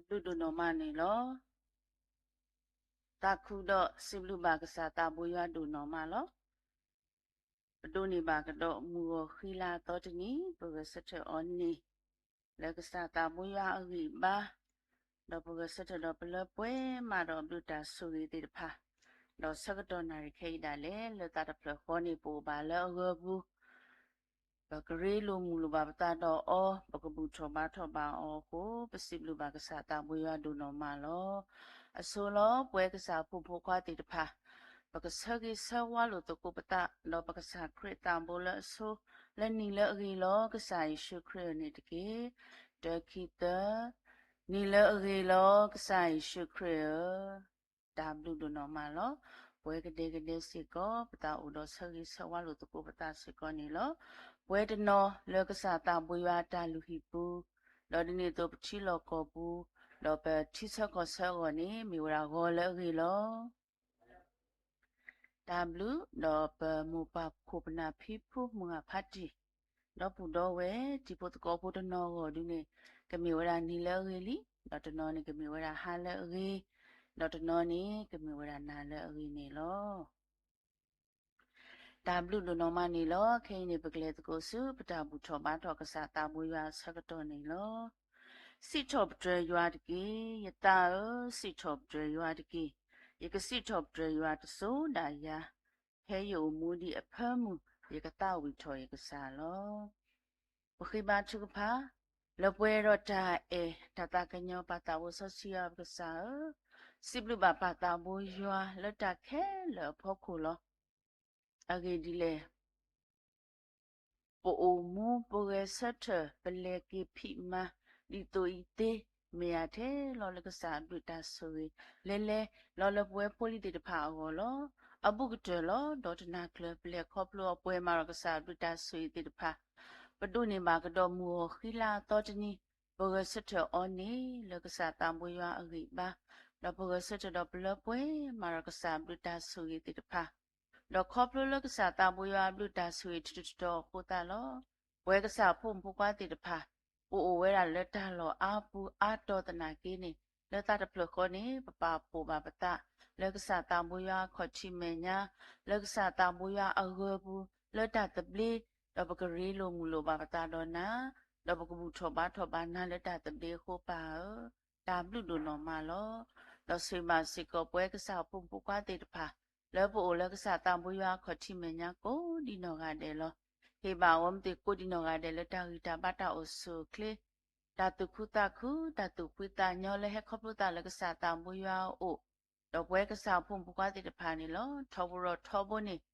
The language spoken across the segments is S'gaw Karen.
ဘျုးဒိၣ်နီၢ်မးန့ၣ်လီၤ. သးခုဒီးစံးဘျုးဘၣ်ကစၢ်သးဘိယွၤဒိၣ်နီၢ်မးလီၤ. ပဒိးန့ၢ်ဘၣ်ကဒီးမုၢ်ဂီၤဃံလၤအသီတနံၤ ပဂဲၤဆၢထၢၣ်အီၤန့ၣ် လၢကစၢ်သးဘိယွၤအဂံၢ်အဘါ, ဒီးပဂဲၤဆၢထၢၣ်ဒီးပလၢပှဲၤမးဒီးအဘျုးတၢ်ဆိၣ်ဂ့ၤသ့ၣ်တဖၣ်, ဒီးဆၢကတီၢ်နၣ်ရံၣ်ခဲအံၤဒၣ်လဲာ် လၢသးတဖျၢၣ်ဃီန့ၣ် ပအိၣ်ဘၣ်လၢအဂၢၤပူၤ ပကရ့လိာ်မုာ်လိာ်ဘၣ်ပသးဒီးအီၤ, ပကဘူၣ်ထီၣ်ဘါထီၣ်ဘၣ်အီၤအဃိ, ပစံးဘျုးဘၣ်ကစၢ်သးဘိယွၤဒိၣ်နီၢ်မးလီၤ. အဆိလီၤ ပဝဲကစၢ်အဖိမုၣ်ဖိခွါသ့ၣ်တဖၣ်, ပကဆၢဂ့ၤဆၢဝါလိာ်သကိးပသး, ဒီးပကစၢ်ခရံာ်သးဘိလၢအဆိ, လၢနံၤလၢအဂ့ၤလီၤ ကစၢ်ယ့ၣ်ၡူးခရံာ်ဧၢန့ၣ်တက့ၢ်. တၢ ခံ သၢ, နံၤလၢအဂ့ၤလီၤ ကစၢ်ယ့ၣ်ၡူးခရံာ်ဧၢ တၢ်ဘျုးဒိၣ်နီၢ်မးလီၤ. ပဝဲကဒဲကဒဲစ့ၢ်ကီး ပသးအိၣ်ဒီးဆၢဂ့ၤဆၢဝါလိာ်သကိးပသးစ့ၢ်ကီးန့ၣ်လီၤ. ပဝဲတနီၤလၢကစၢ်သးဘိယွၤအတၢ်လုၢ်ဟံၣ်ပူၤ, ဒီးဒ်န့ၣ်အသိးပထံလီၢ်ကီၢ်ပူၤ, ဒီးပထံဆၢကီၢ်ဆၢအဂီၢ်န့ၣ် မ့ၢ်ဝဲဒၣ်ဂီၤလၢအဂ့ၤလီၤ. တၢ်ဘျုး, ဒီးပမိၢ်ပၢ်ခိၣ်ပနၢ်ဖံဖုမုၢ်ဂၢ်ဖးတံၢ်, ဒီပုၢ်ဒီဝဲၢ်တံၤဖိသကိးဖိတနီၤအဂီၢ်ဒုန့ၣ် ကမ့ၢ်ဝဲဒၣ်နံၤလၢအဂ့ၤလံ, ဒီးတနီၤန့ၣ်ကမ့ၢ်ဝဲဒၣ်ဟါလၢအဂ့ၤ, ဒီးတနီၤန့ၣ်ကမ့ၢ်ဝဲဒၣ်နၤလၢအဂ့ၤန့ၣ်လီၤ. တၢ်ဘျုးဒိၣ်နီၢ်မးန့ၣ်လီၤ. ခဲအံၤန့ၣ် ပကလဲၤသကိးဆူ ပတၢ်ဘူၣ်ထီၣ်ဘါထီၣ်ကစၢ်သးဘိယွၤအဆၢကတီၢ်န့ၣ်လီၤ. စံးထီၣ်ပတြၢၤယွၤတက့ၢ်. ယသးဧၢ, စံးထီၣ်ပတြၢၤယွၤတက့ၢ်. ယကစံးထီၣ်ပတြၢၤယွၤတစိၤဒၣ်ယၤ, ဖဲယအိၣ်မူဒံးအဖၢမုၢ် ယကသးဝံၣ်ထီၣ်ယကစၢ်လီၤ. ပဃ့ဘါထုကဖၣ်, လၢပှဲၤဒီးတၢ်အဲၣ်တၢ်သးကညီၤ ပၢ်သးဘိစီဆှံယွၤပကစၢ်ဧၢ, စံးဘျုးဘၣ်ပၢ်သးဘိယွၤလၢတၢ်ခဲလၢာ်အဖီခိၣ်လီၤ. အဂ့ၢ်ဒ်လဲၣ် ပအိၣ်မူပဂဲၤဆၢထၢၣ် ပလဲၤက့ၤဖံးမၤ ဒ်သိးအံၤသ့ မ့ၢ်ယၤထဲလီၤလၢကစၢ်အဘျုးတၢ်ဆိၣ်ဂ့ၤ လဲၤလဲၤလီၤလၢပဝဲဖိလံၤသ့ၣ်တဖၣ်အဂီၢ်လီၤ. အဘူးကတၢၢ်လီၤ. ဒီးတနၤကျၢၤ ပလဲၤခီဖျိအပှဲၤမးဒီးကစၢ်အဘျုးတၢ်ဆိၣ်ဂ့ၤသ့ၣ်တဖၣ်, ပဒိးန့ၢ်ဘၣ်ကဒီးမုၢ်ဂီၤဃံလၤအသီတနံၤ ပဂဲၤဆၢထၢၣ်အီၤန့ၣ် လၢကစၢ်သးဘိယွၤအဂံၢ်အဘါ, ဒီးပဂဲၤဆၢထၢၣ်ဒီးပလၢပှဲၤမးဒီးကစၢ်အဘျုးတၢ်ဆိၣ်ဂ့ၤသ့ၣ်တဖၣ်, ဒီးခီဖျိလၢကစၢ်သးဘိယွၤအဘျုးတၢ်ဆိၣ်ဂ့ၤတတီၤတတီၤအဃိသတးလီၤ. ပဝဲကစၢ်အဖိမုၣ်ဖိခွါသ့ၣ်တဖၣ် ပအိၣ်ဝဲဒၣ်လၢတၢ်လီၢ်အါပူၤအါတီၤသနာ်က့န့ၣ်, လၢသးတဖျၢၣ်ဃီန့ၣ် ပပာ်ဖှိၣ်ဘၣ်ပသး လၢကစၢ်သးဘိယွၤအခီၣ်ထံးမဲာ်ညါ, လၢကစၢ်သးဘိယွၤအဂၢၤပူၤ လၢတၢ်သဘျ့, ဒီးပကရ့လိာ်မုာ်လိာ်ဘၣ်ပသးဒီးနၤ, ဒီးပကဘူၣ်ထီၣ်ဘါထီၣ်ဘၣ်နၤလၢတၢ်သဘျ့အဃိပၢ်ဧၢ, တၢ်ဘျုးဒိၣ်နီၢ်မးလီၤ. ဒီးဆိၣ်ဂ့ၤဘၣ်စ့ၢ်ကီးပဝဲကစၢ်အဖိမုၣ်ဖိခွါသ့ၣ်တဖၣ် လၢပအိၣ်လၢကစၢ်သးဘိယွၤအခီၣ်ထံးမဲာ်ညါကိးဒံနီၢ်ဂၤဒဲးလီၤ. ဟ့ၣ်ဘၣ်အဝဲသ့ၣ်ကိးဒံနီၢ်ဂၤဒဲးလၢတၢ်ဂံၢ်တၢ်ဘါတၢ်အိၣ်ဆူၣ်အိၣ်ချ့, တၢ်သူၣ်ခုသးခု, တၢ်သူၣ်ဖှံသးညီလၢဟဲခီဖျိသးလၢကစၢ်သးဘိယွၤအအိၣ်, ဒီးပဝဲကစၢ်အဖိမုၣ်ဖိခွါသ့ၣ်တဖၣ်န့ၣ်လီၤ. ထီဘိဒီးထီဘိန့ၣ်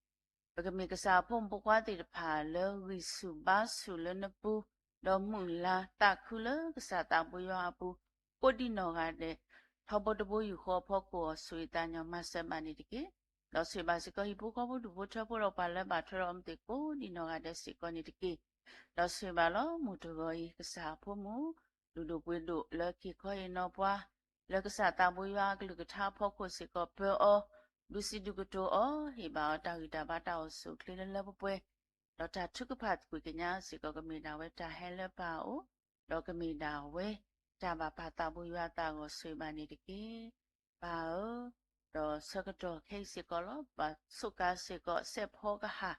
ပကမ့ၢ်ကစၢ်အဖိမုၣ်ဖိခွါသ့ၣ်တဖၣ်လၢဂံၢ်ဆူၣ်ဘါဆူၣ်လၢနပူၤ, ဒီးမုၢ်လၢ်သးခုလၢကစၢ်သးဘိယွၤအပူၤ, ကိးဒံနီၢ်ဂၤဒဲး, ထီဘိတဘိယူၢ်ဃီအဖီခိၣ်အီၤ ဆိၣ်ဂ့ၤသးညီမၤစၢၤဘၣ်န့ၣ်တက့ၢ်. ဒီးဆိၣ်ဂ့ၤဘၣ်စ့ၢ်ကီးဟံၣ်ဖိဃီဖိဒူၣ်ဖိထၢဖိဒီးပှၤလၢဘၣ်ထွဲဒီးအဝဲသ့ၣ်ကိးဒံနီၢ်ဂၤဒဲးစ့ၢ်ကီးန့ၣ်တက့ၢ်. ဒီးဆိၣ်ဂ့ၤဘၣ်လီၤ မုၢ်တဂီၤအံၤ ကစၢ်အဖိမုၣ် လုၢ်ဒိၣ်ပှ့ၤဒိၣ်လၢက့ၤခီအ့ၣ်နီၢ်ပှၤ လၢကစၢ်သးဘိယွၤအကလုၢ်ကထါအဖီခိၣ်စ့ၢ်ကီးပၢအီၤ, ဒုးစံးဒုးကတိၤအီၤ, ဟ့ၣ်ဘၣ်အီၤတၢ်ဂံၢ်တၢ်ဘါတၢ်အိၣ်ဆူၣ်အိၣ်ချ့လၢလၢပှဲၤပှဲၤ, ဒီးတၢ်ထုကဖၣ်သကွံၢ်ကညးစ့ၢ်ကီးကမ့ၢ်ဒၣ်ဝဲတၢ်ဟဲလၢပၢ်အအိၣ်, ဒီးကမ့ၢ်ဒၣ်ဝဲတၢ်ဘၣ်ပၢ်သးဘိယွၤအသးအဂီၢ် ဆိၣ်ဂ့ၤဘၣ်န့ၣ်တက့ၢ်. ပၢ်ဧၢ, ဒီးဆၢကတီၢ်ခဲအံၤစ့ၢ်ကီးလီၤ ဘၣ်ဆိးကါစ့ၢ်ကီး စဲးဖီကဟၣ်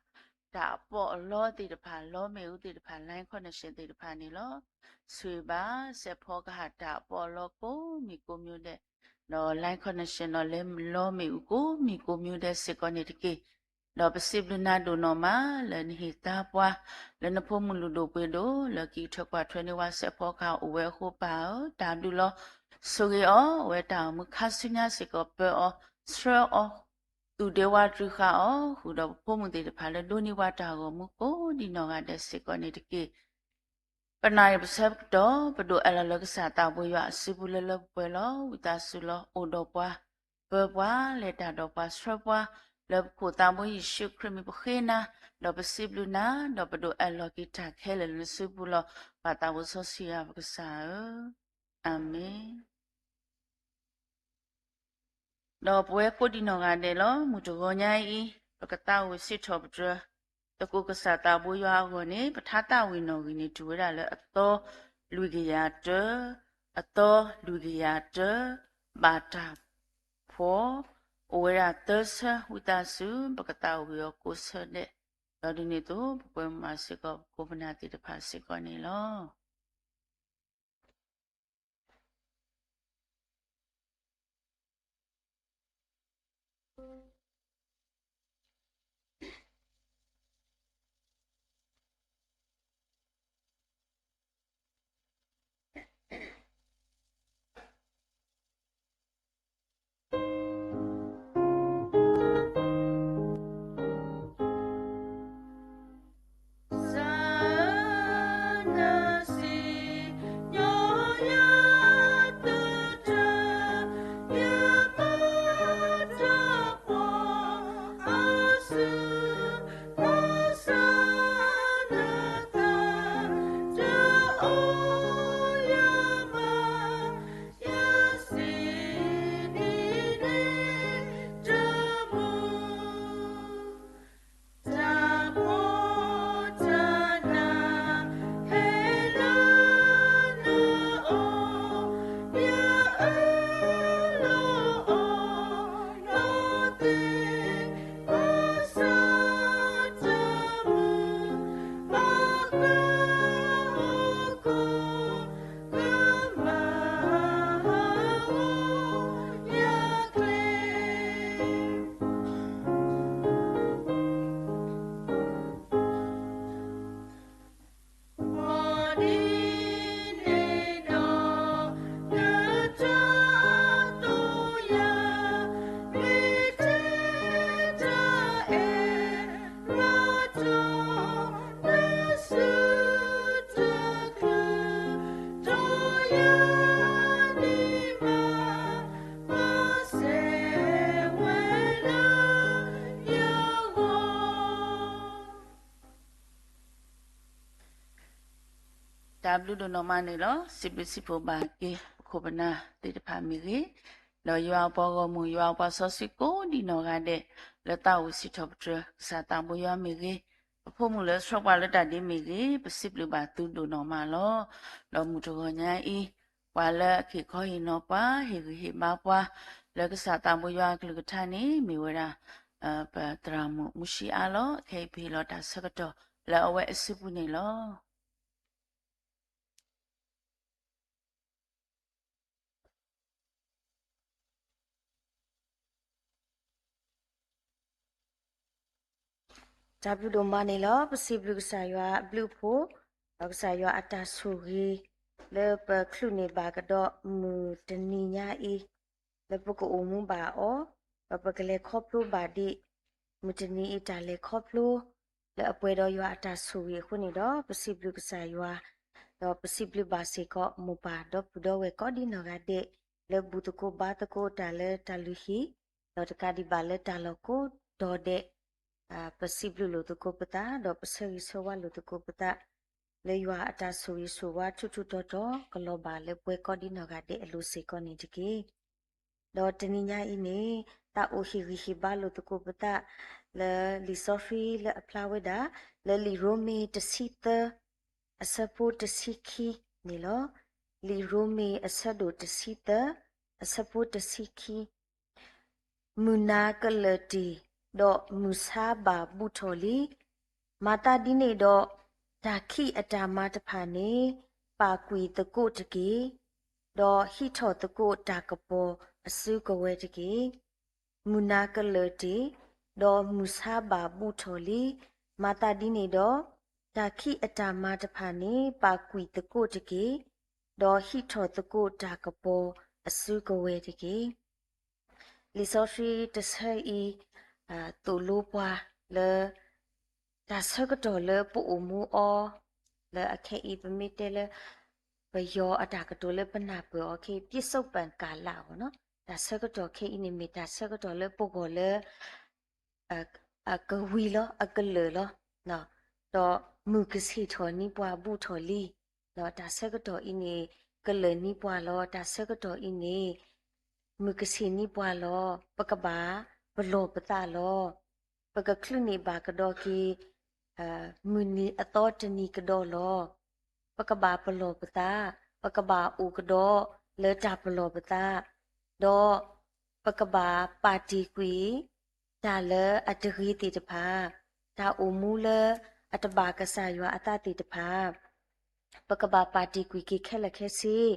တၢ်အပီးအလီသ့ၣ်တဖၣ် လီမ့ၣ်အူသ့ၣ်တဖၣ် line connection သ့ၣ်တဖၣ်န့ၣ်လီၤ. ဆိၣ်ဂ့ၤဘၣ် စဲးဖီကဟၣ်တၢ်အပီးအလီကိးမံၤကိးမံၤဒဲး, ဒီး line connection ဒီးလၢလီမ့ၣ်အူကိးမံၤကိးမံၤဒဲးစ့ၢ်ကီးန့ၣ်တက့ၢ်. ဒီးပစံးဘျုးနၤဒိၣ်နီၢ်မး လၢနဟ့ၣ်သါပှၤ လၢနဖိမုၣ်လုၢ်ဒိၣ်ပှ့ၤဒိၣ် လၢက့ၤထၢကွၢ်ထွဲန့ၢ်ဝဲစဲးဖီကဟၣ်အိၣ်ဝဲအဃိပၢ်ဧၢ, တၢ်ဘျုးလီၤ. ဆိၣ်ဂ့ၤအီၤ အဝဲတၢ်အိၣ်မူခါဆူညါစ့ၢ်ကီးပၢအီၤ ဆှၢအီၤ သူၣ်ဒ့ဝးတြူာ်ဃာ်အီၤ ဃုာ်ဒီးပဖိမုၣ်သ့ၣ်တဖၣ်လၢဒိးန့ၢ်ဝဲတၢ်ဂီၤမူကိးဒံနီၢ်ဂၤဒဲးစ့ၢ်ကီးန့ၣ်တက့ၢ်. ပနၢ်အံၤပဆၢကတီၢ် ပဒိးအဲၣ်လီၤလၢကစၢ်သးဘိယွၤအစုပူၤလၢလၢပှဲၤပှဲၤလီၤ. ဝံသးစူၤလီၤ အိၣ်ဒီးပှၤ, ပၢပှၤ, လဲၤတၢ်ဒီးပှၤ, ဆှၢပှၤ, လၢပခိၣ်သးဘိယ့ၣ်ၡူးခရံာ်မံၤပဃ့နၤ, ဒီးပစံးဘျုးနၤ, ဒီးပဒိးအဲၣ်လီၤက့ၤတၢ်ခဲလၢာ်လၢနစုပူၤလီၤ. ပၢ်သးဘိစီဆှံယွၤပကစၢ်ဧၢ, အၤမ့ၣ်. ဒီးပဝဲကိးဒံနီၢ်ဂၤဒဲးလီၤ. မုၢ်တဂီၤညါအံၤ ပကသးဝံၣ်စံးထီၣ်ပတြၢၤ သကိးကစၢ်သးဘိယွၤအဂီၢ်န့ၣ် ပထါသးဝံၣ်နီၣ်ဂံၢ်န့ၣ် တုၤဝဲဒၣ်လၢအသီလွံၢ်ကယၤတၢ, အသီလွံၢ်ကယၤတၢ ဘၣ်တၢ်ဖှီၣ် အိၣ်ဝဲဒၣ်သၢဆၢ ဝံသးစူၤ ပကသးဝံၣ်အီၤကိးဆၢဒဲး, ဒီးဒ်န့ၣ်အသိး ပကွဲမုာ်မၤစ့ၢ်ကီး ပခိၣ်ပနၢ်သ့ၣ်တဖၣ်စ့ၢ်ကီးန့ၣ်လီၤ. တၢ်ဘျုးဒိၣ်နီၢ်မးန့ၣ်လီၤ. စံးဘျုးစံးဖှိၣ်ဘၣ်က့ၤ ပခိၣ်ပနၢ်သ့ၣ်တဖၣ်မ့ၢ်ဂ့ၤ, ဒီးယွၤအပှၤဂီၢ်မုၢ် ယွၤအပှၤစီဆှံကိးဒံနီၢ်ဂၤဒဲး လၢသးအိၣ်စံးထီၣ်ပတြၢၤ ကစၢ်သးဘိယွၤမ့ၢ်ဂ့ၤ, ပဖိမုၣ်လၢဆှၢပှၤလၢတၢ်ဒ့မ့ၢ်ဂ့ၤ, ပစံးဘျုးဘၣ်သုဒိၣ်နီၢ်မးလီၤ. ဒီးမုၢ်တဂီၤညါအံၤ ပှၤလၢအက့ၤခီဟ့ၣ်နီၤပှၤ ဟ့ၣ်ဂံၢ်ဟ့ၣ်ဘါပှၤ လၢကစၢ်သးဘိယွၤအကလုၢ်ကထါန့ၣ် မ့ၢ်ဝဲဒၣ် ပသရၣ်မုၣ်မူၡံအါလီၤ. ခဲအံၤပဟ့ၣ်လီၤတၢ်ဆၢကတီၢ် လၢအဝဲအစုပူၤန့ၣ်လီၤ. တၢ်ဘျုးဒိၣ်မးန့ၣ်လီၤ. ပစံးဘျုးကစၢ်ယွၤအဘျုးအဖှိၣ်, ဒီးကစၢ်ယွၤအတၢ်ဆိၣ်ဂ့ၤ လၢပချုးန့ၢ်ဘၣ်ကဒီးမုၢ်တနံၤညါအံၤ, လၢပကအိၣ်မူဘၣ်အီၤ, ဒီးပကလဲၤခီဖျိဘၣ်ဒံး မုၢ်တနံၤအံၤတၢ်လဲၤခီဖျိ လၢအပှဲၤဒီးယွၤအတၢ်ဆိၣ်ဂ့ၤအဃိန့ၣ်ဒီး ပစံးဘျုးကစၢ်ယွၤ, ဒီးပစံးဘျုးဘၣ်စ့ၢ်ကီးမိၢ်ပၢ်ဒီပုၢ်ဒီဝဲၢ်ကိးဒံနီၢ်ဂၤဒဲး လၢဘူၣ်သကိးဘါသကိးတၢ်လၢတၢ်လုၢ်ဟံၣ်, ဒီးတကးဒံးဘၣ်လၢတၢ်လီၢ်ကိးတီၤဒဲး, ပစံးဘျုးလိာ်သကိးပသး ဒီးပဆၢဂ့ၤဆၢဝါလိာ်သကိးပသး လၢယွၤအတၢ်ဆိၣ်ဂ့ၤဆိၣ်ဝါထူးထူးတီၤတီၤ ကလီၤဘၣ်လၢပှၤကိးဒံနီၢ်ဂၤဒဲးအလိၤစ့ၢ်ကီးန့ၣ်တက့ၢ်. ဒီးတနံၤညါအံၤန့ၣ် သးအိၣ်ဟ့ၣ်ဂံၢ်ဟ့ၣ်ဘါလိာ်သကိးပသး လၢလံာ်စီဆှံလၢအဖျါဝဲဒၣ် လၢလံာ်ရိမ့ၤတဆံသၢ အဆၢဖိတဆံခံန့ၣ်လီၤ. လံာ်ရိမ့ၤအဆၢဒိၣ်တဆံသၢ အဆၢဖိတဆံခံ မုၢ်နၤကလၢၢ်တ့ၢ်, ဒီးမုၢ်ဆါဘၣ်ဘူးထီၣ်လံ. မၤသးဒ်န့ၣ်ဒီး, တၢ်ခံးအတၢ်မၤတဖၣ်န့ၣ် ပာ်ကွံာ်သကိးတက့ၢ်. ဒီးဟံးထီၣ်သကိးတၢ်ကပီၤအစုကဝဲၤတက့ၢ်. မုၢ်နၤကလၢၢ်တ့ၢ်, ဒီးမုၢ်ဆါဘၣ်ဘူးထီၣ်လံ. မၤသးဒ်န့ၣ်ဒီး, တၢ်ခံးအတၢ်မၤတဖၣ်န့ၣ် ပာ်ကွံာ်သကိးတက့ၢ်. ဒီးဟံးထီၣ်သကိးတၢ်ကပီၤအစုကဝဲၤတက့ၢ်. လံာ်စီဆှံတဆၢအံၤ သိၣ်လိပှၤလၢ တၢ်ဆၢကတီၢ်လၢပအိၣ်မူအီၤ, လၢအခဲအံၤပမ့ၢ်တဲလၢ ပယီၤအတၢ်ကတိၤလၢပနၢ်ပၢၢ်အီၤခဲအံၤ ပြည့်စုံပန်ကာလ အဂီၢ်နီၤ, တၢ်ဆၢကတီၢ်ခဲအံၤန့ၣ်မ့ၢ်တၢ်ဆၢကတီၢ်လၢပဂီၢ်လၢ အကဝံၤလီၤ, အကလၢာ်လီၤ. ဒီးမုၢ်ကဆ့ၣ်ထီၣ်န့ၢ်ပှၤဘူးထီၣ်လံ. ဒီးတၢ်ဆၢကတီၢ်အံၤန့ၣ် ကလၢာ်န့ၢ်ပှၤလီၤ. တၢ်ဆၢကတီၢ်အံၤန့ၣ် မုၢ်ကဆ့ၣ်န့ၢ်ပှၤလီၤ. ပကဘၣ်ပလီၢ်ပသးလီၤ. ပကချုးန့ၢ်ဘၣ်ကဒီးက့ၤ မုၢ်နံၤအသီတနံၤကဒီးလီၤ. ပကဘၣ်ပလီၢ်ပသး ပကဘၣ်အိၣ်ကဒီးလၢတၢ်ပလီၢ်ပသး, ဒီးပကဘၣ်ပာ်တ့ၢ်ကွံာ် တၢ်လၢအတဂ့ၤသ့ၣ်တဖၣ်, တၢ်အိၣ်မူလၢအတဘၣ်ကစၢ်ယွၤအသးသ့ၣ်တဖၣ် ပကဘၣ်ပာ်တ့ၢ်ကွံာ်က့ၤခဲလၢာ်ခဲဆ့,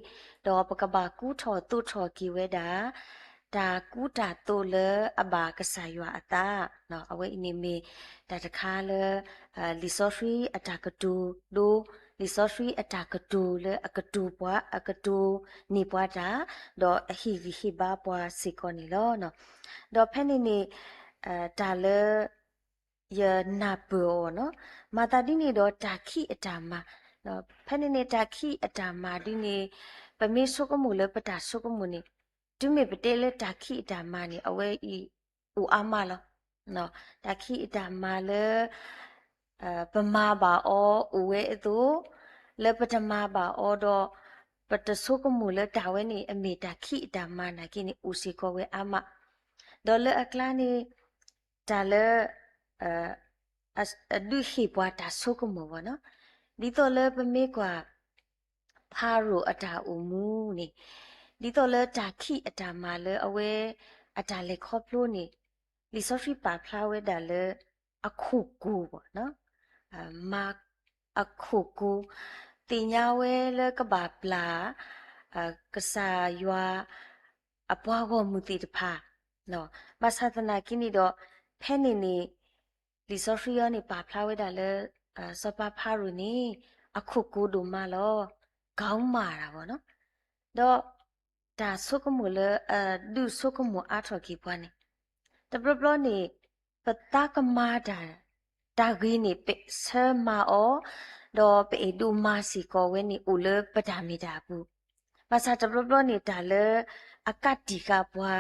ဒီးပကဘၣ်ကူထီၣ်သိးထီၣ်က့ၤဝဲဒၣ် တၢ်ကူတၢ်သိးလၢအဘၣ်ကစၢ်ယွၤအသး, အဝဲအံၤန့ၣ်မ့ၢ်တၢ်တခါလၢ လံာ်စီဆှံအတၢ်ကတိၤဒိ, လံာ်စီဆှံအတၢ်ကတိၤလၢအကတိၤပှၤ အကတိၤန့ၢ်ပှၤတၢ်, ဒီးအဟ့ၣ်ဂံၢ်ဟ့ၣ်ဘါပှၤစ့ၢ်ကီးန့ၣ်လီၤ. ဒီးဖဲန့ၣ်န့ၣ် တၢ်လၢ ယနၢ်ပၢၢ်အီၤနီၤ, မၤသးဒ်န့ၣ်ဒီးတၢ်ခံးအတၢ်မၤ, ဖဲန့ၣ်န့ၣ် တၢ်ခံးအတၢ်မၤဒ်န့ၣ် ပမ့ၢ်ဆိကမိၣ်လၢပတၢ်ဆိကမိၣ်န့ၣ်, တုၤမ့ၢ်ပတဲလၢတၢ်ခံးအတၢ်မၤန့ၣ် အဝဲအံၤအိၣ်အါမးလီၤ. တၢ်ခံးအတၢ်မၤလၢ ပမၤဘၣ်အီၤအိၣ်ဝဲအသိး, လၢပတမၤဘၣ်အီၤဒီး ပတဆိကမိၣ်လၢတၢ်ဝဲန့ၣ် အမ့ၢ်တၢ်ခံးအတၢ်မၤနာ်က့န့ၣ် အိၣ်စ့ၢ်ကီးဝဲအါမး, ဒီးလၢအကျါန့ၣ် တၢ်လၢ အဒုးဟ့ၣ်ပှၤတၢ်ဆိကမိၣ်ဘၣ်နီၤ, ဒ်သိးလၢပမ့ၢ်ကွၢ် ဖၤရိၤအတၢ်အိၣ်မူန့ၣ်, ဒ်သိးလၢတၢ်ခံးအတၢ်မၤလၢအဝဲ အတၢ်လဲၤခီဖျိန့ၣ်, လံာ်စီဆှံပာ်ဖျါဝဲဒၣ်လၢ အခိၣ်ကိၤဘၣ်နီၤ, မၤ အခိၣ်ကိၤ, သ့ၣ်ညါဝဲလၢကဘၣ်ပျၢ် ကစၢ်ယွၤ အပှၤဂီၢ်မုၢ်သ့ၣ်တဖၣ်, ဘၣ်ဆၣ်သနာ်က့န့ၣ်ဒီး ဖဲန့ၣ်န့ၣ် လံာ်စီဆှံအံၤန့ၣ် ပာ်ဖျါဝဲဒၣ်လၢ စီၤပၤဖၤရိၤန့ၣ် အခိၣ်ကိၤဒိၣ်မးလီၤ, ကီမၢ်တၢ်ဘၣ်နီၤ, ဒီး တၢ်ဆိကမိၣ်လၢအဒုးဆိကမိၣ်အါထီၣ်က့ၤပှၤန့ၣ်, တဘျီဘျီန့ၣ် ပသးကမၤတၢ် တၢ်ဂ့ၤန့ၣ် ပဆၢမၤအီၤ, ဒီးပအဲၣ်ဒိးမၤစ့ၢ်ကီးဝဲန့ၣ် အိၣ်လၢပတၢ်မ့ၢ်တၢ်အပူၤ, ဘၣ်ဆၣ်တဘျီဘျီန့ၣ် တၢ်လၢအကးတံာ်ဃာ်ပှၤ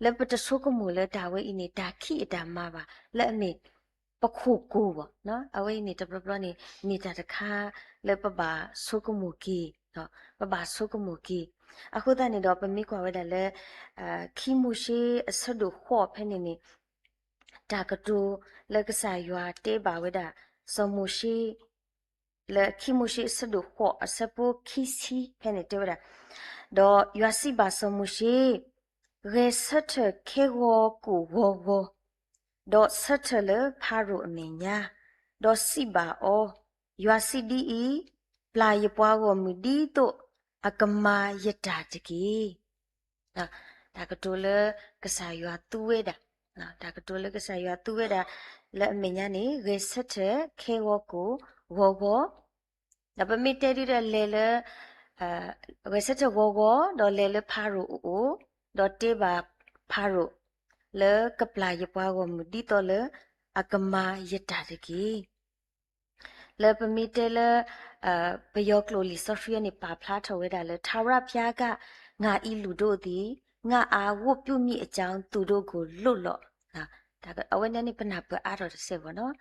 လၢပတဆိကမိၣ်လၢတၢ်ဝဲအံၤန့ၣ် တၢ်ခံးအတၢ်မၤဘၣ် လၢအမ့ၢ် ပခိၣ်ကိၤဘၣ်, အဝဲအံၤန့ၣ် တဘျီဘျီန့ၣ် မ့ၢ်တၢ်တခါလၢပဘၣ်ဆိကမိၣ်က့ၤ, ပဘၣ်ဆိကမိၣ်က့ၤ, အဃိသတးန့ၣ်ဒီး ပမ့ၢ်ကွၢ်ဝဲဒၣ်လၢ ခံမိၤၡ့အဆၢဒိၣ်ဃိးဖဲန့ၣ်န့ၣ် တၢ်ကတိၤလၢကစၢ်ယွၤတဲဘၣ်ဝဲဒၣ် စီၤမိၤၡ့ လၢခံမိၤၡ့အဆၢဒိၣ်ဃိးအဆၢဖိခံဆံဖဲန့ၣ်တဲဝဲဒၣ်, ဒီးယွၤစံးဘၣ်စီၤမိၤၡ့, ဂဲၤဆၢထၢၣ်ခဲဂီၤကိၣ်ဂီၤဂီၤ, ဒီးဆၢထၢၣ်လၢဖၤရိၤအမဲာ်ညါ, ဒီးစံးဘၣ်အီၤ, ယွၤစံးဒ်အံၤ, ပျၢ်ယပှၤဂီၢ်မုၢ်ဒ်သိးအကမၤယတၢ်တက့ၢ်. တၢ်ကတိၤလၢကစၢ်ယွၤသူဝဲဒၣ်, တၢ်ကတိၤလၢကစၢ်ယွၤသူဝဲဒၣ် လၢအမဲာ်ညါန့ၣ် ဂဲၤဆၢထၢၣ်ခဲဂီၤကိၣ်ဂီၤဂီၤ, ဒီးပမ့ၢ်တဲဒုဒီးလဲၤလၢ ဂဲၤဆၢထၢၣ်ဂီၤဂီၤ ဒီးလဲၤလၢဖၤရိၤအအိၣ်, ဒီးတဲဘၣ်ဖၤရိၤ လၢကပျၢ်ယပှၤဂီၢ်မုၢ်ဒ်သိးလၢအကမၤယတၢ်တက့ၢ်. လၢပမ့ၢ်တဲလၢ ပယီၤကျိာ်လံာ်စီဆှံန့ၣ် ပာ်ဖျါထီၣ်ဝဲဒၣ်လၢ ထာဝရဘုရားက ငါ့လူတို့သည် ငါ့အားဝတ်ပြုမည့်အကြောင်း သူတို့ကို လွှတ်လော့. အဝဲန့ၣ်န့ၣ် ပနၢ်ပၢၢ်အါထီၣ်တစဲးဘၣ်နီၤ.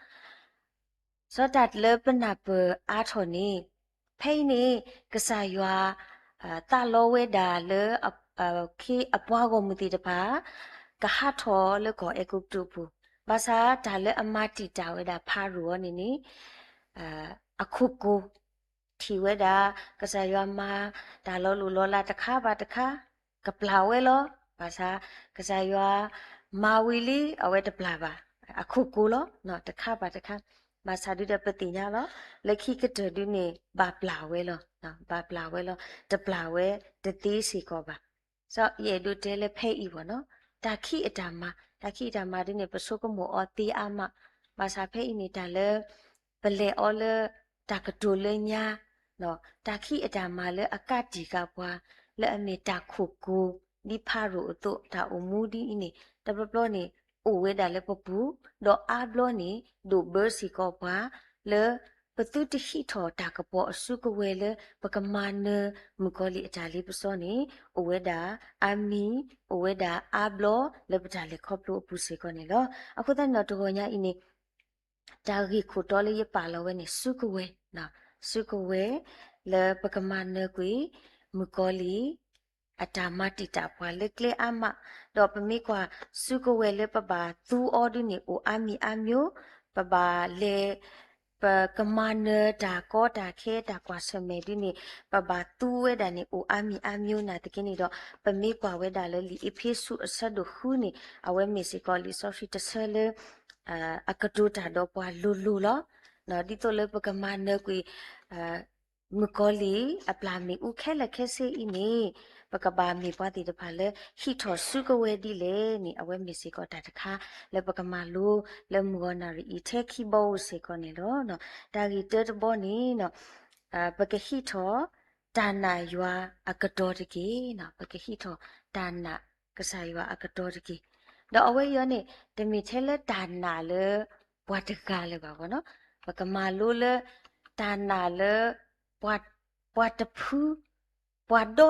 စီၤတၢ်လၢပနၢ်ပၢၢ်အါထီၣ်န့ၣ် ဖဲအံၤန့ၣ် ကစၢ်ယွၤ သးလီဝဲဒၣ်လၢ ခ့အပှၤဂီၢ်မုၢ်သ့ၣ်တဖၣ် ကဟးထီၣ်လၢကီၢ်အဲၤကူပတူးအပူၤ, ဘၣ်ဆၣ်တၢ်လၢအမၤတံာ်တာ်ဝဲဒၣ်ဖၤရိၤအီၤန့ၣ်န့ၣ် အခိၣ်ကိၤ ထံၣ်ဝဲဒၣ် ကစၢ်ယွၤမၤတၢ်လီၤလိၢ်လီၤလးတခါဘၣ်တခါ ကပျၢ်ဝဲလီၤ. ဘၣ်ဆၣ် ကစၢ်ယွၤမၤဝံၤလံ အဝဲတပျၢ်ဘၣ် အခိၣ်ကိၤလီၤ တခါဘၣ်တခါ, ဘၣ်ဆၣ်ဒုဒီးပသ့ၣ်ညါလီၤ လၢခံကတၢၢ်ဒုန့ၣ် ဘၣ်ပျၢ်ဝဲလီၤ, ဘၣ်ပျၢ်ဝဲလီၤ တပျၢ်ဝဲတသ့စ့ၢ်ကီးဘၣ်. စီၤယအဲၣ်ဒိးတဲလၢဖဲအံၤဘၣ်နီၤ တၢ်ခံးအတၢ်မၤ တၢ်ခံးအတၢ်မၤဒ်န့ၣ် ပဆိကမိၣ်အီၤသ့အါမး, ဘၣ်ဆၣ်ဖဲအံၤန့ၣ် တၢ်လၢ ပလဲၤအီၤလၢ တၢ်ကတိၤလၢညါ တၢ်ခံးအတၢ်မၤလၢအကးတံာ်ဃာ်ပှၤ လၢအမ့ၢ်တၢ်ခိၣ်ကိၤ ဒ်ဖၤရိၤအသိး တၢ်အိၣ်မူဒ်အံၤန့ၣ် တဘျီဘျီန့ၣ် အိၣ်ဝဲဒၣ်လၢပပူၤ, ဒီးအါဘျီန့ၣ် ဒိးဘၢစ့ၢ်ကီးပှၤ လၢပသုတဟံးထီၣ်တၢ်ကပီၤအစုကဝဲၤလၢ ပကမၤနၢၤမုၣ်ကီၤလံၢ်အတၢ်လ့ပစီန့ၣ် အိၣ်ဝဲဒၣ်အါမံၤ အိၣ်ဝဲဒၣ်အါဘျီလၢပတၢ်လဲၤခီဖျိအပူၤစ့ၢ်ကီးန့ၣ်လီၤ. အဃိသတးန့ၣ်ဒီးတဂီၤညါအံၤန့ၣ် တၢ်ဂ့ၢ်ခိၣ်တီလၢယပာ်လီၤဝဲန့ၣ် စုကဝဲၤ, စုကဝဲၤ လၢပကမၤနၢၤကွံာ် မုၣ်ကီၤလံၢ် အတၢ်မၤတံာ်တာ်ပှၤလၢကျဲအါမး, ဒီးပမ့ၢ်ကွၢ် စုကဝဲၤလၢပဘၣ်သူအီၤဒ်န့ၣ် အိၣ်အါမံၤအါမျိုး, ပဘၣ်လဲၤ ပကမၤနၢၤတၢ်ကီတၢ်ခဲတၢ်ကွၢ်ဆၢၣ်မဲာ်ဒ်န့ၣ် ပဘၣ်သူဝဲဒၣ်န့ၣ် အိၣ်အါမံၤအါမံၤနာ်သက့န့ၣ်ဒီး ပမ့ၢ်ကွၢ်ဝဲဒၣ်လၢလံာ်အ့းဖ့းစူးအဆၢဒိၣ်ဃုန့ၣ် အဝဲမ့ၢ်စ့ၢ်ကီးလံာ်စီဆှံတဆၢလၢ အကတိၤတၢ်ဒီးပှၤလိၤလိၤလီၤ. ဒ်သိးလၢပကမၤနၢၤကွံာ် မုၣ်ကီၤလံၢ်အပျၢ်မ့ၣ်အူခဲလၢာ်ခဲဆ့အံၤန့ၣ် ပကဘၣ်မ့ၢ်ပှၤသ့ၣ်တဖၣ်လၢ ဟံးထီၣ်စုကဝဲၤဒ်လဲၣ်န့ၣ် အဝဲမ့ၢ်စ့ၢ်ကီးတၢ်တခါ လၢပကမၤလိလၢမုၢ်ဂီၤနၣ်ရံၣ်အံၤထဲခံဘီဧိၤစ့ၢ်ကီးန့ၣ်လီၤ. တၢ်ဂ့ၢ်တၢတဘီန့ၣ် ပကဟံးထီၣ်တၢ်နာ်ယွၤအကတီၤတက့ၢ်. ပကဟံးထီၣ်တၢ်နာ်ကစၢ်ယွၤအကတီၤတက့ၢ်. ဒီးအဝဲအံၤန့ၣ် တမ့ၢ်ထဲလၢတၢ်နာ်လၢပှၤတဂၤလၢၤဘၣ်. ပကမၤလိလၢ တၢ်နာ်လၢ ပှၤတဖု ပှၤဒီ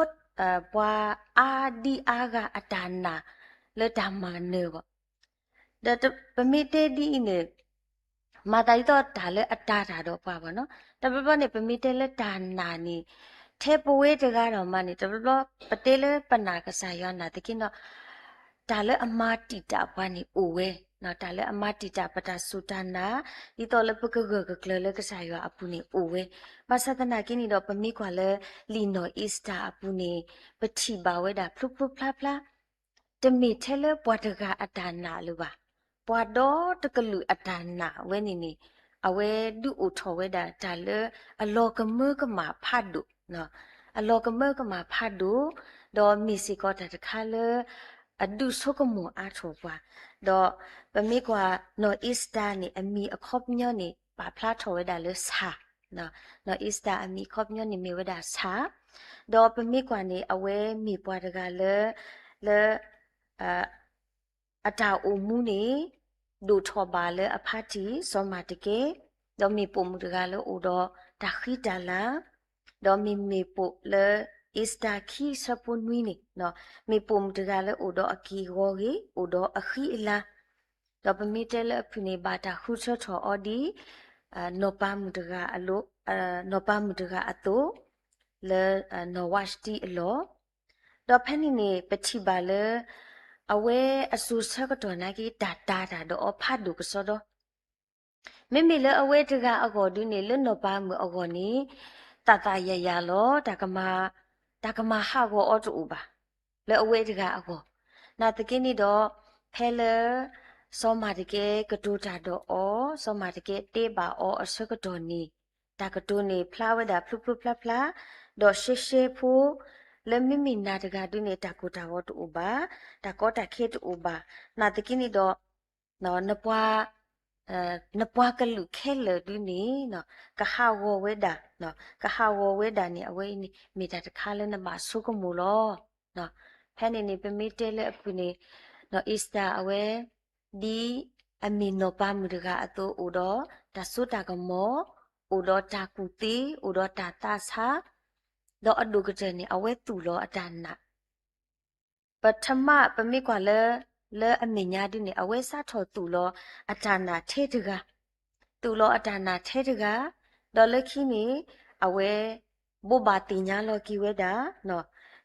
ပှၤအါဒံအါဂၤအတၢ်နာ်လၢတၢ်မၤနၢၤဘၣ်. ဒီးပမ့ၢ်တဲဒ်အံၤန့ၣ် မၤသးဒ်သိးတၢ်လၢအတၤတၢ်ဒီးပှၤဘၣ်နီၤ. တဘျီဘျီန့ၣ် ပမ့ၢ်တဲလၢတၢ်နာ်န့ၣ် ထဲပဝဲတဂၤဒီးမးန့ၣ် တဘျီဘျီ ပတဲလၢပနာ်ကစၢ်ယွၤနာ်သက့နီၤ တၢ်လၢအမၤတံာ်တာ်ပှၤန့ၣ်အိၣ်ဝဲ, တၢ်လၢအမၤတံာ်တာ်ပတၢ်စူၢ်တၢ်နာ် ဒ်သိးလၢပကဂၢၢ်ကကျၢၤလၢကစၢ်ယွၤအပူၤန့ၣ်အိၣ်ဝဲ. ဘၣ်ဆၣ်သနာ်က့န့ၣ်ဒီး ပမ့ၢ်ကွၢ်လၢ လံာ်နီၢ်အ့ၤစတၢၤအပူၤန့ၣ် ပထံၣ်ဘၣ်ဝဲဒၣ်ဖျိဖျိဖျါဖျါ တမ့ၢ်ထဲလၢပှၤတဂၤအတၢ်နာ်လၢၤဘၣ်. ပှၤဒီတကလုာ်အတၢ်နာ်ဝဲန့ၣ်န့ၣ် အဝဲဒုးအိၣ်ထီၣ်ဝဲဒၣ်တၢ်လၢအလီၤကမၢကမၣ်ဖးဒိၣ်, အလီၤကမၢကမၣ်ဖးဒိၣ်, ဒီးမ့ၢ်စ့ၢ်ကီးတၢ်တခါလၢ အဒုးဆိကမိၣ်အါထီၣ်ပှၤ, ဒီးပမ့ၢ်ကွၢ်နီၢ်အ့ၤစတၢၤန့ၣ် အမံၤအခီပညီန့ၣ် ပာ်ဖျါထီၣ်ဝဲဒၣ်လၢဆၣ်, နီၢ်အ့ၤစတၢၤအမံၤအခီပညီန့ၣ်မ့ၢ်ဝဲဒၣ်ဆၣ်, ဒီးပမ့ၢ်ကွၢ်န့ၣ် အဝဲမ့ၢ်ပှၤတဂၤလၢ လၢ အတၢ်အိၣ်မူန့ၣ် ဒိၣ်ထီၣ်ဘၣ်လၢအဖါတံၢ် စီၤမၤတကဲ, ဒီးမ့ၢ်ပိာ်မုၣ်တဂၤလၢအိၣ်ဒီးတၢ်ဃံတၢ်လၤ, ဒီးမ့မ့ၢ်ပိာ်လၢ အ့ၤစတၢၤခံဆၢဖိနွံန့ၣ် မ့ၢ်ပိာ်မုၣ်တဂၤလၢအိၣ်ဒီးအက့ၢ်အဂီၤဂ့ၤ အိၣ်ဒီးအဃံအလၤ, ဒီးပမ့ၢ်တဲလၢအဖုၣ်န့ၣ် ဘၣ်တၢ်ဃုထၢထီၣ်အီၤဒ် နီၢ်ပၤမုၣ်တဂၤအလိၤ, နီၢ်ပၤမုၣ်တဂၤအသိး လၢ နီၢ်ဝးရှတံအလီၢ်, ဒီးဖဲန့ၣ်န့ၣ် ပထံၣ်ဘၣ်လၢ အဝဲအစိၤဆၢကတီၢ်နာ်က့ တၢ်တၤတၢ်ဒီးအီၤဖးဒိၣ်ကစီဒီ, မ့မ့ၢ်လၢအဝဲတဂၤအဂီၢ်ဒုန့ၣ် လၢနီၢ်ပၤမုၣ်အဂီၢ်န့ၣ် သးသးယာ်ယာ်လီၤ, တၢ်ကမၤဟးဂီၤအီၤတအိၣ်ဘၣ်, လၢအဝဲတဂၤအဂီၢ်, နာ်သက့န့ၣ်ဒီး ဖဲလၢ စီၤမၤတကဲကတိၤတၢ်ဒီးအီၤ, စီၤမၤတကဲတဲဘၣ်အီၤအဆၢကတီၢ်န့ၣ် တၢ်ကတိၤန့ၣ်ဖျါဝဲဒၣ်ဖျိဖျိဖျါဖျါ, ဒီးရှဲရှဲဖိ လၢမ့မ့ၢ်နၤတဂၤဒုန့ၣ် တၢ်ကိၢ်တၢ်ဂီၤတအိၣ်ဘၣ်, တၢ်ကီတၢ်ခဲတအိၣ်ဘၣ်, နာ်သက့န့ၣ်ဒီး နပှၤ နပှၤကလုာ်ခဲလၢာ်ဒုန့ၣ် ကဟးဂီၤဝဲဒၣ်, ကဟးဂီၤဝဲဒၣ်န့ၣ် အဝဲအံၤန့ၣ် မ့ၢ်တၢ်တခါလၢနဘၣ်ဆိကမိၣ်လီၤ. ဖဲန့ၣ်န့ၣ် ပမ့ၢ်တဲလၢအဖုၣ်န့ၣ် နီၢ်အ့ၤစတၢၤအဝဲ ဒ်အမ့ၢ်နီၢ်ပၤမုၣ်တဂၤအသိး အိၣ်ဒီးတၢ်စိတၢ်ကမီၤ, အိၣ်ဒီးတၢ်ကူၣ်သ့, အိၣ်ဒီးတၢ်သးဆါ, ဒီးအဒိၣ်ကတၢၢ်န့ၣ် အဝဲသူၣ်လီၤအတၢ်နာ် ပထမ ပမ့ၢ်ကွၢ်လၢ လၢအမဲာ်ညါဒ်န့ၣ် အဝဲစးထီၣ်သူၣ်လီၤအတၢ်နာ်ထဲတဂၤ, သူၣ်လီၤအတၢ်နာ်ထဲတဂၤ, ဒီးလၢခံန့ၣ် အဝဲ ဘိးဘၣ်သ့ၣ်ညါလီၤက့ၤဝဲဒၣ်,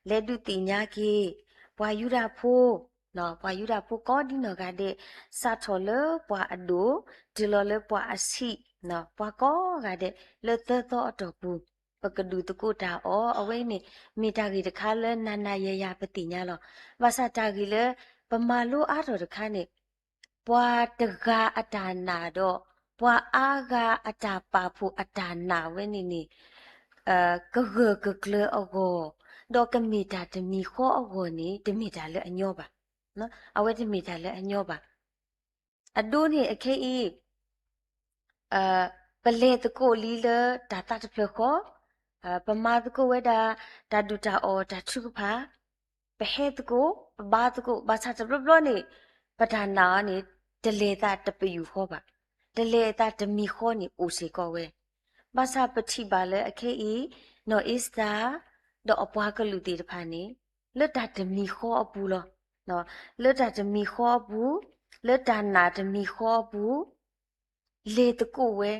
လဲၤဒုးသ့ၣ်ညါက့ၤ ပှၤယူဒၤဖိ, ပှၤယူဒၤဖိကိးဒ်နီၢ်ဂၤဒဲး, စးထီၣ်လၢပှၤအဒိၣ်, တုၤလီၤလၢပှၤအဆံး, ပှၤကိးဂၤဒဲး လၢသၢသီအတီၢ်ပူၤ ပကဒုးသကိးတၢ်အီၤ, အဝဲအံၤန့ၣ် မ့ၢ်တၢ်ဂ့ၢ်တခါလၢနၤနၤယၤယၤပသ့ၣ်ညါလီၤ. ဘၣ်ဆၣ်တၢ်ဂ့ၢ်လၢ ပမၤလိအါထီၣ်တခါန့ၣ် ပှၤတဂၤအတၢ်နာ်ဒီး ပှၤအါဂၤအတၢ်ပာ်ဖှိၣ်အတၢ်နာ်ဝဲန့ၣ်န့ၣ် ကဂၢၢ်ကကျၢၤအဂီၢ်, ဒီးကမ့ၢ်တၢ်တမံၤဃီအဂီၢ်န့ၣ် တမ့ၢ်တၢ်လၢအညီဘၣ်. အဝဲတမ့ၢ်တၢ်လၢအညီဘၣ်. အဒိန့ၣ်အခဲအံၤ ပလဲၤသကိးလံလၢတၢ်သးတဖျၢၣ်ဃီ, ပမၤသကိးဝဲဒၣ် တၢ်ဒုၣ်တၢ်အီၣ်တၢ်ထုကဖၣ်, ပဟဲသကိး, ပဘါသကိး, ဘၣ်ဆၣ်တဘျီဘျီန့ၣ် ပတၢ်နာ်အီၤန့ၣ် တလဲၤသးတပယူာ်ဃီဘၣ်. တလဲၤသးတမံၤဃီန့ၣ်အိၣ်စ့ၢ်ကီးဝဲ. ဘၣ်ဆၣ်ပထံၣ်ဘၣ်လၢအခဲအံၤ နီၢ်အ့ၤစတၢၤ ဒီးအပှၤကလုာ်သ့ၣ်တဖၣ်န့ၣ် လၢတၢ်တမံၤဃီအပူၤလီၤ. လၢတၢ်တမံၤဃီအပူၤ, လၢတၢ်နာ်တမံၤဃီအပူၤ လဲၤသကိးဝဲ,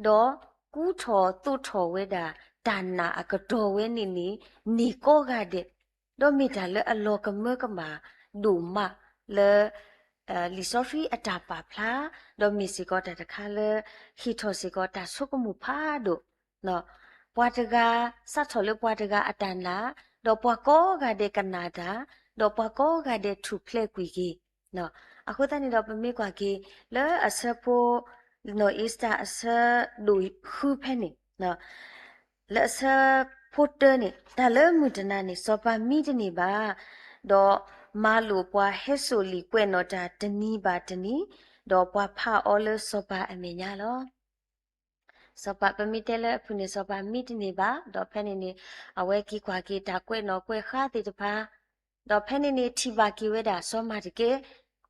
ဒီးကူထီၣ်သိးထီၣ်ဝဲဒၣ် တၢ်နာ်အကတီၢ်ဝဲန့ၣ်န့ၣ် န့ၢ်ကိးဂၤဒဲး, ဒီးမ့ၢ်တၢ်လၢအလီၤကမၢကမၣ်ဒိၣ်မးလၢ လံာ်စီဆှံအတၢ်ပာ်ဖျါ, ဒီးမ့ၢ်စ့ၢ်ကီးတၢ်တခါလၢ ဟ့ၣ်ထီၣ်စ့ၢ်ကီးတၢ်ဆိကမိၣ်ဖးဒိၣ်, ပှၤတဂၤ စးထီၣ်လၢပှၤတဂၤအတၢ်နာ်, ဒီးပှၤကိးဂၤဒဲးကနၣ်တၢ်, ဒီးပှၤကိးဂၤဒဲးထူၣ်ဖျဲးကွံာ်က့ၤ. အဃိသတးန့ၣ်ဒီး ပမ့ၢ်ကွၢ်က့ၤ လၢအဆၢဖိ နီၢ်အ့ၤစတၢၤ အဆၢဒိၣ်ဃုဖဲန့ၣ်, လၢအဆၢဖိတၢန့ၣ်, တၢ်လၢမုၢ်တနၤန့ၣ် စီၤပၤမံတန့ၢ်ဘၣ်, ဒီးမၤလိာ်ပှၤဟဲစိာ်လံာ်ကွဲးနီၣ်တၢ်တနံၤဘၣ်တနံၤ, ဒီးပှၤဖးအီၤလၢစီၤပၤအမဲာ်ညါလီၤ. စီၤပၤ ပမ့ၢ်တဲလၢအဖုၣ်န့ၣ် စီၤပၤမံတန့ၢ်ဘၣ်, ဒီးဖဲန့ၣ်န့ၣ် အဝဲက့ၤကွၢ်က့ၤတၢ်ကွဲးနီၣ်ကွဲးဃါသ့ၣ်တဖၣ်, ဒီးဖဲန့ၣ်န့ၣ် ထံၣ်ဘၣ်က့ၤဝဲဒၣ် စီၤမၤတကဲ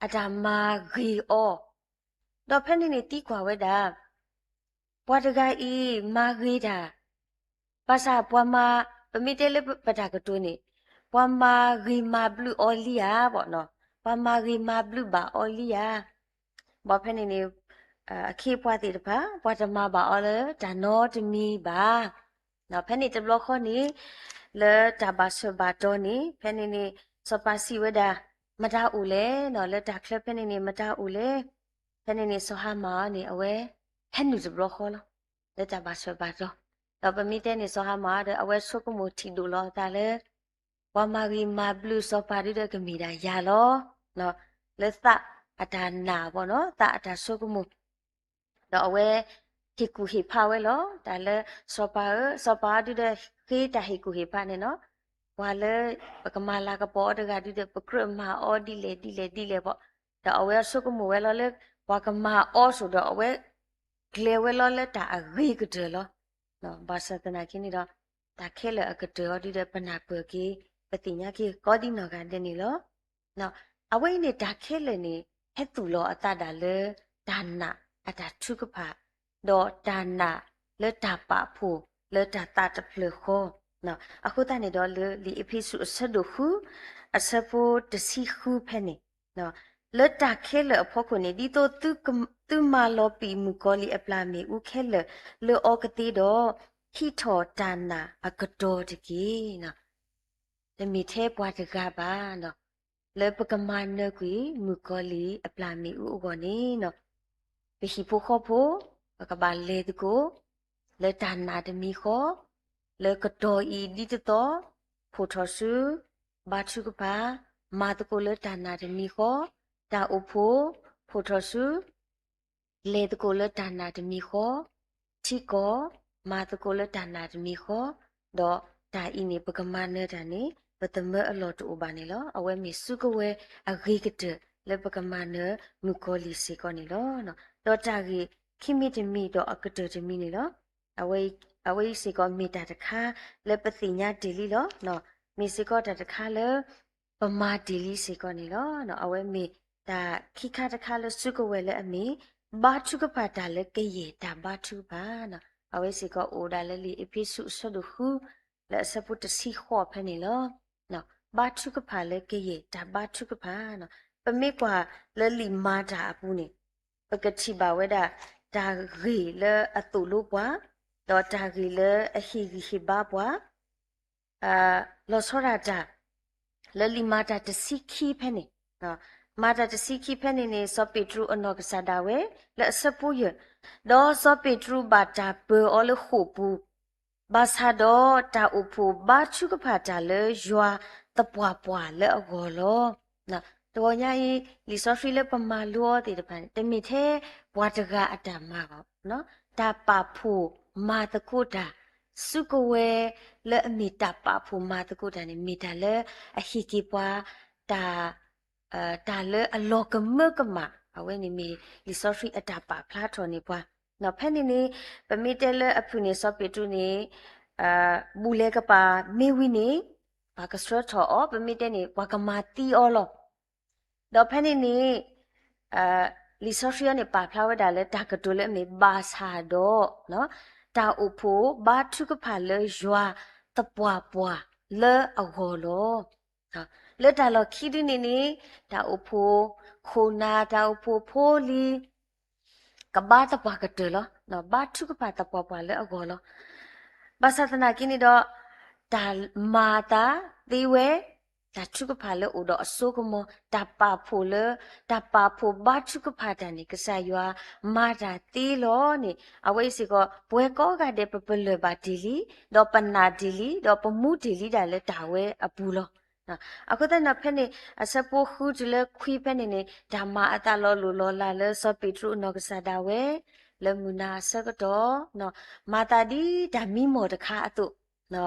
အတၢ်မၤဂ့ၤအီၤ, ဒီးဖဲန့ၣ်န့ၣ် သံကွၢ်ဝဲဒၣ် ပှၤတဂၤအံၤ မၤဂ့ၤတၢ်, ဘၣ်ဆၣ်ပှၤမၤ, ပမ့ၢ်တဲလၢပတၢ်ကတိၤန့ၣ်, ပှၤမၤဂ့ၤမၤဘျုးအီၤလံဧါ, ပှၤမၤဂ့ၤမၤဘျုးဘၣ်အီၤလံဧါ. ဘၣ်ဖဲန့ၣ်န့ၣ် အခ့အပှၤသ့ၣ်တဖၣ် ပှၤတမၤဘၣ်အီၤလၢတၢ်နီတမံၤဘၣ်. ဖဲန့ၣ်တဘျီဃီန့ၣ် လၢတၢ်ဘၣ်ဆၢဘၣ်တီၤန့ၣ် ဖဲန့ၣ်န့ၣ် စီၤပၤစံးဝဲဒၣ် မတၤအိၣ်လဲၣ်, လၢတၢ်ချၢဖဲန့ၣ်န့ၣ် မတၤအိၣ်လဲၣ်. ဖဲန့ၣ်န့ၣ် စီၤဟၤမၣ်အံၤန့ၣ် အဝဲဟဲနုာ်တဘျီဃီလီၤ လၢတၢ်ဘၣ်ဆၢဘၣ်တီၤ. ဒီးပမ့ၢ်တဲန့ၣ် စီၤဟၤမၣ်ဒီး အဝဲဆိကမိၣ်ထံၣ်ဒိၣ်လီၤအသးလၢ ပှၤမၤဂ့ၤမၤဘျုးစီၤပၤဒုဒီးကမ့ၢ်ဒၣ်ယၤလီၤ. လၢသးအတၢ်နာ်ဘၣ်နီၤ သးအတၢ်ဆိကမိၣ် ဒီးအဝဲဟ့ၣ်ကူၣ်ဟ့ၣ်ဖးဝဲလီၤ. တၢ်လၢစီၤပၤဧၢ, စီၤပၤဒုဒီးဃ့တၢ်ဟ့ၣ်ကူၣ်ဟ့ၣ်ဖးန့ၣ်နီၤ, ပှၤလၢပကမၤလၤကပီၤအီၤတဂၤဒုဒီး ပကြၢးမၤအီၤဒ်လဲၣ်ဒ်လဲၣ်ဒ်လဲၣ်ဘၣ်. ဒီးအဝဲဆိကမိၣ်ဝဲလီၤလၢ ပှၤကမၤအီၤဆိဒီး အဝဲကျဲၤဝဲလီၤလၢတၢ်အဂ့ၤကတၢၢ်လီၤ. ဘၣ်ဆၣ်သနာ်က့န့ၣ်ဒီး တၢ်ခဲလၢာ်အကတၢၢ်အီၤဒုဒီး ပနၢ်ပၢၢ်က့ၤ ပသ့ၣ်ညါက့ၤကိးဒ်နီၢ်ဂၤဒဲးန့ၣ်လီၤ. အဝဲအံၤန့ၣ် တၢ်ခဲလၢာ်န့ၣ် ဟဲသူၣ်လီၤအသးဒၣ်လၢ တၢ်နာ်အတၢ်ထုကဖၣ်, ဒီးတၢ်နာ်လၢတၢ်ပာ်ဖှိၣ်လၢတၢ်သးတဖျၢၣ်ဃီ. အဃိသတးန့ၣ်ဒီး လၢလံာ်အ့းဖ့းစူးအဆၢဒိၣ်ဃု အဆၢဖိတဆံဃုဖဲန့ၣ်, လၢတၢ်ခဲလၢာ်အဖီခိၣ်န့ၣ် ဒ်သိးသုမၤလီၤပံာ်မုၣ်ကီၤလံၢ်အပျၢ်မ့ၣ်အူခဲလၢာ်လၢအီကသ့ဒီး, ဟံးထီၣ်တၢ်နာ်အကတီၤတက့ၢ်. တမ့ၢ်ထဲပှၤတဂၤဘၣ်, လၢပကမၤနၢၤကွံာ်မုၣ်ကီၤလံၢ်အပျၢ်မ့ၣ်အူအဂီၢ်န့ၣ်, ပဟံၣ်ဖိဃီဖိ ပကဘၣ်လဲၤသကိး လၢတၢ်နာ်တမံၤဃီ, လၢကတီၤအံၤဒ်သိးသိး, ဖီၣ်ထီၣ်ဆူ ဘါထုကဖၣ်, မၤသကိးလၢတၢ်နာ်တမံၤဃီ, တၢ်အိၣ်ဖှိၣ်, ဖီၣ်ထီၣ်ဆူ လဲၤသကိးလၢတၢ်နာ်တမံၤဃီ, ထံကီၢ်, မၤသကိးလၢတၢ်နာ်တမံၤဃီ, ဒီးတၢ်အံၤန့ၣ် ပကမၤနၢၤတၢ်န့ၣ် ပသမၢအလီၢ်တအိၣ်ဘၣ်န့ၣ်လီၤ. အဝဲမ့ၢ်စုကဝဲၤအဂ့ၤကတၢၢ် လၢပကမၤနၢၤမုၣ်ကီၤလံၢ်စ့ၢ်ကီးန့ၣ်လီၤ. ဒီးတၢ်ဂ့ၢ်ခံမံၤတမံၤဒီးအကတၢၢ်တမံၤန့ၣ်လီၤ. အဝဲအံၤစ့ၢ်ကီးမ့ၢ်တၢ်တခါလၢပသ့ၣ်ညါတ့ၢ်လံလီၤ. မ့ၢ်စ့ၢ်ကီးတၢ်တခါလၢ ပမၤတ့ၢ်လံစ့ၢ်ကီးန့ၣ်လီၤ. အဝဲမ့ၢ်တၢ်ခံခါတခါလၢစုကဝဲၤလၢအမ့ၢ် ဘါထုကဖၣ်တၢ်လၢကယဲၢ်တၢ်ဘါထုကဖၣ်, အဝဲစ့ၢ်ကီးအိၣ်ဒၣ်လၢလံာ်အ့းဖ့းစူးအဆၢဒိၣ်ဃု လၢအဆၢဖိတဆံဃိးဖဲန့ၣ်လီၤ. ဘါထုကဖၣ်လၢကယဲၢ်တၢ်ဘါထုကဖၣ်, ပမ့ၢ်ကွၢ်လၢလံာ်မၤတၢ်အပူၤန့ၣ် ပကထံၣ်ဘၣ်ဝဲဒၣ် တၢ်ဂ့ၢ်လၢအသိၣ်လိပှၤ, ဒီးတၢ်ဂ့ၢ်လၢအဟ့ၣ်ဂံၢ်ဟ့ၣ်ဘါပှၤ လီၤဆီဒၣ်တၢ် လၢလံာ်မၤတၢ်တဆံခံဖဲန့ၣ်, မၤတၢ်တဆံခံဖဲန့ၣ်န့ၣ် စီၤပ့းတရူးအနီၢ်ကစၢ်ဒၣ်ဝဲ လၢအဆၢဖိယဲၢ်, ဒီးစီၤပ့းတရူးဘၣ်တၢ်ပၢၤအီၤလၢဃိာ်ပူၤ, ဘၣ်ဆၣ်ဒီးတၢ်အိၣ်ဖှိၣ်ဘါထုကဖၣ်တၢ်လၢယွၤသပှၢ်ပှၢ်လၢအဂီၢ်လီၤ. တဂီၤညါအံၤ လံာ်စီဆှံလၢပမၤလိအီၤသ့ၣ်တဖၣ်န့ၣ် တမ့ၢ်ထဲပှၤတဂၤအတၢ်မၤဘၣ်, တၢ်ပာ်ဖှိၣ်မၤသကိးတၢ်, စုကဝဲၤလၢအမ့ၢ်တၢ်ပာ်ဖှိၣ်မၤသကိးတၢ်န့ၣ် မ့ၢ်တၢ်လၢအဟ့ၣ်က့ၤပှၤ တၢ် တၢ်လၢအလီၤကမၢကမၣ်, အဝဲန့ၣ်မ့ၢ်လံာ်စီဆှံအတၢ်ပာ်ဖျါထီၣ်န့ၢ်ပှၤ. ဖဲန့ၣ်န့ၣ် ပမ့ၢ်တဲလၢအဖုၣ်န့ၣ် စီၤပ့းတရူးန့ၣ် ဘူၣ်လဲၤကပၤမ့ၢ်ဝံၤန့ၣ် ပှၤကဆှၢထီၣ်အီၤ, ပမ့ၢ်တဲန့ၣ် ပှၤကမၤသံအီၤလီၤ. ဒီးဖဲန့ၣ်န့ၣ် လံာ်စီဆှံအံၤန့ၣ် ပာ်ဖျါဝဲဒၣ်လၢတၢ်ကတိၤလၢအမ့ၢ်ဘၣ်ဆၣ်ဒီး တၢ်အိၣ်ဖှိၣ်ဘါထုကဖၣ်လၢယွၤသပှၢ်ပှၢ်လၢအဂီၢ်လီၤ. လၢတၢ်လီၢ်ခံဒုန့ၣ်န့ၣ် တၢ်အိၣ်ဖှိၣ်ခိၣ်နၢ် တၢ်အိၣ်ဖှိၣ်ဖိလံၤ ကဘါသပှၢ်ကတၢၢ်လီၤ. ဘါထုကဖၣ်သပှၢ်ပှၢ်လၢအဂီၢ်လီၤ. ဘၣ်ဆၣ်သနာ်က့န့ၣ်ဒီး တၢ်မၤအသးသ့ဝဲ, တၢ်ထုကဖၣ်လၢအိၣ်ဒီးအစိကမီၤ, တၢ်ပာ်ဖှိၣ်လၢ တၢ်ပာ်ဖှိၣ်ဘါထုကဖၣ်တၢ်န့ၣ် ကစၢ်ယွၤမၤတၢ်သ့လီၤန့ၣ် အဝဲအံၤစ့ၢ်ကီး ပဝဲကိးဂၤဒဲး ပပလၢၢ်ဘၣ်တ့ၢ်လံ, ဒီးပနာ်တ့ၢ်လံ, ဒီးပမူတ့ၢ်လံဒၣ်လၢတၢ်ဝဲအပူၤလီၤ. အဃိသတးန့ၣ်ဖဲန့ၣ် အဆၢဖိဃုတုၤလၢခွံဖဲန့ၣ်န့ၣ် တၢ်မၤအသးလီၤလိၢ်လီၤလးလၢစီၤပ့းတရူးအနီၢ်ကစၢ်ဒၣ်ဝဲ လၢမုၢ်နၤအဆၢကတီၢ် မၤသးဒ်တၢ်မံမီၢ်တခါအသိး,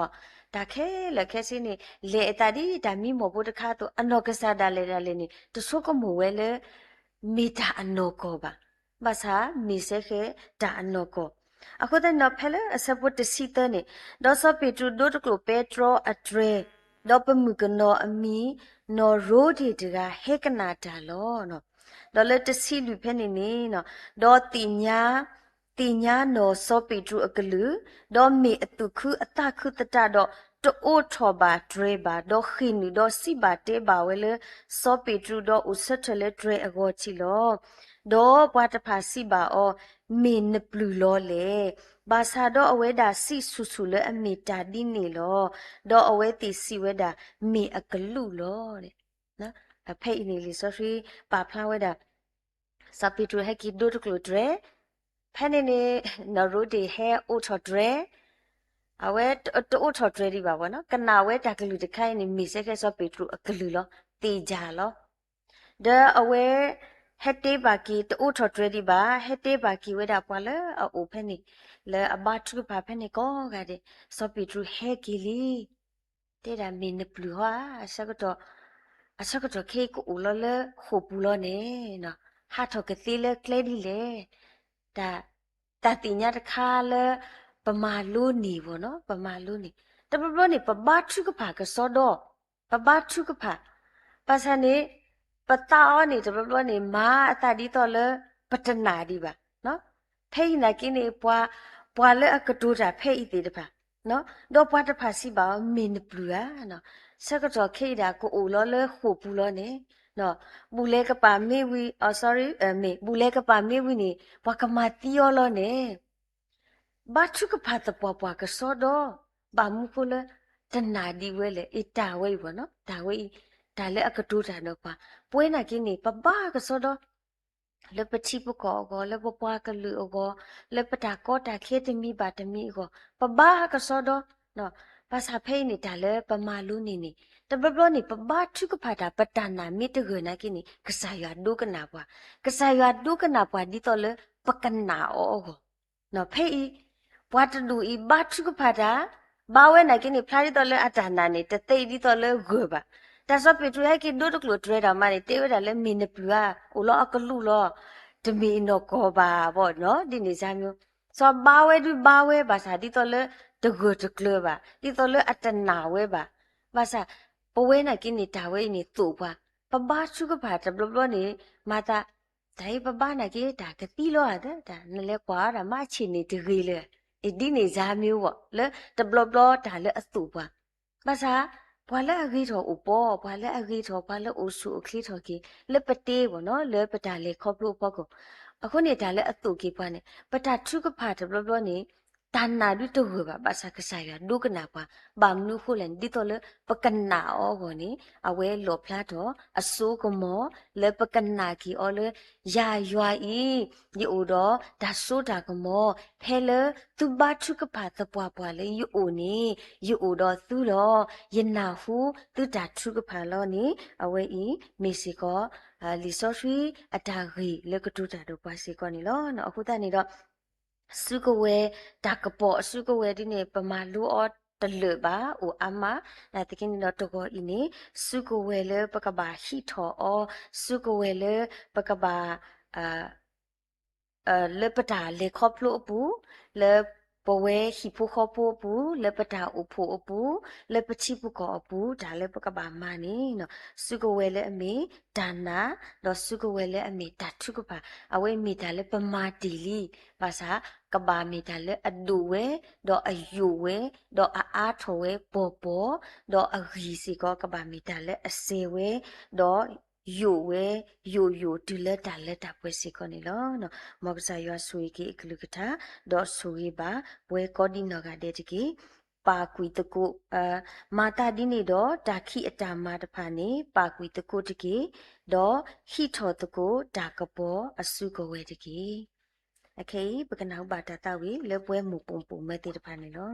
တၢ်ခဲလၢာ်ခဲဆ့န့ၣ် လဲၤအသးဒ်တၢ်မံမီၢ်ဖိတခါအသိး အနီၢ်ကစၢ်ဒၣ်လဲာ်ဒၣ်လဲာ်န့ၣ် တဆိကမိၣ်ဝဲလၢ မ့ၢ်တၢ်အနီၢ်ကီၢ်ဘၣ်. ဘၣ်ဆၣ်မ့ၢ်စဲဃဲတၢ်အနီၢ်ကီၢ်. အဃိသတးန့ၣ်ဒီး ဖဲလၢအဆၢဖိတဆံသၢန့ၣ်, ဒီးစီၤပ့းတရူးဒိတကျိာ်ပဲတြီအတြဲၤ, ဒီးပမုၣ်ကနီၤအမံၤ နီၢ်ရိဒ့ၣ်တဂၤ ဟဲကနၣ်တၢ်လီၤ. ဒီးလၢတဆံလွံၢ်ဖဲန့ၣ်န့ၣ်, ဒီးသ့ၣ်ညါ သ့ၣ်ညါနီၢ်စီၤပ့းတရူးအကလုၢ်, ဒီးမ့ၢ်အသူၣ်ခုအသးခုသတးဒီး တအိးထီၣ်ဘၣ်တြဲၤဘၣ်, ဒီးဃ့ၢ်နုာ်ဒီးစံးဘၣ်တဲဘၣ်ဝဲလၢ စီၤပ့းတရူးဒီးအိၣ်ဆၢထၢၣ်လၢတြဲၤအဂီၢ်ထံးလီၤ. ဒီးပှၤတဖၣ်စံးဘၣ်အီၤ, မ့ၢ်နပျုၢ်လီၤလဲၣ်. ဘၣ်ဆၣ်ဒီးအဝဲဒၣ်စံးဆူၣ်ဆူၣ်လၢအမ့ၢ်တၢ်ဒ်န့ၣ်လီၤ. ဒီးအဝဲသ့ၣ်စံးဝဲဒၣ်, မ့ၢ်အကလူးလီၤ. ဖဲအံၤန့ၣ်လံာ်စီဆှံပာ်ဖျါဝဲဒၣ် စီၤပ့းတရူးဟဲက့ၤဒိတကျိာ်တြဲၤ, ဖဲန့ၣ်န့ၣ် နီၢ်ရိဒ့ၣ်ဟဲအိးထီၣ်တြဲၤ, အဝဲတအိးထီၣ်တြဲၤဒံးဘၣ်ဘၣ်နီၤ, ကနၣ်ဝဲတၢ်ကလုၢ်တခါအံၤန့ၣ် မ့ၢ်စဲဃဲစီၤပ့းတရူးအကလုၢ်လီၤ, သ့ၣ်ယၢ်လီၤ. ဒီးအဝဲ ဟဲတဲဘၣ်က့ၤ တအိးထီၣ်တြဲၤဒံးဘၣ်, ဟဲတဲဘၣ်က့ၤဝဲဒၣ်ပှၤလၢအအိၣ်ဖဲန့ၣ်, လၢအဘါထုကဖၣ်ဖဲန့ၣ်ကိးဂၤဒဲး, စီၤပ့းတရူးဟဲက့ၤလံ တဲဒၣ်မ့ၢ်နပျုၢ်ဟီဧါ, အဆၢကတီၢ်, အဆၢကတီၢ်ခဲအံၤကအိၣ်လီၤလၢဃိာ်ပူၤလီၤန့ၣ်, ဟးထီၣ်ကသ့လၢကျဲဒ်လဲၣ်. တၢ်, တၢ်သ့ၣ်ညါတခါလၢ ပမၤလိန့ၢ်ဘၣ်နီၤ, ပမၤလိန့ၢ်, တဘျီဘျီန့ၣ် ပဘါထုကဖၣ်ကစီဒီ, ပဘါထုကဖၣ်, ဘၣ်ဆၣ်န့ၣ် ပသးအီၤန့ၣ် တဘျီဘျီန့ၣ် မၤအသးဒ်သိးလၢ ပတနာ်ဒံးဘၣ်. ဖဲအံၤနာ်က့န့ၣ် ပှၤ, ပှၤလၢအကတိၤတၢ်ဖဲအံၤသ့ၣ်တဖၣ်, ဒီးပှၤတဖၣ်စံးဘၣ်အီၤ မ့ၢ်နပျုၢ်ဧါ, ဆၢကတီၢ်ခဲအံၤဒၣ်ကအိၣ်လီၤလၢဃိာ်ပူၤလီၤန့ၣ်, ဘူၣ်လဲၤကပာ်မ့ၢ်ဝံၤ, အ sorry, မ့ၢ်ဘူၣ်လဲၤကပာ်မ့ၢ်ဝံၤန့ၣ် ပှၤကမၤသံအီၤလီၤန့ၣ် ဘါထုကဖၣ်သပှၢ်ပှၢ်ကစီဒီ, ဘၣ်မနုၤဃိလၢ တနာ်ဒံးဝဲလဲၣ်. အ့ တၢ်ဝဲအံၤဘၣ်နီၤ, တၢ်ဝဲအံၤ, တၢ်လၢအကတိၤတၢ်ဒီးပှၤ, ပဝဲနာ်က့န့ၣ် ပဘါကစီဒီ လၢပထံပကီၢ်အဂီၢ်, လၢပပှၤကလုာ်အဂီၢ်, လၢပတၢ်ကီတၢ်ခဲတမံၤဘၣ်တမံၤအဂီၢ်, ပဘါကစီဒီ, ဘၣ်ဆၣ်ဖဲအံၤန့ၣ် တၢ်လၢပမၤလိန့ၢ်န့ၣ်, တဘျီဘျီန့ၣ် ပဘါထုကဖၣ်တၢ် ပတၢ်နာ်မ့ၢ်တဂၢၢ်နာ်က့န့ၣ် ကစၢ်ယွၤဒိကနၣ်ပှၤ, ကစၢ်ယွၤဒိကနၣ်ပှၤဒ်သိးလၢ ပကနာ်အီၤအဂီၢ် ဖဲအံၤ, ပှၤတဒူၣ်အံၤ ဘါထုကဖၣ်တၢ်, ဘါဝဲနာ်က့န့ၣ် ဖျါဒ်သိးလၢအတၢ်နာ်န့ၣ် တသ့ဒ်သိးလၢဂၢၢ်ဘၣ်. တၢ်စီၤပ့းတရူးဟဲက့ၤဒိတကျိာ်တြဲၤတၢ်မးန့ၣ် တဲဝဲဒၣ်လၢမ့ၢ်နပျုၢ်ဧါ, အိၣ်လီၤအကလူးလီၤ, တမ့ၢ်အနီၢ်ကီၢ်ဘၣ်ဘၣ်နီၤ, ဒ်န့ၣ်စၢ်မ့ၢ်, စီၤဘါဝဲဒုးဘါဝဲဘၣ်ဆၣ်ဒ်သိးလၢတဂၢၢ်တကျၢၤဘၣ်, ဒ်သိးလၢအတနာ်ဝဲဘၣ်. ဘၣ်ဆၣ် ပဝဲနာ်က့န့ၣ် တၢ်ဝဲအံၤန့ၣ်သိၣ်ပှၤ, ပဘါထုကဖၣ်တဘျီဘျီန့ၣ် မၤသး တၢ်အံၤပဘါနာ်က့ တၢ်ကသံလီၤဧါ, တၢ်နလဲၤကွၢ်အီၤဒၣ်မး အဆ့ၣ်န့ၣ်တဂ့ၤလၢၤ, ဒ်န့ၣ်စၢ်မ့ၢ်ဝဲ လၢတဘျီဘျီတၢ်လၢအသိၣ်ပှၤ, ဘၣ်ဆၣ် ပှၤလၢအဂ့ၤထီၣ်အိၣ်ပီ, ပှၤလၢအဂ့ၤထီၣ်, ပှၤလၢအိၣ်ဆူၣ်အိၣ်ချ့ထီၣ်က့ၤ လၢပတဲဘၣ်နီၤ, လၢပတၢ်လဲၤခီဖျိအဖီခိၣ်, အဃိန့ၣ် တၢ်လၢအသိၣ်က့ၤပှၤန့ၣ် ပတၢ်ထုကဖၣ်တဘျီဘျီန့ၣ် တၢ်နာ်ဒုးတဂၢၢ်ဘၣ်, ဘၣ်ဆၣ်ကစၢ်ယွၤဒိကနၣ်ပှၤ, ဘၣ်မနုၤအဃိလဲၣ်န့ၣ် ဒ်သိးလၢပကနာ်အီၤအဂီၢ်န့ၣ် အဝဲလီၣ်ဖျါထီၣ်အစိကမီၤ လၢပကနာ်က့ၤအီၤလၢ ယၤယွၤအံၤ ယအိၣ်ဒီးတၢ်စိတၢ်ကမီၤ, ဖဲလၢသုဘါထုကဖၣ်သပှၢ်ပှၢ်လၢယအိၣ်န့ၣ် ယအိၣ်ဒီးသုလီၤ. ယနၢ်ဟူသုတၢ်ထုကဖၣ်လီၤန့ၣ် အဝဲအံၤမ့ၢ်စ့ၢ်ကီး လံာ်စီဆှံအတၢ်ဂ့ၢ်လၢကတိၤတၢ်ဒီးပှၤစ့ၢ်ကီးန့ၣ်လီၤ. အဃိသတးန့ၣ်ဒီး စုကဝဲၤ တၢ်ကပီၤအစုကဝဲၤဒ်န့ၣ် ပမၤလိအီၤတလၢာ်ဘၣ် အိၣ်အါမး, နာ်သက့န့ၣ်ဒီးတဂီၤအံၤန့ၣ် စုကဝဲၤလၢပကဘၣ်ဟံးထီၣ်အီၤ, စုကဝဲၤလၢပကဘၣ် လၢပတၢ်လဲၤခီဖျိအပူၤ, လၢပဝဲဟံၣ်ဖိဃီဖိအပူၤ, လၢပတၢ်အိၣ်ဖှိၣ်အပူၤ, လၢပထံပကီၢ်အပူၤ တၢ်လၢပကဘၣ်မၤန့ၣ် စုကဝဲၤလၢအမ့ၢ်တၢ်နာ်, ဒီးစုကဝဲၤလၢအမ့ၢ်တၢ်ထုကဖၣ်, အဝဲမ့ၢ်တၢ်လၢပမၤတ့ၢ်လံ, ဘၣ်ဆၣ် ကဘၣ်မ့ၢ်တၢ်လၢအဒိၣ်ဝဲ, ဒီးအယိာ်ဝဲ, ဒီးအအါထီၣ်ဝဲပီၤပီၤ, ဒီးအဂံၢ်စ့ၢ်ကီး ကဘၣ်မ့ၢ်တၢ်လၢအစဲးဝဲ, ဒီး ယိာ်ဝဲ, ယိာ်ယိာ်တုၤလၢတၢ်လၢတၢ်ပှဲၤစ့ၢ်ကီးန့ၣ်လီၤ. မ်ကစၢ်ယွၤဆိၣ်ဂ့ၤက့ၤအကလုၢ်ကထါ, ဒီးဆိၣ်ဂ့ၤဘၣ်ပဝဲကိးဒံနီၢ်ဂၤဒဲးတက့ၢ်. ပာ်ကွံာ်သကိး, မၤသးဒ်န့ၣ်ဒီး တၢ်ခံးအတၢ်မၤတဖၣ်န့ၣ် ပာ်ကွံာ်သကိးတက့ၢ်, ဒီးဟံးထီၣ်သကိးတၢ်ကပီၤအစုကဝဲၤတက့ၢ်. အခဲအံၤ ပကနၢ်ဟူဘၣ်တၢ်သးဝံၣ်လၢပှဲၤမိၢ်ပိာ်ပိာ်မၢၤသ့ၣ်တဖၣ်န့ၣ်လီၤ.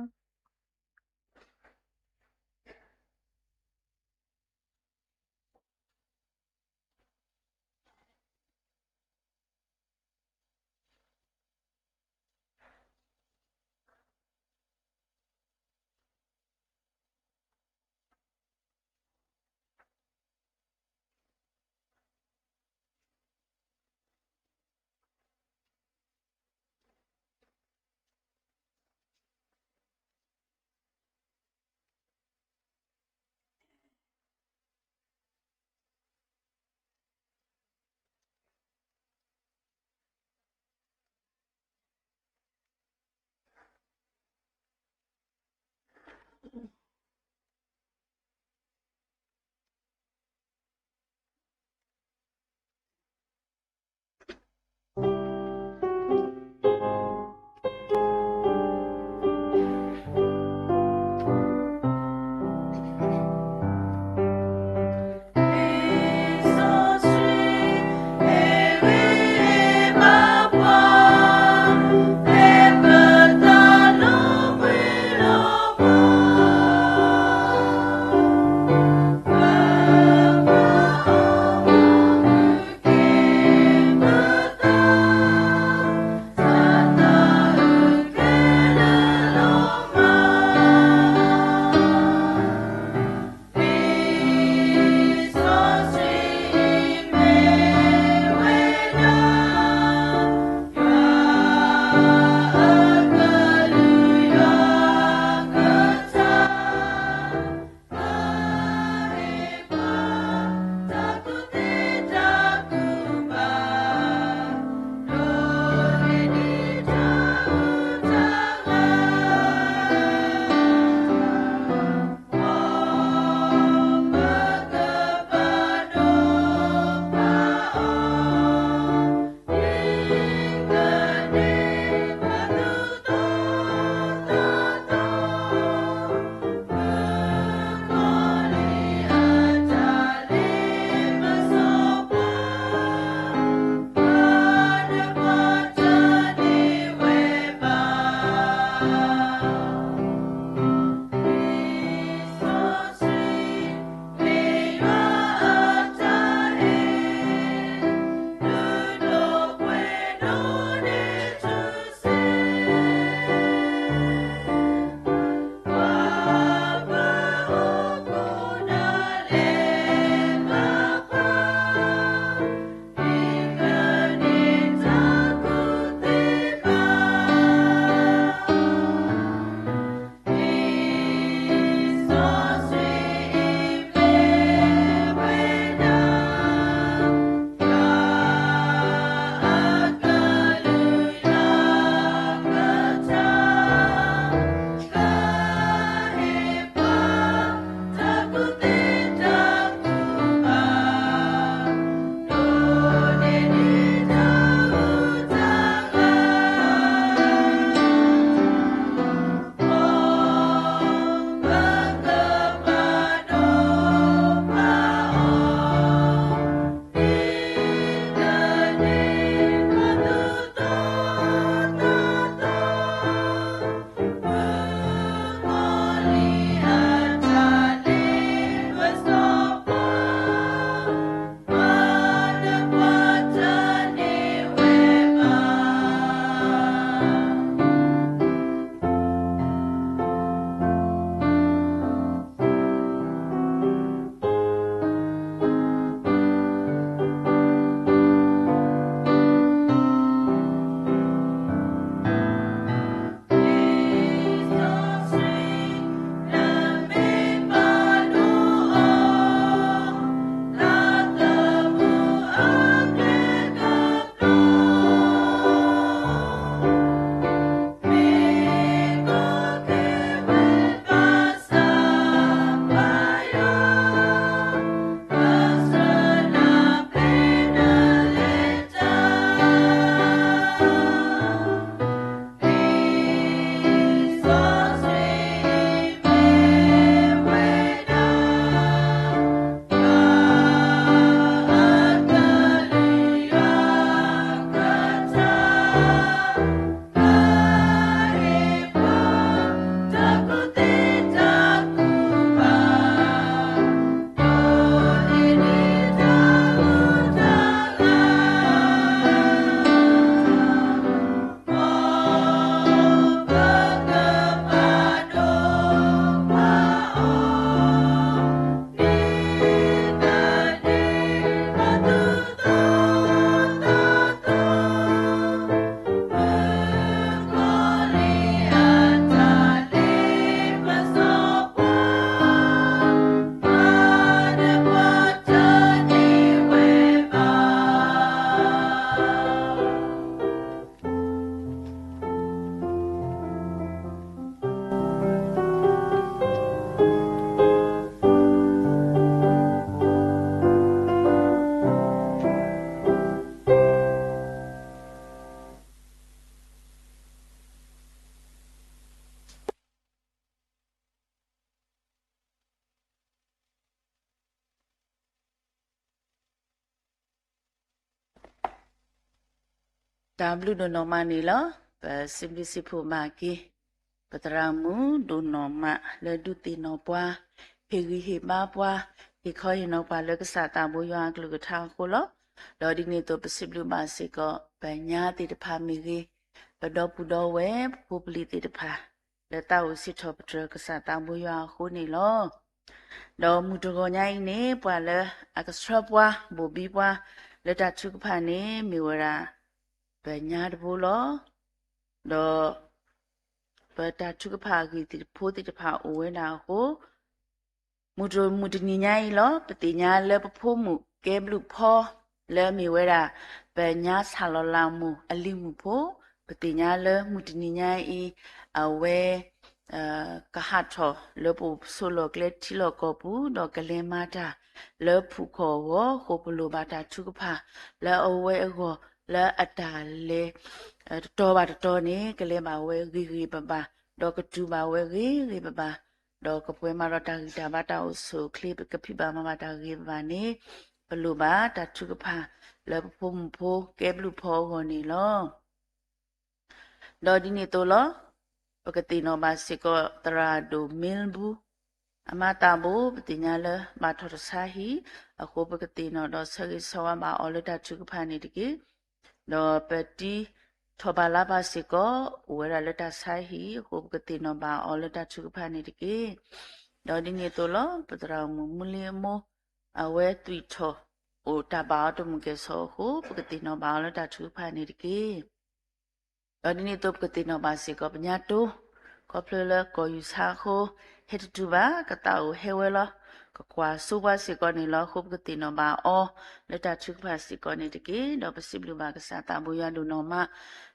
တၢ်ဘျုးဒိၣ်နီၢ်မးန့ၣ်လီၤ. ပစံးဘျုးစံးဖှိၣ်ဘၣ်က့ၤ ပသရၣ်မုၣ်ဒိၣ်နီၢ်မးလၢဒုးသ့ၣ်နီၣ်ပှၤ, ဟ့ၣ်ဂံၢ်ဟ့ၣ်ဘါပှၤ, ဟ့ၣ်ခီဟ့ၣ်နီၤပှၤလၢကစၢ်သးဘိယွၤအကလုၢ်ကထါအဃိလီၤ. ဒီးဒ်န့ၣ်အသိးပစံးဘျုးဘၣ်စ့ၢ်ကီး ပညါသ့ၣ်တဖၣ်မ့ၢ်ဂ့ၤ, ပဒီပုၢ်ဒီဝဲၢ် ပဖိပလံၤသ့ၣ်တဖၣ် လၢတၢ်အိၣ်စံးထီၣ်ပတြၢၤကစၢ်သးဘိယွၤအဃိန့ၣ်လီၤ. ဒီးမုၢ်တဂီၤညါအံၤန့ၣ် ပှၤလၢအကဆှၢပှၤဘိၣ်ဘံပှၤ လၢတၢ်ထုကဖၣ်န့ၣ် မ့ၢ်ဝဲဒၣ် ပညါတဘိလီၤ. ဒီးပတၢ်ထုကဖၣ်အဂ့ၢ်သ့ၣ်တဖိသ့ၣ်တဖၣ်အိၣ်ဝဲဒၣ်အဃိ မုၢ်တ မုၢ်တနံၤညါအံၤလီၤ. ပသ့ၣ်ညါလၢပဖိမုၣ်ကဲဘျုးဖီ လၢအမ့ၢ်ဝဲဒၣ် ပညါဆၣ်လီၤလးမိၢ်အလံၤမုၣ်ဖိ, ပသ့ၣ်ညါလၢမုၢ်တနံၤညါအံၤ အဝဲ ကဟးထီၣ်လၢပအိၣ်ဆိးလီၢ်ကျဲထံလီၢ်ကီၢ်ပူၤ ဒီးကလဲၤမၤတၢ်လၢဖုၣ်ကီၢ်အဂီၢ်အဃိ ပလိၣ်ဘၣ်တၢ်ထုကဖၣ် လၢအဝဲအဂီၢ် လၢအတၢ်လဲၤ တတီၤဘၣ်တတီၤန့ၣ် ကလဲၤဘၣ်ဝဲဂ့ၤဂ့ၤဘၣ်ဘၣ်, ဒီးကတုၤဘၣ်ဝဲဂ့ၤဂ့ၤဘၣ်ဘၣ်, ဒီးကပှဲၤမၤဒီးတၢ်ဂံၢ်တၢ်ဘါတၢ်အိၣ်ဆူၣ်အိၣ်ချ့ ကဖံးဘၣ်မၤဘၣ်တၢ်ဂ့ၤဘၣ်ဘၣ်န့ၣ် ပလိၣ်ဘၣ်တၢ်ထုကဖၣ် လၢပဖိမုၣ်ဖိကဲဘျုးဖီအဂီၢ်န့ၣ်လီၤ. ဒီးဒ်န့ၣ်အသိးလီၤ. ပကသ့ၣ်နီၣ်ဘၣ်စ့ၢ်ကီး သရၣ်ဒိၣ်မ့လ်ဘူ, အမါသးဘိ ပသ့ၣ်ညါလၢဘၣ်ထီၣ်တဆါဟံၣ်အဃိ ပကသ့ၣ်နီၣ်ဒီးဆၢဂ့ၤဆၢဝါဘၣ်အီၤလၢတၢ်ထုကဖၣ်န့ၣ်တက့ၢ်. ဒီးပတံထီၣ်ဘၣ်လၢပၢ်စ့ၢ်ကီး အိၣ်ဝဲဒၣ်လၢတၢ်ဆါဟံၣ်အဃိ ပကသ့ၣ်နီၣ်ဘၣ်အီၤလၢတၢ်ထုကဖၣ်န့ၣ်တက့ၢ်. ဒီးဒ်န့ၣ်အသိးလီၤ. ပသရၣ်မုၣ်မူလ့အမိၢ် အဝဲသွံၣ်ထီၣ် အိၣ်တၢ်ဘၣ်အီၤတမုာ်ကဲၣ်ဆိးအဃိ ပကသ့ၣ်နီၣ်ဘၣ်အီၤလၢတၢ်ထုကဖၣ်န့ၣ်တက့ၢ်. ဒီးဒ်န့ၣ်အသိးပကသ့ၣ်နီၣ်ဘၣ်စ့ၢ်ကီးပညါတိ, ခီဖျိလၢကီၢ်ယူၢ်ဆါအဃိ ဟဲတတုၤဘၣ် ကသးအိၣ်ဟဲဝဲလီၤ. ကကွၢ်စိပှၤစ့ၢ်ကီးန့ၣ်လီၤ. အဃိပကသ့ၣ်နီၣ်ဘၣ်အီၤ လၢတၢ်ထုကဖၣ်စ့ၢ်ကီးန့ၣ်တက့ၢ်. ဒီးပစံးဘျုးဘၣ်ကစၢ်သးဘိယွၤဒိၣ်နီၢ်မး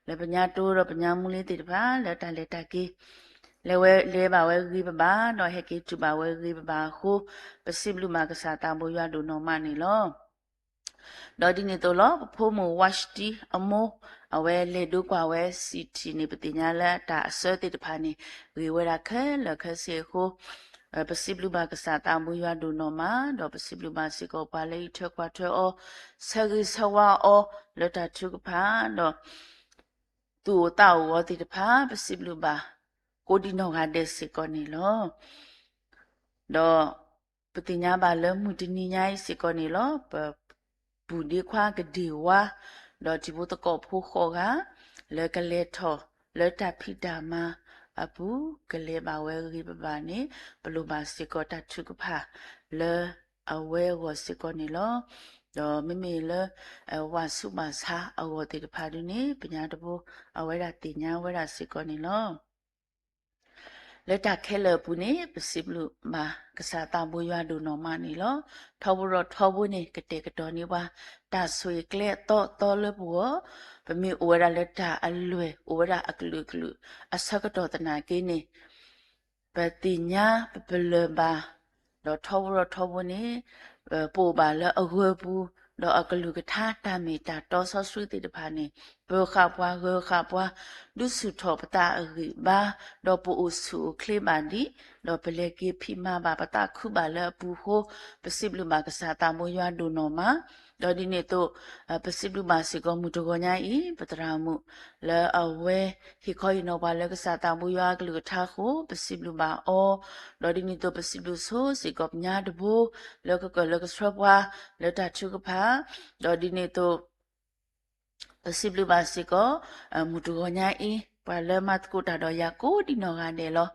လၢပညါတိဒီးပညါမူလ့သ့ၣ်တဖၣ် လၢတၢ်လဲၤတၢ်က့ၤ လဲၤဝဲလဲၤဘၣ်ဝဲဂ့ၤဘၣ်ဘၣ် ဒီးဟဲက့ၤတုၤဘၣ်ဝဲဂ့ၤဘၣ်ဘၣ်အဃိ ပစံးဘျုးဘၣ်ကစၢ်သးဘိယွၤဒိၣ်နီၢ်မးန့ၣ်လီၤ. ဒီးဒ်န့ၣ်အသိးလီၤ. ပဖိမုၣ်ဝါၡတံအမိၢ် အဝဲလဲၤဒိကွၢ်ဝဲ စံၣ်ထံၣ်န့ၣ် ပသ့ၣ်ညါလၢတၢ်အစၢသ့ၣ်တဖၣ်န့ၣ် ဂ့ၤဝဲဒၣ်ခဲလၢာ်ခဲဆ့အဃိ ပစံးဘျုးဘၣ်ကစၢ်သးဘိယွၤဒိၣ်နီၢ်မး ဒီးပစံးဘျုးဘၣ်စ့ၢ်ကီးပှၤလၢအအံးထွဲကွၢ်ထွဲအီၤ ဆၢဂ့ၤဆၢဝါအီၤ လၢတၢ်ထုကဖၣ် ဒီး သူၣ်အိၣ်သးအိၣ်အီၤသ့ၣ်တဖၣ် ပစံးဘျုးဘၣ် ကိးဒံနီၢ်ဂၤဒဲးစ့ၢ်ကီးန့ၣ်လီၤ. ဒီးပသ့ၣ်ညါဘၣ်လၢမုၢ်တနံၤညါအံၤစ့ၢ်ကီးန့ၣ်လီၤ. ပ ပူၤဒ့ခွါကဒ့ၣ်ဝါ ဒီးတံၤဖိသကိးဖိဃိးဂၤ လၢကလဲၤထီၣ်လၢတၢ်ဖံးတၢ်မၤအပူၤ ကလဲၤဘၣ်ဝဲဂ့ၤဘၣ်ဘၣ်န့ၣ် ပလိၣ်ဘၣ်စ့ၢ်ကီးတၢ်ထုကဖၣ်လၢအဝဲအဂီၢ်စ့ၢ်ကီးန့ၣ်လီၤ. ဒီးမ့မ့ၢ်လၢ ဝၢ်ဆူးဘၣ်ဆါအဂီၢ်သ့ၣ်တဖၣ်ဒုန့ၣ် ပညါတဘိ အဝဲဒၣ်သ့ၣ်ညါဝဲဒၣ်စ့ၢ်ကီးန့ၣ်လီၤ. လၢတၢ်ခဲလၢာ်အပူၤန့ၣ် ပစံးဘျုးဘၣ်ကစၢ်သးဘိယွၤဒိၣ်နီၢ်မးန့ၣ်လီၤ. ထီဘိဒီးထီဘိန့ၣ် ကတဲာ်ကတီၤန့ၢ်ပှၤ တၢ်ဆိၣ်ဂ့ၤကျဲအသီအသီလၢပဂီၢ်, ပမ့ၢ်အိၣ်ဝဲဒၣ်လၢတၢ်အလွဲၢ် အိၣ်ဝဲဒၣ်အကလုာ်ကလုာ် အဆၢကတီၢ်သနာ်က့န့ၣ် ပသ့ၣ်ညါပပလၢၢ်ဘၣ်, ဒီးထီဘိဒီးထီဘိန့ၣ် ပအိၣ်ဘၣ်လၢအဂၢၤပူၤ, ဒီးအကလုၢ်ကထါတၢ်မ့ၢ်တၢ်တီစီဆှံသ့ၣ်တဖၣ်န့ၣ် ပၢၤဃာ်ပှၤဂၢၤဃာ်ပှၤ, ဒုးဆူၣ်ထီၣ်ပသးအဂံၢ်ဘါ, ဒီးပအိၣ်ဆူၣ်အိၣ်ချ့ဘၣ်ဒံး, ဒီးပလဲၤက့ၤဖံးမၤဘၣ်ပသးခုဘၣ်လၢအပူၤအဃိ, ပစံးဘျုးဘၣ်ကစၢ်သးဘိယွၤဒိၣ်နီၢ်မး, ဒီးဒ်န့ၣ်အသိး ပစံးဘျုးဘၣ်စ့ၢ်ကီးမုၢ်တဂီၤညါအံၤ ပသရၣ်မုၣ် လၢအဝဲ ဟ့ၣ်ခီဟ့ၣ်နီၤပှၤလၢကစၢ်သးဘိယွၤအကလုၢ်ကထါအဃိ ပစံးဘျုးဘၣ်အီၤ, ဒီးဒ်န့ၣ်အသိးပစံးဘျုးဆိစ့ၢ်ကီးပညါတဘိ လၢကကၢၢ်လၢကဆှၢပှၤ လၢတၢ်ထုကဖၣ်, ဒီးဒ်န့ၣ်အသိး ပစံးဘျုးဘၣ်စ့ၢ်ကီး မုၢ်တဂီၤညါအံၤ ပှၤလၢမၤသကိးတၢ်ဒီးယၤကိးဒံနီၢ်ဂၤဒဲးလီၤ.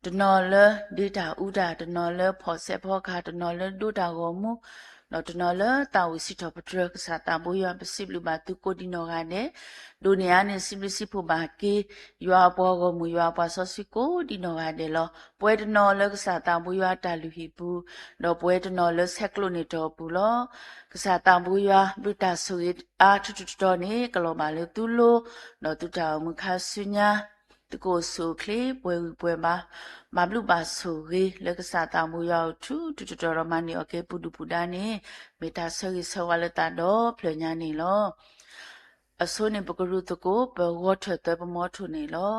တနီၤလၢဒ့တၢ်အူတၢ်, တနီၤလၢဖီၣ်စဲးဖီကဟၣ်, တနီၤလၢဒိတၢ်ဂီၤမူ, ဒီးတနီၤလၢသးဝံၣ်စံးထီၣ်ပတြၢၤကစၢ်သးဘိယွၤ ပစံးဘျုးဘၣ်သုကိးဒံနီၢ်ဂၤဒဲး, ဒိးန့ၢ်အါန့ၣ် စံးဘျုးစံးဖှိၣ်ဘၣ်က့ၤ ယွၤအပှၤဂီၢ်မုၢ် ယွၤအပှၤစီဆှံကိးဒံနီၢ်ဂၤဒဲးလီၤ. ပဝဲတနီၤလၢကစၢ်သးဘိယွၤတၢ်လုၢ်ဟံၣ်ပူၤ, ဒီးပဝဲတနီၤလၢဆဲးကျိးန့ၢ်တီၢ်အပူၤလီၤ. ကစၢ်သးဘိယွၤ ဘျုးတၢ်ဆိၣ်ဂ့ၤအါထူးထူးတီၤတီၤန့ၣ် ကလီၤဘၣ်လၢသုလိၤ, ဒီးသုတၢ်အိၣ်မူခါဆူညါ သုကအိၣ်ဆူၣ်အိၣ်ချ့ ပှဲၤဂံၢ်ပှဲၤဘါ, ဘၣ်ဘျုးဘၣ်ဆိၣ်ဂ့ၤလၢကစၢ်သးဘိယွၤအအိၣ်ထူးထူးတီၤတီၤဒီး မၤန့ၢ်အီၣ်က့ၤပူၤဒုၣ်ပူၤဒါန့ၣ် မ့ၢ်တၢ်ဆၢဂ့ၤဆၢဝါလၢသးဒီဖျၢၣ်ညါန့ၣ်လီၤ. အဆိန့ၣ် ပကရူၢ်သကိး ပဂီၤထၢၣ်သၢပမီထိၣ်န့ၣ်လီၤ.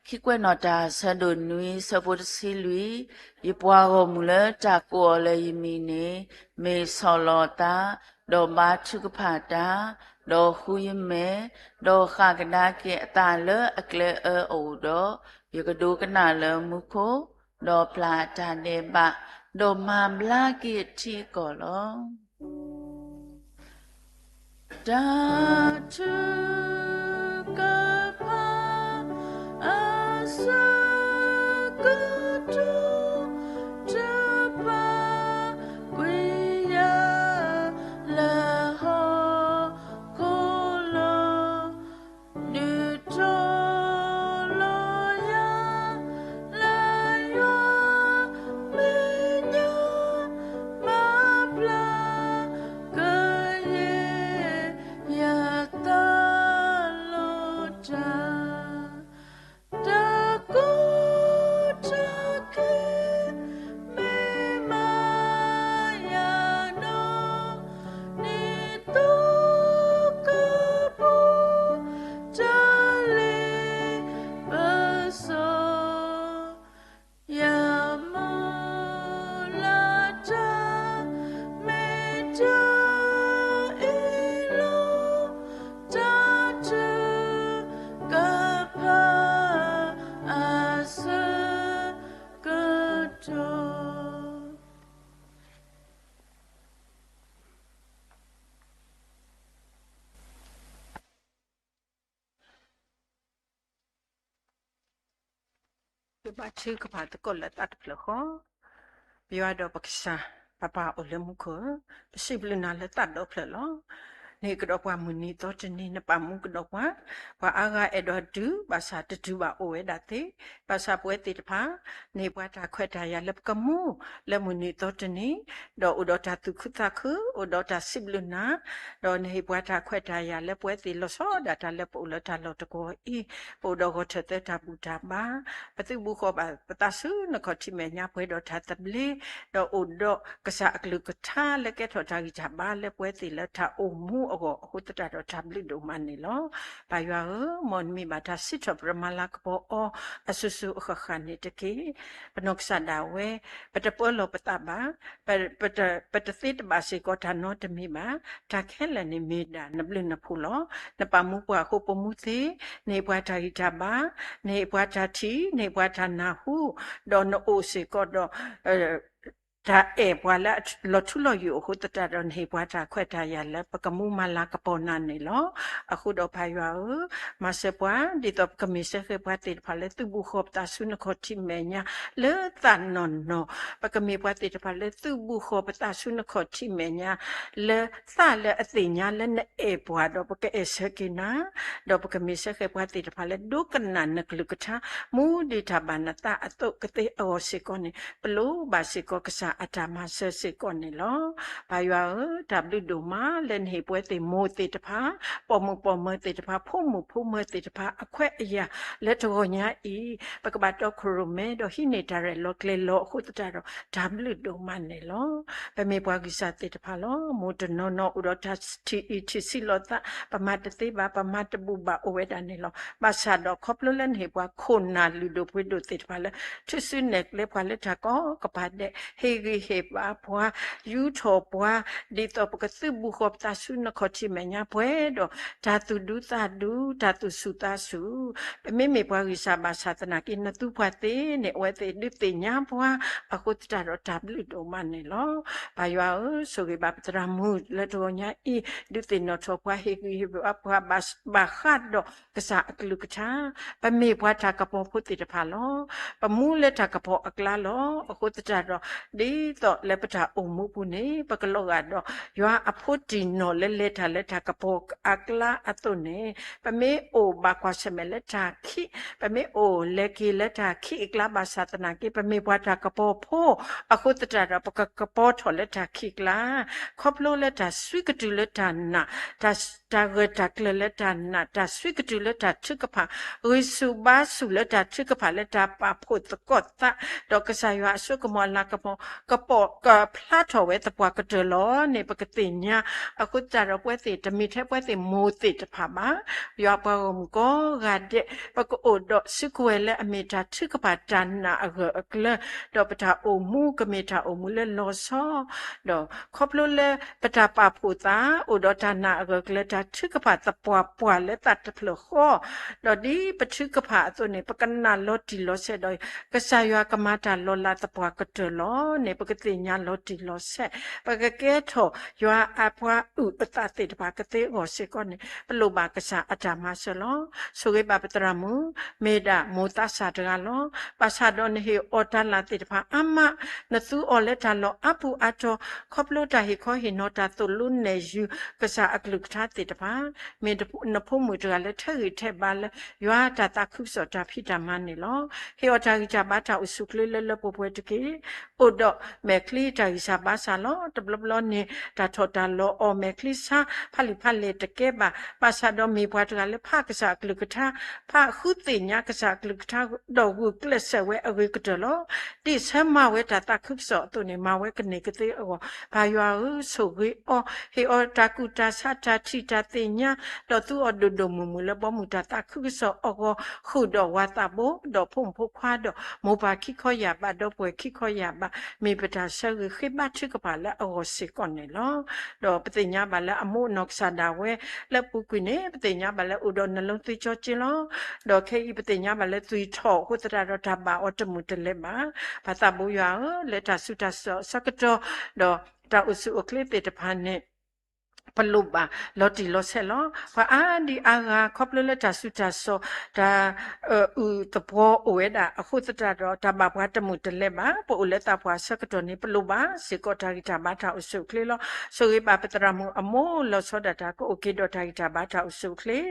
ခံကွဲးနီၣ်တၢ် ဆၢဒိၣ်နွံ ဆၢဖိတဆံလွံၢ်, ယပှၤဂီၢ်မုၢ်လၢတၢ်ကိးအီၤလၢယမံၤန့ၣ် မ့ၢ်ဆီၣ်လီၤအသး, ဒီးဘါထုကဖၣ်တၢ်, ဒီးဃုယမဲာ်, ဒီးဃၣ်ကဒါက့ၤအသးလၢအကျဲအၢအအိၣ်ဒီး, ယကဒိကနၣ်လၢမူခိၣ်, ဒီးပျၢ်အတၢ်ဒဲးဘး, ဒီးမၤဘျါက့ၤအထံအကီၢ်လီၤ. တၢ်ထုကဖၣ်အဆၢကတီၢ်, တပာ်ကွံာ်ယၤလၢဟီၣ်ခိၣ်လီၤ. ဒုးထီၣ်လီၤယၤလၢယွၤမဲာ်ညါ, မၤဘျါကယဲၢ်ယသးလီၤတၢ်, တၢ်ကူၣ်တၢ်က့ၤ မ့ၢ်မၤယၤနီၢ်, နံၤသိကပူၤ တၢ်လ့ပစီ ယမူလၢတၢ်မ့ၢ်တၢ်အ့ၣ်လိာ်, တၢ်ထုကဖၣ်အဆၢကတီၢ်. ပဘါထုကဖၣ်သကိးလၢသးတဖျၢၣ်ဃီ, ပယွၤဒီးပကစၢ်, ပၢ်ပၢ်အိၣ်လၢမူခိၣ်ဧၢ, ပစံးဘျုးနၤလၢသးဒီဖျၢၣ်လီၤ. နဟ့ၣ်ကဒီးပှၤမုၢ်နံၤသီတနံၤ နပာ်မူကဒီးပှၤ, ပှၤအါဂၤအဲၣ်ဒိးတုၤ ဘၣ်ဆၣ်တတုၤဘၣ်အိၣ်ဝဲဒၣ်သ့, ဘၣ်ဆၣ်ပဝဲသ့ၣ်တဖၣ် နဟ့ၣ်ပှၤတၢ်ခွဲးတၢ်ယာ်လၢပကမူ လၢမုၢ်နံၤသီတနံၤ, ဒီးအိၣ်ဒီးတၢ်သူၣ်ခုသးခု, အိၣ်ဒီးတၢ်စံးဘျုးနၤ, ဒီးနဟ့ၣ်ပှၤတၢ်ခွဲးတၢ်ယာ်လၢပဝဲသ့ၣ်လီၤဆီဒၣ်တၢ်လၢပအိၣ်လၢတၢ်လီၢ်တကဝီၤအံၤ, ပအိၣ်ဒီးဂီၤထၢၣ်သၢတၢ်ဘူၣ်တၢ်ဘါ, ပသုးဘူးဃီၤဘၣ်ပသးဆူနခီၣ်ထံးမဲာ်ညါပှဲၤဒီးတၢ်သဘျ့, ဒီးအိၣ်ဒီးကစၢ်အကလုၢ်ကထါလၢကဲထီၣ်တၢ်ဂံၢ်တၢ်ဘါလၢပဝဲသ့ၣ်လၢတၢ်အိၣ်မူအဂီၢ်အဃိသတးဒီးတၢ်ဘျုးဒိၣ်မးန့ၣ်လီၤ. ပၢ်ယွၤဧၢ, မ်နမံၤဘၣ်တၢ်စံးထီၣ်ပတြၢၤမၤလၤကပီၤအီၤ အစိၤစိၤအဃၣ်ဃၣ်န့ၣ်တက့ၢ်. ပနီၢ်ကစၢ်ဒၣ်ဝဲ, ပတပၢလီၤပသးဘၣ်, ပတ, ပတ, ပတသ့တဘၣ်စ့ၢ်ကီးတၢ်နီတမံၤဘၣ်. တၢ်ခဲလၢာ်န့ၣ်မ့ၢ်ဒၣ်နဘျုးနဖှိၣ်လီၤ. နပာ်မူပှၤအဃိပမူသ့, နဟ့ၣ်ပှၤတၢ်ဂံၢ်တၢ်ဘါ, နဟ့ၣ်ပှၤတၢ်ထံၣ်, နဟ့ၣ်ပှၤတၢ်နၢ်ဟူ, ဒီးနအိၣ်စ့ၢ်ကီးဒီး တၢ်အဲၣ်ပှၤလၢလီၤထူလီၤယိာ်အဃိသတးဒီး နဟ့ၣ်ပှၤတၢ်ခွဲးတၢ်ယာ်လၢပကမူမၤလၤကပီၤနၤန့ၣ်လီၤ. အဃိဒီးပၢ်ယွၤဧၢ, မၤစၢၤပှၤ ဒ်သိးပကမ့ၢ်စ့ၢ်ကီးပှၤသ့ၣ်တဖၣ်လၢသုးဘူးဃီၤပသးဆူနခီၣ်ထံးမဲာ်ညါ လၢသးနီၢ်နီၢ်, ပကမ့ၢ်ပှၤသ့ၣ်တဖၣ်လၢသုးဘူးဃီၤပသးဆူနခီၣ်ထံးမဲာ်ညါ လၢသးလၢအသ့ၣ်ညါလၢနအဲၣ်ပှၤဒီးပကအဲၣ်ဆၢက့ၤနၤ, ဒီးပကမ့ၢ်စ့ၢ်ကီးပှၤသ့ၣ်တဖၣ်လၢဒိကနၣ်နကလုၢ်ကထါ မူဒံးတၢ်ဘၣ်နသးအသိးကသ့အဂီၢ်စ့ၢ်ကီးန့ၣ် ပလိၣ်ဘၣ်စ့ၢ်ကီးကစၢ်အတၢ်မၤစၢၤစ့ၢ်ကီးန့ၣ်လီၤ. ပၢ်ယွၤဧၢ, တၢ်ဘျုးဒိၣ်မးလၢနဟ့ၣ်ပဝဲသ့ၣ်မိၢ်သ့ၣ်တဖၣ်, ပိာ်မုၣ်ပိာ်မၢၤသ့ၣ်တဖၣ်, ဖိမုၣ်ဖိမၢၤသ့ၣ်တဖၣ် အခွဲးအယာ်လၢတဂီၤညါအံၤ, ပကဘၣ်တီခိၣ်ရိၣ်မဲဒီးဟံးန့ၢ်တၢ်ရဲၣ်လီၤကျဲၤလီၤအဃိသတးဒီး တၢ်ဘျုးဒိၣ်မးန့ၣ်လီၤ. ပမ့ၢ်ပှၤဂံၢ်စၢ်သ့ၣ်တဖၣ်လီၤ. မိၢ်တနီၤနီၤအိၣ်ဒီးတၢ်ထံၣ်အံၤထံၣ်ဆံးလိာ်သး, ပမၤတသ့ဘၣ်, ပမၤတဘူၣ်ဘၣ်အိၣ်ဝဲဒၣ်န့ၣ်လီၤ. ဘၣ်ဆၣ်ဒီးခီဖျိလၢနဟ့ၣ်ပှၤခိၣ်နၢ်လုၢ်ဒိၣ်ပှ့ၤဒိၣ်သ့ၣ်တဖၣ်လၢ ထုးစုနဲၣ်ကျဲပှၤလၢတၢ်ကိးကပၤဒဲး, ဟ့ၣ်ဂံၢ်ဟ့ၣ်ဘါပှၤ, ယူထီၣ်ပှၤ, ဒ်သိးပကသုးဘူးဃီၤပသးဆူနခီၣ်ထံးမဲာ်ညါပှဲၤဒီး တၢ်သူၣ်ဒူသးဒူ, တၢ်သူၣ်ဆူၣ်သးဆူၣ်, ပမ့မ့ၢ်ပှၤဂံၢ်စၢ်ဘၣ်ဆၣ်သနာ်က့ နသူပှၤသ့န့ၣ် အဝဲသ့ၣ်ဒုးသ့ၣ်ညါပှၤ အဃိသတးဒီးတၢ်ဘျုးဒိၣ်မးန့ၣ်လီၤ. ပၢ်ယွၤဧၢ, ဆိၣ်ဂ့ၤဘၣ်ပသရၣ်မုၣ်လၢတဂီၤညါအံၤ, ဒုးသ့ၣ်နီၣ်ထီၣ်ပှၤ, ဟ့ၣ်ဂံၢ်ဟ့ၣ်ဘါပှၤ, ဘၣ်ဃးဒီးကစၢ်အကလုၢ်ကထါ, ပမ့ၢ်ပှၤတၢ်ကပီၤဖိသ့ၣ်တဖၣ်လီၤ. ပမူလၢတၢ်ကပီၤအကျါလီၤ. အဃိသတးဒီး ဒ်သိးလၢပတၢ်အိၣ်မူပူၤန့ၣ် ပကလီၤဂာ်ဒီး ယွၤအဖိတံၢ်နီၢ်လၢလဲၤတၢ်လၢတၢ်ကပီၤအကျါအသိးန့ၣ်, ပမ့ၢ်အိၣ်ဘၣ်ကွၢ်ဆၢၣ်မဲာ်လၢတၢ်ခံး, ပမ့ၢ်အိၣ်လဲၤက့ၤလၢတၢ်ခံးအကျါဘၣ်ဆၣ်သနာ်က့ ပမ့ၢ်ပှၤတၢ်ကပီၤဖိ, အဃိသတးဒီး ပကကပီၤထီၣ်လၢတၢ်ခံးအကျါ, ခီဖျိလၢတၢ်ဆှံကတုၤလၢတၢ်နာ်, တၢ်ဂၢၢ်တၢ်ကျၢၤလၢတၢ်နာ်, တၢ်ဆှံကတုၤလၢတၢ်ထုကဖၣ်, ဂံၢ်ဆူၣ်ဘါဆူၣ်လၢတၢ်ထုကဖၣ်လၢတၢ်ပာ်ဖှိၣ်သကိးသး, ဒီးကစၢ်ယွၤအစိကမီၤအလၤကပီၤ ကပီၤကဖျါထီၣ်ဝဲသပှၢ်ကတၢၢ်လီၤန့ၣ် ပကသ့ၣ်ညါ. အဃိသတးဒီးပဝဲသ့ၣ်တမ့ၢ်ထဲပဝဲသ့ၣ်မိၢ်သ့ၣ်တဖၣ်ဘၣ်. ယွၤပှၤဂီၢ်မုၢ်ကိးဂၤဒဲး ပကအိၣ်ဒီးစုကဝဲၤလၢအမ့ၢ်တၢ်ထုကဖၣ်တၢ်နာ်အဂၢၢ်အကျၢၤ, ဒီးပတၢ်အိၣ်မူကမ့ၢ်တၢ်အိၣ်မူလၢလီၤဆီ, ဒီးခီဖျိလၢပတၢ်ပာ်ဖှိၣ်သး အိၣ်ဒီးတၢ်နာ်အဂၢၢ်အကျၢၤ ပကထုကဖၣ်သပှၢ်ပှၢ်လၢသးတဖျၢၣ်ဃီ, ဒီးဒ်ပထုကဖၣ်အသိးန့ၣ် ပကနၣ်လီၤတံၢ်လီၤဆဲးဒီး ကစၢ်ယွၤကမၤတၢ်လီၤလးသပှၢ်ကတၢၢ်လီၤန့ၣ် ပကသ့ၣ်ညါလီၤတံၢ်လီၤဆဲး, ပကကဲထီၣ်ယွၤအပှၤအုၣ်အသးသ့ၣ်တဖၣ်ကသ့အဂီၢ်စ့ၢ်ကီးန့ၣ် ပလိၣ်ဘၣ်ကစၢ်အတၢ်မၤစၢၤလီၤ. ဆိၣ်ဂ့ၤဘၣ်ပသရၣ်မုၣ် မ့ၢ်ဒၣ်မိၢ်သးစၢ်တဂၤလီၤ. ဘၣ်ဆၣ်ဒီးနဟ့ၣ်အီၤတၢ်လၢ်သ့ၣ်တဖၣ်အါမး, နသူအီၤလၢတၢ်လီၢ်အါပူၤအါတီၤ, ခီဖျိတၢ်ဟ့ၣ်ခီဟ့ၣ်နီၤ တၢ်သိၣ်လိနဲၣ်ယုၤ ကစၢ်အကလုၢ်ကထါသ့ၣ်တဖၣ်, မ့ၢ်နဖိမုၣ်တဂၤလၢထဲးဂံၢ်ထဲးဘါလၢ ယွၤတၢ်သးခုကစီၣ်တၢ်ဖံးတၢ်မၤန့ၣ်လီၤ. ဟ့ၣ်အီၤတၢ်ဂံၢ်တၢ်ဘါတၢ်အိၣ်ဆူၣ်အိၣ်ချ့လၢလၢပှဲၤပှဲၤတက့ၢ်. အိၣ်ဒီးမဲာ်ချံတၢ်ဂံၢ်စၢ်ဘါစၢ်လီၤ. တဘျီဘျီန့ၣ် တၢ်ထီၣ်တၢ်လီၤအီၣ် မဲာ်ချံဆါ ဖးလံာ်ဖးလဲၢ်တကဲဘၣ်. ဘၣ်ဆၣ်ဒီးမ့ၢ်ပှၤတဂၤလၢဖးကစၢ်အကလုၢ်ကထါ, ဖးဃုသ့ၣ်ညါကစၢ်အကလုၢ်ကထါ ဒီးဂုာ်ကျဲးစၢးဝဲအဂ့ၤကတၢၢ်လီၤ. ဒ်ဆၢမၤဝဲတၢ်သးခုကစီၣ်အသိးန့ၣ် မၤဝဲကန့ၢ်ကသ့အဂီၢ်, ပၢ်ယွၤဧၢ, ဆိၣ်ဂ့ၤအီၤ, ဟ့ၣ်အီၤတၢ်ကူၣ်တၢ်ဆး တၢ်ထံၣ်တၢ်သ့ၣ်ညါ, ဒီးသူအီၤဒိၣ်ဒိၣ်မုၢ်မုၢ်လၢဘီမုၢ်တၢ်သးခုကစီၣ်အဂီၢ်, ဃုာ်ဒီးဝၤသးဘိ, ဒီးဖိမုၣ်ဖိခွါ, ဒီးမိၢ်ပၢ်ခံခီယၢ်ဘး, ဒီပုၢ်ဝဲၢ်ခံခီယၢ်ဘး, မ့ၢ်ပတၢ်ဆၢဂ့ၤဃ့ဘါထုကဖၣ်လၢအဂီၢ်စ့ၢ်ကီးန့ၣ်လီၤ. ဒီးပသ့ၣ်ညါဘၣ်လၢအမိၢ်အနီၢ်ကစၢ်ဒၣ်ဝဲ လၢပူၤကွံာ်န့ၣ် ပသ့ၣ်ညါဘၣ်လၢအိၣ်ဒီးနလုံးသွေးကြောကင်းလီၤ. ဒီးခဲအံၤပသ့ၣ်ညါဘၣ်လၢသွံၣ်ထီၣ်အဃိသတးဒီး တၢ်ဘၣ်အီၤတမုာ်တလဲဘၣ်. ပၢ်သးဘိယွၤဧၢ, လၢတၢ်ဆူးတၢ်ဆါအဆၢကတီၢ်, ဒီးတၢ်အိၣ်ဆူၣ်အိၣ်ချ့သ့ၣ်တဖၣ်န့ၣ် ပလိၣ်ဘၣ်လီၤတံၢ်လီၤဆဲးလီၤ. ပှၤအါဒံအါဂၤ ခီဖျိလၢတၢ်ဆူးတၢ်ဆါ တၢ် အုၣ်သပှီၤအိၣ်ဝဲဒၣ်အဃိသတးဒီး တၢ်ဘၣ်ပှၤတမုာ်တလဲဘၣ်. ပအိၣ်လၢသးပှၢ်အဆၢကတီၢ်န့ၣ် ပလိၣ်ဘၣ်စ့ၢ်ကီးတၢ်ဂံၢ်တၢ်ဘါတၢ်အိၣ်ဆူၣ်အိၣ်ချ့လီၤ. ဆိၣ်ဂ့ၤဘၣ်ပသရၣ်မုၣ်အမိၢ် လီၤဆီဒၣ်တၢ်ကအိၣ်က့ၤဒီးတၢ်ဂံၢ်တၢ်ဘါတၢ်အိၣ်ဆူၣ်အိၣ်ချ့,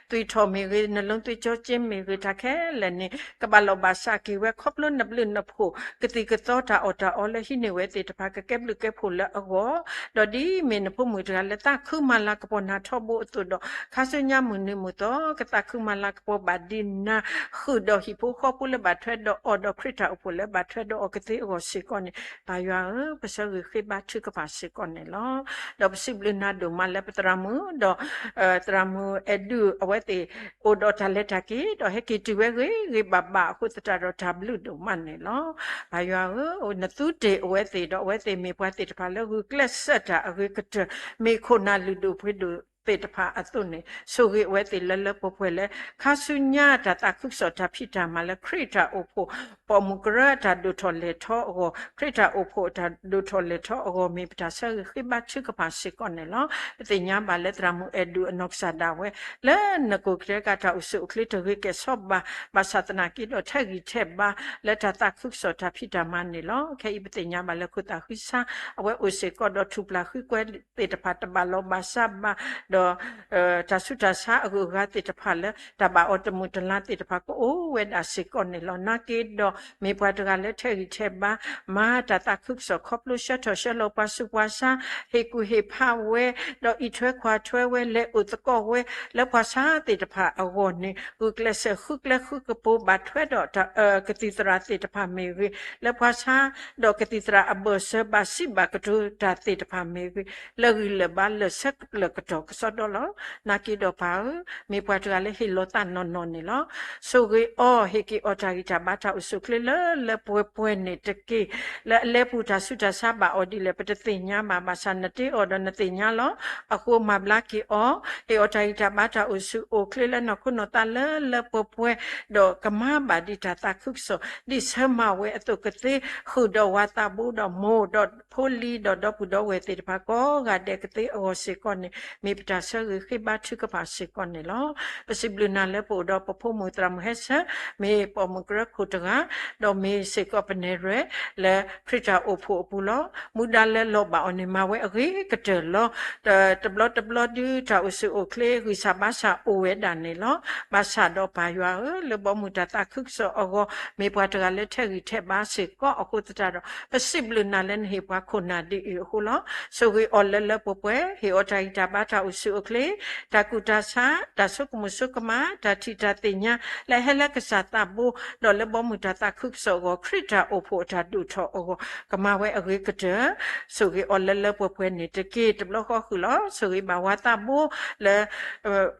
သွံၣ်ထီၣ်မ့ၢ်ဂ့ၤ, နလုံးသွေးကြောကင်းမ့ၢ်ဂ့ၤ, တၢ်ခဲလၢာ်န့ၣ် ကဘၣ်လီၢ်ဘၣ်စးက့ၤဝဲ ခီဖျိနဘျုးနဖှိၣ် ကသံၣ်ကသီတၢ်အီၣ်တၢ်အီလၢဟံးန့ၢ်ဝဲသ့ၣ်တဖၣ် ကကဲဘျုးကဲဖှိၣ်လၢအဂီၢ်, ဒီးဒ်မ့ၢ်နဖိမုၣ်တဂၤလၢသးခုမၤလၤကပီၤနၤထီဘိအသိးဒီး ခါဆူညါမုၢ်နံၤမုၢ်သီ ကသးခုမၤလၤကပီၤဘၣ်ဒ်နၤ ဃုာ်ဒီးဟံၣ်ဖိဃီဖိလၢဘၣ်ထွဲဒီးအီၤ ဒီးခရံာ်တၢ်အိၣ်ဖှိၣ်လၢဘၣ်ထွဲဒီးအီၤကသ့အဂီၢ်စ့ၢ်ကီးန့ၣ် ပၢ်ယွၤဧၢ, ပဆၢဂ့ၤဃ့ဘါထုကဖၣ်စ့ၢ်ကီးန့ၣ်လီၤ. ဒီးပစံးဘျုးနၤဒိၣ်မးလၢပသရၣ်မုၣ် ဒီး သရၣ်မုၣ်အဲၣ်ဒူၣ် အဝဲသ့ၣ် အိၣ်ဒီးတၢ်လဲၤတၢ်က့ၤ ဒီးဟဲက့ၤတုၤဝဲဂ့ၤဂ့ၤဘၣ်ဘၣ်အဃိသတးဒီး တၢ်ဘျုးဒိၣ်မးန့ၣ်လီၤ. ပၢ်ယွၤဧၢ, နသူတ့ၢ်အဝဲသ့ၣ်ဒီး အဝဲသ့ၣ်မ့ၢ်ပှၤသ့ၣ်တဖၣ်လၢဂုာ်ကျဲးစၢးတၢ်အဂ့ၤကတၢၢ် မ့ၢ်ခိၣ်နၢ်လုၢ်ဒိၣ်ပှ့ၤဒိၣ်သ့ၣ်တဖၣ်အသိးန့ၣ် ဆိၣ်ဂ့ၤအဝဲသ့ၣ်လၢလၢပှဲၤပှဲၤလၢ ခါဆူညါတၢ်သးခုကစီၣ်တၢ်ဖံးတၢ်မၤလၢခရံာ်တၢ်အိၣ်ဖှိၣ် ပိာ်မုၣ်ကရၢအတၢ်ဒိၣ်ထီၣ်လဲၢ်ထီအဂီၢ်, ခရံာ်တၢ်အိၣ်ဖှိၣ်အတၢ်ဒိၣ်ထီၣ်လဲၢ်ထီအဂီၢ် မ့ၢ်ပတၢ်ဆၢဂ့ၤဃ့ဘါထုကဖၣ်စ့ၢ်ကီးန့ၣ်လီၤ. ပသ့ၣ်ညါဘၣ်လၢသရၣ်မုၣ်အဲၣ်ဒူၣ်အနီၢ်ကစၢ်ဒၣ်ဝဲ လၢနကိၣ်ကတဲကးတၢ်အိၣ်ဆူၣ်အိၣ်ချ့တဂ့ၤကဲၣ်ဆိးဘၣ်, ဘၣ်ဆၣ်သနာ်က့ဒီးထဲးဂံၢ်ထဲးဘါ လၢတၢ်သးခုကစီၣ်တၢ်ဖံးတၢ်မၤန့ၣ်လီၤ. ခဲအံၤပသ့ၣ်ညါဘၣ်လၢခိၣ်သးဃံဆါ အဝဲအိၣ်စ့ၢ်ကီးဒီးထူၣ်ပျၢ်ဃံကွဲသ့ၣ်တဖၣ်တဘၣ်လီၢ်ဘၣ်စးဘၣ်, ဒီး တၢ်ဆူးတၢ်ဆါအဂုၤအဂၤသ့ၣ်တဖၣ်လၢ တၢ်ဘၣ်အီၤတမုာ်တလၤသ့ၣ်တဖၣ်ကအိၣ်ဝဲဒၣ်စ့ၢ်ကီးန့ၣ်လီၤ. နာ်က့ဒီး မ့ၢ်ပှၤတဂၤလၢထဲးဂံၢ်ထဲးဘါ မၤတၢ်သးခုကစီၣ်ခီဖျိဆှၢထီၣ်ဆှၢလီၤပှၤဆူးပှၤဆါ, ဟ့ၣ်ကူၣ်ဟ့ၣ်ဖးဝဲ, ဒီးအံးထွဲကွၢ်ထွဲဝဲ လဲၤအိၣ်သကိးဝဲ လၢပှၤဆါသ့ၣ်တဖၣ်အဂီၢ်န့ၣ် ဂုာ်ကျဲးစၢးဃုကျဲဃုကပူၤဘၣ်ထွဲဒီး ကသံၣ်သရၣ်သ့ၣ်တဖၣ်မ့ၢ်ဂ့ၤ, လၢပှၤဆါ ဒီးကသံၣ်သရၣ်အဘၢၣ်စၢၤဘၣ်စံးဘၣ်ကတိၤတၢ်သ့ၣ်တဖၣ်မ့ၢ်ဂ့ၤ, လၢဂံၢ်လၢဘါလၢာ်ဆၢလၢာ်ကတီၢ်ကစီဒီလီၤ. နာ်က့ဒီးပၢ်ဧၢ, မ့ၢ်ပှၤတဂၤလၢဟ့ၣ်လီၤသးနီၢ်နီၢ်န့ၣ်လီၤ. ဆိၣ်ဂ့ၤအီၤ ဟ့ၣ်က့ၤအီၤတၢ်ဂံၢ်တၢ်ဘါတၢ်အိၣ်ဆူၣ်အိၣ်ချ့လၢလၢပှဲၤပှဲၤန့ၣ်တက့ၢ်. လၢအလဲၤပူၤတၢ်ဆူးတၢ်ဆါဘၣ်အီၤဒ်လဲၣ် ပတသ့ၣ်ညါဘၣ်, ဘၣ်ဆၣ်နတ့အီၤဒီးနသ့ၣ်ညါလီၤ. အဃိမၤဘျါက့ၤအီၤ, ဟ့ၣ်အီၤတၢ်ဂံၢ်တၢ်ဘါတၢ်အိၣ်ဆူၣ်အိၣ်ချ့လၢနီၢ်ခိနီၢ်သးလၢလၢပှဲၤပှဲၤ, ဒီးကမၤဘၣ်ဒ်တၢ်သးခုကစီၣ် ဒ်ဆၢမၤဝဲအသိးကသ့, ဃုာ်ဒီးဝၤသးဘိဒီးမိၢ်ဒီးဖိလံၤဒီးဒီပုၢ်ဒီဝဲၢ်သ့ၣ်တဖၣ်ကိးဂၤဒဲးကသ့အဂီၢ်စ့ၢ်ကီးန့ၣ် မ့ၢ်ပတၢ်ဆၢဂ့ၤဃ့ဘါထုကဖၣ်စ့ၢ်ကီးန့ၣ်လီၤ. ပစံးဘျုးနၤလၢပအိၣ်ဒီးပဖိမုၣ်သရၣ်မုၣ်ဟဲဆၢ, မ့ၢ်ပိာ်မုၣ်ကရၢခိၣ်တဂၤ, ဒီးမ့ၢ်စ့ၢ်ကီးပနဲၣ်ရွဲၣ် လၢခရံာ်တၢ်အိၣ်ဖှိၣ်အပူၤလီၤ. မူဒါလၢလီၤဘၣ်အီၤန့ၣ် မၤဝဲအဂ့ၤကတၢၢ်လီၤ. တဘျီတဘျီဒုးတၢ်အိၣ်ဆူၣ်အိၣ်ချ့ ဂံၢ်စၢ်ဘါစၢ်အိၣ်ဝဲဒၣ်န့ၣ်လီၤ. ဘၣ်ဆၣ်ဒီးပၢ်ယွၤဧၢ, လၢဘီမုၢ်တၢ်သးခုကစီၣ်အဂီၢ် မ့ၢ်ပှၤတဂၤလၢထဲးဂံၢ်ထဲးဘါစ့ၢ်ကီးအဃိသတးဒီး ပစံးဘျုးနၤလၢနဟ့ၣ်ပှၤခိၣ်နၢ်ဒ်အံၤအဃိလီၤ. ဆိၣ်ဂ့ၤအီၤလၢလၢပှဲၤပှဲၤ, ဟ့ၣ်အီၤတၢ်ဂံၢ်တၢ်ဘါတၢ်အိၣ်ဆူၣ်အိၣ်ချ့, တၢ်ကူၣ်တၢ်ဆး, တၢ်ဆိကမိၣ်ဆိကမး, တၢ်ထံၣ်တၢ်သ့ၣ်ညါ, လၢအဟဲလၢကစၢ်သးဘိ, ဒီးလၢဘီမုၢ်တၢ်သးခုကစီၣ်အဂီၢ် ခရံာ်တၢ်အိၣ်ဖှိၣ်အတၢ်ဒိၣ်ထီၣ်အဂီၢ် ကမၤဝဲအဂ့ၤကတၢၢ်. ဆိၣ်ဂ့ၤအီၤလၢလၢပှဲၤပှဲၤန့ၣ်တက့ၢ်. တဘျီဃီဃုာ်လီၤ. ဆိၣ်ဂ့ၤဘၣ်ဝၤသးဘိလၢ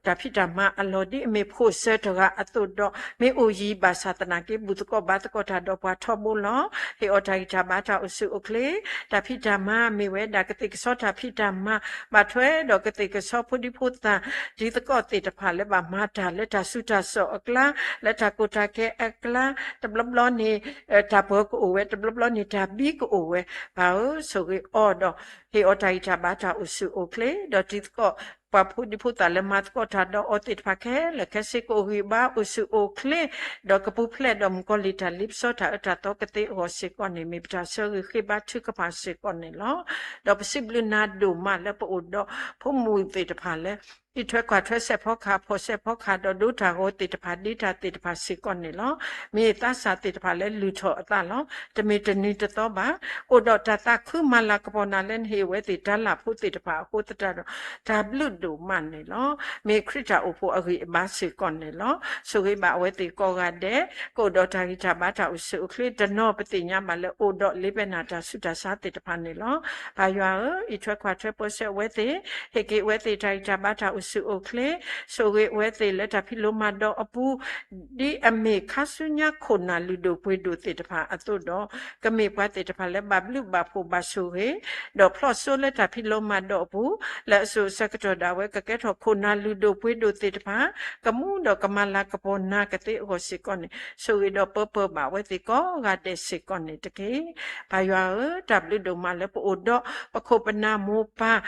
တၢ်ဖံးတၢ်မၤအလီၢ်ဒ်အမ့ၢ်ဖိၣ်စၢၤတဂၤအသိးဒီး မ့ၢ်အိၣ်ယံၤဘၣ်ဆၣ်သနာ်က့ ဘူၣ်သကိးဘါသကိးတၢ်ဒီးပှၤထီဘိလီၤ. ဟ့ၣ်အီၤတၢ်ဂံၢ်တၢ်ဘါတၢ်အိၣ်ဆူၣ်အိၣ်ချ့, တၢ်ဖံးတၢ်မၤမ့ၢ်ဝဲဒၣ်ကသ့ၣ်ကစီတၢ်ဖံးတၢ်မၤ ဘၣ်ထွဲဒီးကသ့ၣ်က လၢတၢ်အိၣ်ဖှိၣ်တၢ်သးခုကစီၣ်ဖိဒံဖိသၣ် ဒ်သကိးသ့ၣ်တဖၣ်လၢဘၣ်မၤတၢ်လၢတၢ်စူၢ်တၢ်စီၣ်အကျါ, လၢတၢ်ကီတၢ်ခဲအကျါ, တဘျီဘျီန့ၣ် တၢ်ပၢၤကအိၣ်ဝဲ, တဘျီဘျီန့ၣ်တၢ်ဘံကအိၣ်ဝဲ. ပၢ်ဧၢ, ဆိၣ်ဂ့ၤအီၤဒီး ဟ့ၣ်အီၤတၢ်ဂံၢ်တၢ်ဘါတၢ်အိၣ်ဆူၣ်အိၣ်ချ့, ဒီးဒ်သကိး ပှၤဖိဒံဖိသၣ်လၢမၤသကိးတၢ်ဒီးအီၤသ့ၣ်တဖၣ်ခဲလၢာ်ခဲဆ့ ကအိၣ်ဂံၢ်ဘါအိၣ်ဆူၣ်အိၣ်ချ့, ဒီးကပူၤဖျဲးဒီးမုၣ်ကီၤလံၢ်တၢ်လ့ပစီတၢ်အၢတၢ်သီကသ့အဂီၢ်စ့ၢ်ကီးန့ၣ် မ့ၢ်ပတၢ်ဆၢဂ့ၤဃ့ဘါထုကဖၣ်စ့ၢ်ကီးန့ၣ်လီၤ. ဒီးပစံးဘျုးနၤဒိၣ်မးလၢပအိၣ်ဒီး ဖိမုၣ်သ့ၣ်တဖၣ်လၢ အံးထွဲကွၢ်ထွဲစဲးဖီကဟၣ် ဖီၣ်စဲးဖီကဟၣ် ဒီးဒိတၢ်ဂီၤသ့ၣ်တဖၣ် ဒ့တၢ်သ့ၣ်တဖၣ်စ့ၢ်ကီးန့ၣ်လီၤ. မ့ၢ်သးစၢ်သ့ၣ်တဖၣ်လၢလုၢ်ထီၣ်အသးလီၤ. တမ့ၢ်တနံၤတသီဘၣ်. အိၣ်ဒီးတၢ်သးခုမၤလၤကပီၤနၤလၢနဟ့ၣ်အဝဲသ့ၣ်တၢ်လၢ်ဖိသ့ၣ်တဖၣ်အဃိသတးဒီး တၢ်ဘျုးဒိၣ်မးန့ၣ်လီၤ. မ့ၢ်ခရံာ်တၢ်အိၣ်ဖှိၣ်အဂံၢ်အဘါစ့ၢ်ကီးန့ၣ်လီၤ. ဆိၣ်ဂ့ၤဘၣ်အဝဲသ့ၣ်ကိးဂၤဒဲး, ကအိၣ်ဒီးတၢ်ဂံၢ်တၢ်ဘါတၢ်အိၣ်ဆူၣ်အိၣ်ချ့, တနီၤပသ့ၣ်ညါဘၣ်လၢအိၣ်ဒီးလ့ပနီၢ်တၢ်ဆူးတၢ်ဆါသ့ၣ်တဖၣ်န့ၣ်လီၤ. ပၢ်ယွၤဧၢ, အံးထွဲကွၢ်ထွဲပၢဆှၢအဝဲသ့ၣ်, ဟ့ၣ်က့ၤအဝဲသ့ၣ်တၢ်ဂံၢ်တၢ်ဘါတၢ်အိၣ်ဆူၣ်အိၣ်ချ့, ဆိၣ်ဂ့ၤအဝဲသ့ၣ်လၢတၢ်ဖံးလိမၤဒိးအပူၤ, ဒ်အမ့ၢ်ခါဆူညါခိၣ်နၢ်လုၢ်ဒိၣ်ပှ့ၤဒိၣ်သ့ၣ်တဖၣ်အသိးဒီး, ကမ့ၢ်ပှၤသ့ၣ်တဖၣ်လၢဘၣ်ဘျုးဘၣ်ဖှိၣ်ဘၣ်ဆိၣ်ဂ့ၤ, ဒီးဖျီၣ်စိလၢတၢ်ဖံးလိမၤဒိးအပူၤ, လၢအစိၤအဆၢကတီၢ်ဒၣ်ဝဲကကဲထီၣ်ခိၣ်နၢ်လုၢ်ဒိၣ်ပှ့ၤဒိၣ်သ့ၣ်တဖၣ်, ကမူဒီးကမၤလၤကပီၤနၤကသ့အဂီၢ်စ့ၢ်ကီးန့ၣ်, ဆိၣ်ဂ့ၤဒီးပၢပၢဘၣ်အဝဲသ့ၣ်ကိးဂၤဒဲးစ့ၢ်ကီးန့ၣ်တက့ၢ်. ပၢ်ယွၤဧၢ, တၢ်ဘျုးဒိၣ်မးလၢပအိၣ်ဒီးပခိၣ်ပနၢ်မိၢ်ပၢ်,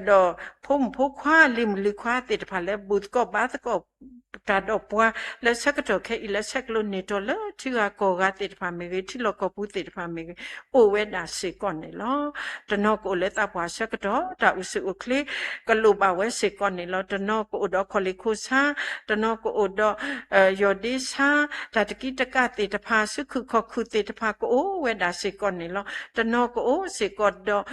ဒီးဖိမုၣ်ဖိခွါလံၤမုၣ်လံၤခွါသ့ၣ်တဖၣ်လၢဘူၣ်သကိးဘါသကိး တၢ်ဒီးပှၤလၢဆၢကတီၢ်ခဲအံၤလၢဆဲးကျိးန့ၢ်တီၤလၢထံဂၤကီၢ်ဂၤသ့ၣ်တဖၣ်မ့ၢ်ဂ့ၤ, ထံလီၢ်ကီၢ်ပူၤသ့ၣ်တဖၣ်မ့ၢ်ဂ့ၤ, အိၣ်ဝဲဒၣ်စ့ၢ်ကီးန့ၣ်လီၤ. တနီၤကအိၣ်လၢသးပှၢ်ဆၢကတီၢ်, တၢ်အိၣ်ဆူၣ်အိၣ်ချ့ကလိၣ်ဘၣ်ဝဲစ့ၢ်ကီးန့ၣ်လီၤ. တနီၤကအိၣ်ဒီးခီၣ်လ့ၣ်ခိၣ်ဆါ, တနီၤကအိၣ်ဒီး ယီၢ်ဒ့ဆါ, တၢ်တကံတကၢ်သ့ၣ်တဖၣ်, စုခုၣ်ခီၣ်ခုၣ်သ့ၣ်တဖၣ် ကအိၣ်ဝဲဒၣ်စ့ၢ်ကီးန့ၣ်လီၤ. တနီၤကအိၣ်စ့ၢ်ကီးဒီး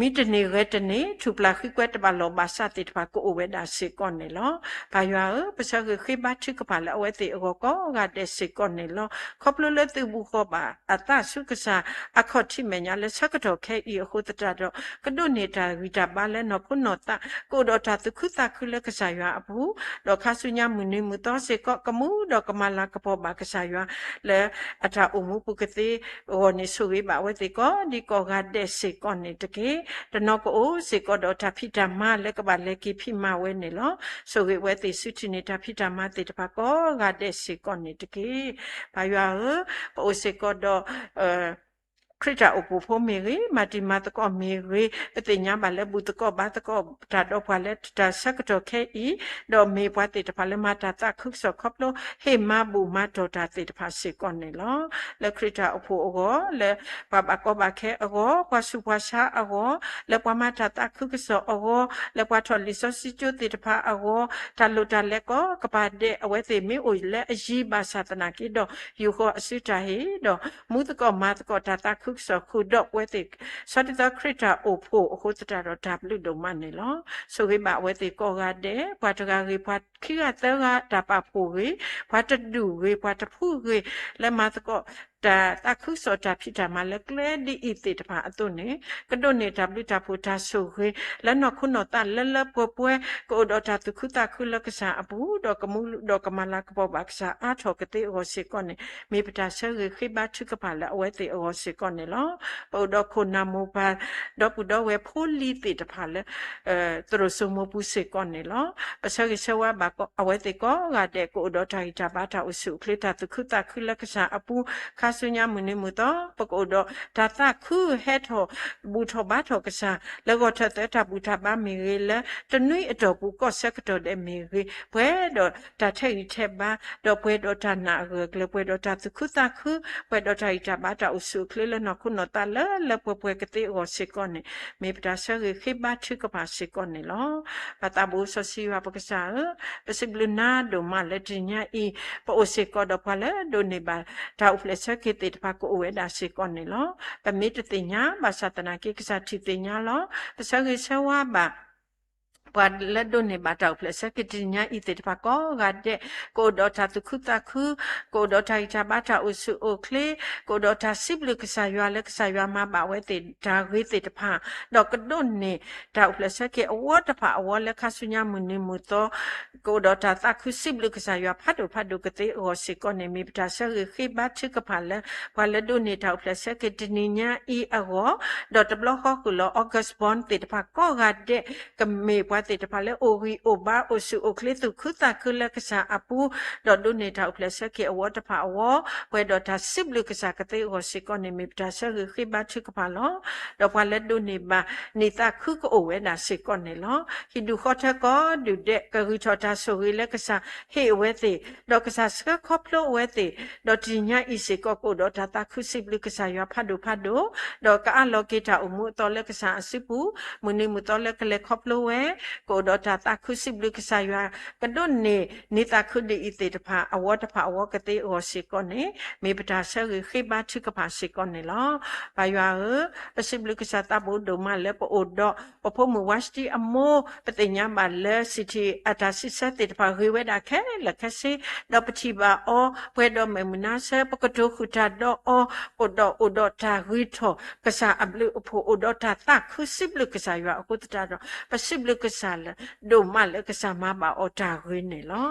မံတန့ၢ်ဂဲၤတန့ၢ် ထူၣ်ပျၢ်ဃံကွဲတဘၣ်လီၢ်ဘၣ်စးသ့ၣ်တဖၣ် ကအိၣ်ဝဲဒၣ်စ့ၢ်ကီးန့ၣ်လီၤ. ပၢ်ယွၤဧၢ, ပဆၢဂ့ၤဃ့ဘါထုကဖၣ်လၢအဝဲသ့ၣ်အဂီၢ်ကိးဂၤဒဲးစ့ၢ်ကီးန့ၣ်လီၤ. ခီဖျိလၢသုးဘူးဃီၤဘၣ်အသးဆူကစၢ်အခီၣ်ထံးမဲာ်ညါလၢဆၢကတီၢ်ခဲအံၤအဃိသတးဒီး, ကဒိးန့ၢ်တၢ်ဂံၢ်တၢ်ဘါလၢနီၢ်ခိနီၢ်သး, ကအိၣ်ဒီးတၢ်သူၣ်ခုသးခုလၢကစၢ်ယွၤအပူၤ, ဒီးခါဆူညါမုၢ်နံၤမုၢ်သီစ့ၢ်ကီး ကမူဒီးကမၤလၤကပီၤဘၣ်ကစၢ်ယွၤလၢ အတၢ်အိၣ်မူပူၤကသ့အဂီၢ်န့ၣ် ဆိၣ်ဂ့ၤဘၣ်အဝဲသ့ၣ်ကိးဒံကိးဂၤဒဲးစ့ၢ်ကီးန့ၣ်တက့ၢ်. တနီၤကအိၣ်စ့ၢ်ကီးဒီးတၢ်ဖံးတၢ်မၤလၢကဘၣ်လဲၤက့ၤဖံးမၤဝဲန့ၣ်လီၤ. ဆိၣ်ဂ့ၤအဝဲသ့ၣ်ဆူထံၣ်န့ၢ်တၢ်ဖံးတၢ်မၤသ့ၣ်တဖၣ်ကိးဂၤဒဲးစ့ၢ်ကီးန့ၣ်တက့ၢ်. ပၢ်ယွၤဧၢ, ပအိၣ်စ့ၢ်ကီးဒီး ခရံာ်တၢ်အိၣ်ဖှိၣ်ဖိမ့ၢ်ဂ့ၤ, မၤတံၤမၤသကိးမ့ၢ်ဂ့ၤ, ပသ့ၣ်ညါဘၣ်လၢဘူၣ်သကိးဘါသကိးတၢ်ဒီးပှၤလၢတၢ်ဆၢကတီၢ်ခဲအံၤ, ဒီးမ့ၢ်ပှၤသ့ၣ်တဖၣ်လၢမၤတၢ်သးခုကစီၣ်ခီဖျိ ဟ့ၣ်မၤဘူၣ်မၤတီၢ်တၢ်သ့ၣ်တဖၣ်စ့ၢ်ကီးန့ၣ်လီၤ. လၢခရံာ်တၢ်အိၣ်ဖှိၣ်အဂီၢ်, လၢပှၤဘၣ်ကီဘၣ်ခဲအဂီၢ်, ပှၤဆူးပှၤဆါအဂီၢ်, လၢပှၤမၤတၢ်သးခုကစီၣ်အဂီၢ်, လၢပှၤထီၣ်လံာ်စီဆှံကၠိသ့ၣ်တဖၣ်အဂီၢ်, တၢ်လိၣ်တၢ်လဲၤကိးကပၤဒဲး အဝဲသ့ၣ်မ့ၢ်အိၣ်လၢအယံၤဘၣ်ဆၣ်သနာ်က့ဒီး ယူာ်ဃီၤအစုတၢ်ဟ့ၣ်ဒီး မူသကိးမၤသကိးတၢ်သးခုကစီၣ်ဃုာ်ဒီးပဝဲသ့ၣ် ဆီဒ်သိးခရံာ်တၢ်အိၣ်ဖှိၣ်အဃိသတးဒီး တၢ်ဘျုးဒိၣ်မးန့ၣ်လီၤ. ဆိၣ်ဂ့ၤဘၣ်အဝဲသ့ၣ်ကိးဂၤဒဲး, ပှၤတဂၤဂ့ၤ, ပှၤခံဂၤသၢဂၤ, တၢ်ပာ်ဖှိၣ်ဂ့ၤ, ပှၤတဒူၣ်ဂ့ၤ, ပှၤတဖုဂ့ၤ, လၢမၤသကိး တၢ်သးခုကစီၣ်တၢ်ဖံးတၢ်မၤလၢကျဲဒ်အံၤသ့ၣ်တဖၣ်အသိးန့ၣ်, ကဒိးန့ၢ်တၢ်ဘျုးတၢ်ဖှိၣ်တၢ်ဆိၣ်ဂ့ၤ လၢနီၢ်ခိနီၢ်သးလၢလၢပှဲၤပှဲၤ, ကအိၣ်ဒီးတၢ်သူၣ်ခုသးခုလၢကစၢ်အပူၤ, ဒီးကမူဒီးကမၤလၤကပီၤဘၣ်ကစၢ်အါထီၣ်ကသ့အဂီၢ်စ့ၢ်ကီးန့ၣ်, မ့ၢ်ပတၢ်ဆၢဂ့ၤဃ့ဘါထုကဖၣ်လၢအဝဲသ့ၣ်အဂီၢ်စ့ၢ်ကီးန့ၣ်လီၤ. ပအိၣ်ဒီးခိၣ်နၢ်မိၢ်ပၢ် ဒီပုၢ်ဒီဝဲၢ်ဖိလံၤသ့ၣ်တဖၣ်လၢ သရိာ်စိမိပူၤစ့ၢ်ကီးန့ၣ်လီၤ. ပဆၢဂ့ၤဆၢဝါဘၣ်အဝဲသ့ၣ်ကိးဂၤဒဲး ကအိၣ်ဒီးတၢ်ဂံၢ်တၢ်ဘါတၢ်အိၣ်ဆူၣ်အိၣ်ချ့ တၢ်သူၣ်ခုသးခုလၢကစၢ်အပူၤ, ခါဆူညါမုၢ်နံၤမုၢ်သီ ပကအိၣ်ဒီးတၢ်သးခုဟဲထီၣ် ဘူၣ်ထီၣ်ဘါထီၣ်ကစၢ် လၢဂီၤထၢၣ်သၢတၢ်ဘူၣ်တၢ်ဘါမ့ၢ်ဂ့ၤ, လၢတနွံအတီၢ်ပူၤကီၢ်ဆၢကတီၢ်ဒဲးမ့ၢ်ဂ့ၤ, ပှဲၤဒီးတၢ်ထဲးဂံၢ်ထဲးဘါ, ဒီးပှဲၤဒီးတၢ်နာ်အဂၢၢ်အကျၢၤ, ပှဲၤဒီးတၢ်သူၣ်ခုသးခု, ပှဲၤဒီးတၢ်ဂံၢ်တၢ်ဘါတၢ်အိၣ်ဆူၣ်အိၣ်ချ့လၢနီၢ်ခိနီၢ်သးလၢလၢပှဲၤပှဲၤကသ့အဂီၢ်စ့ၢ်ကီးန့ၣ်, မ့ၢ်ပတၢ်ဆၢဂ့ၤဃ့ဘါထုကဖၣ်စ့ၢ်ကီးန့ၣ်လီၤ. ပၢ်သးဘိစီဆှံယွၤပကစၢ်ဧၢ, ပစံးဘျုးနၤဒိၣ်မးလၢတနံၤညါအံၤ, ပအိၣ်စ့ၢ်ကီးဒီးပှၤလၢဒိးန့ၢ်ဘၣ် တၢ်အိၣ်ဖျဲၣ်ဆၢက့ၤသ့ၣ်တဖၣ်ကအိၣ်ဝဲဒၣ်စ့ၢ်ကီးန့ၣ်လီၤ. ပမ့ၢ်တသ့ၣ်ညါဘၣ်ဆၣ်သနာ်က့ ကစၢ်ထံၣ်သ့ၣ်ညါလီၤ. ပဆၢဂ့ၤဆၢဝါဘၣ် ပှၤလၢဒိးန့ၢ်ဘၣ်တၢ်အိၣ်ဖျဲၣ်ဆၢက့ၤတနံၤညါအံၤသ့ၣ်တဖၣ်ကိးဂၤဒဲး, ကအိၣ်ဒီးတၢ်သူၣ်ခုသးခု, ကအိၣ်ဒီးတၢ်ဂံၢ်တၢ်ဘါတၢ်အိၣ်ဆူၣ်အိၣ်ချ့, ကအိၣ်ဒီးတၢ်စံးဘျုးကစၢ်ယွၤလၢကစၢ်ယွၤမၤဘၣ်ဝဲသ့ၣ်တၢ်ဂ့ၤသ့ၣ်တဖၣ်, ဒီးကဒိးန့ၢ်တၢ်အိၣ်ဖျဲၣ်ဆၢက့ၤအဝီတဖၣ်အဝီလၢခါဆူညါမုၢ်နံၤမုၢ်သီ ကအိၣ်ဒီးတၢ်သးခုစံးဘျုးကစၢ်ယွၤဖးဒိၣ်ဖးဒိၣ်ကသ့အဂီၢ်စ့ၢ်ကီးန့ၣ် မ့ၢ်ပတၢ်ဆၢဂ့ၤဃ့ဘါထုကဖၣ်လၢ ပှၤလၢဒိးန့ၢ်တၢ်အိၣ်ဖျဲၣ်ဆၢက့ၤတနံၤညါအံၤအဂီၢ်, ဒီးတဘျီဃီဃုာ်လီၤ August Burn သ့ၣ်တဖၣ်ကိးဂၤဒဲး ကမ့ၢ်ပှၤသ့ၣ်တဖၣ်လၢအိၣ်ဂံၢ်အိၣ်ဘါအိၣ်ဆူၣ်အိၣ်ချ့သူၣ်ခုသးခုလၢကစၢ်အပူၤ, ဒီးဒိးန့ၢ်တၢ်အိၣ်ဖျဲၣ်ဆၢက့ၤအဝီတဖၣ်အဝီ, ပှဲၤဒီးတၢ်စံးဘျုးကစၢ်ကသ့အဂီၢ်စ့ၢ်ကီးန့ၣ် မ့ၢ်ပတၢ်ဆၢဂ့ၤဃ့ဘါထုကဖၣ်လီၤ. ဒီးပှၤလၢဒိးန့ၢ်ဘၣ်နံၣ်သးခုကအိၣ်ဝဲဒၣ်စ့ၢ်ကီးန့ၣ်လီၤ. ဟံၣ်ဒူၣ်ဃီထၢကိးဒူၣ်ဒဲး ကဂံၢ်ထီၣ်တၢ်ဆိၣ်ဂ့ၤလၢကစၢ်ဟ့ၣ်အဝဲသ့ၣ်, ဒီးကစၢ်ဆှၢခီဖျိအဝဲသ့ၣ်, ဒီးတနံၤညါအံၤစ့ၢ်ကီးကအိၣ်ဒီးတၢ်သးခုစံးဘျုးကစၢ်ယွၤဖးဒိၣ်ဖးဒိၣ်, ဒီးကအးလီၤက့ၤတၢ်အိၣ်မူအသီလၢကစၢ်အစုပူၤ, မုၢ်နံၤမုၢ်သီလၢကလဲၤခီဖျိဝဲ, ကအိၣ်ဒီးတၢ်သးခုစံးဘျုးကစၢ်ယွၤ, ကဒိးန့ၢ်နံၣ်သးခုဒ်အံၤသ့ၣ်တဖၣ် အဝီတဖၣ်အဝီကသ့အဂီၢ်စ့ၢ်ကီးန့ၣ် မ့ၢ်ပတၢ်ဆၢဂ့ၤဃ့ဘါထုကဖၣ်စ့ၢ်ကီးန့ၣ်လီၤ. ပၢ်ယွၤဧၢ, ပစံးဘျုးကစၢ်သးဘိဒိၣ်မးလၢပအိၣ်ဒီး ပဖိမုၣ်ဝါစတံအမိၢ်, ပသ့ၣ်ညါဘၣ်လၢ City အတၢ်စံးဆၢသ့ၣ်တဖၣ်ဂ့ၤဝဲဒၣ်ခဲလၢာ်ခဲဆ့, ဒီးပထံၣ်ဘၣ်အီၤ ပှဲၤဒီးမဲာ်မုၢ်နါဆၢ, ပကတိၤဃုာ်တၢ်ဒီးအီၤ, အိၣ်ဒီးအိၣ်ဒီးတၢ်ဂ့ၤထီၣ်ကစၢ်အဘျုးအဖှိၣ်, အိၣ်ဒီးတၢ်သးခုစံးဘျုးကစၢ်ယွၤအဃိသတးဒီး ပစံးဘျုးကစၢ်လၢ ဒိၣ်မးလၢကစၢ်မၤဘၣ်အီၤတၢ်ဂ့ၤန့ၣ်လီၤ.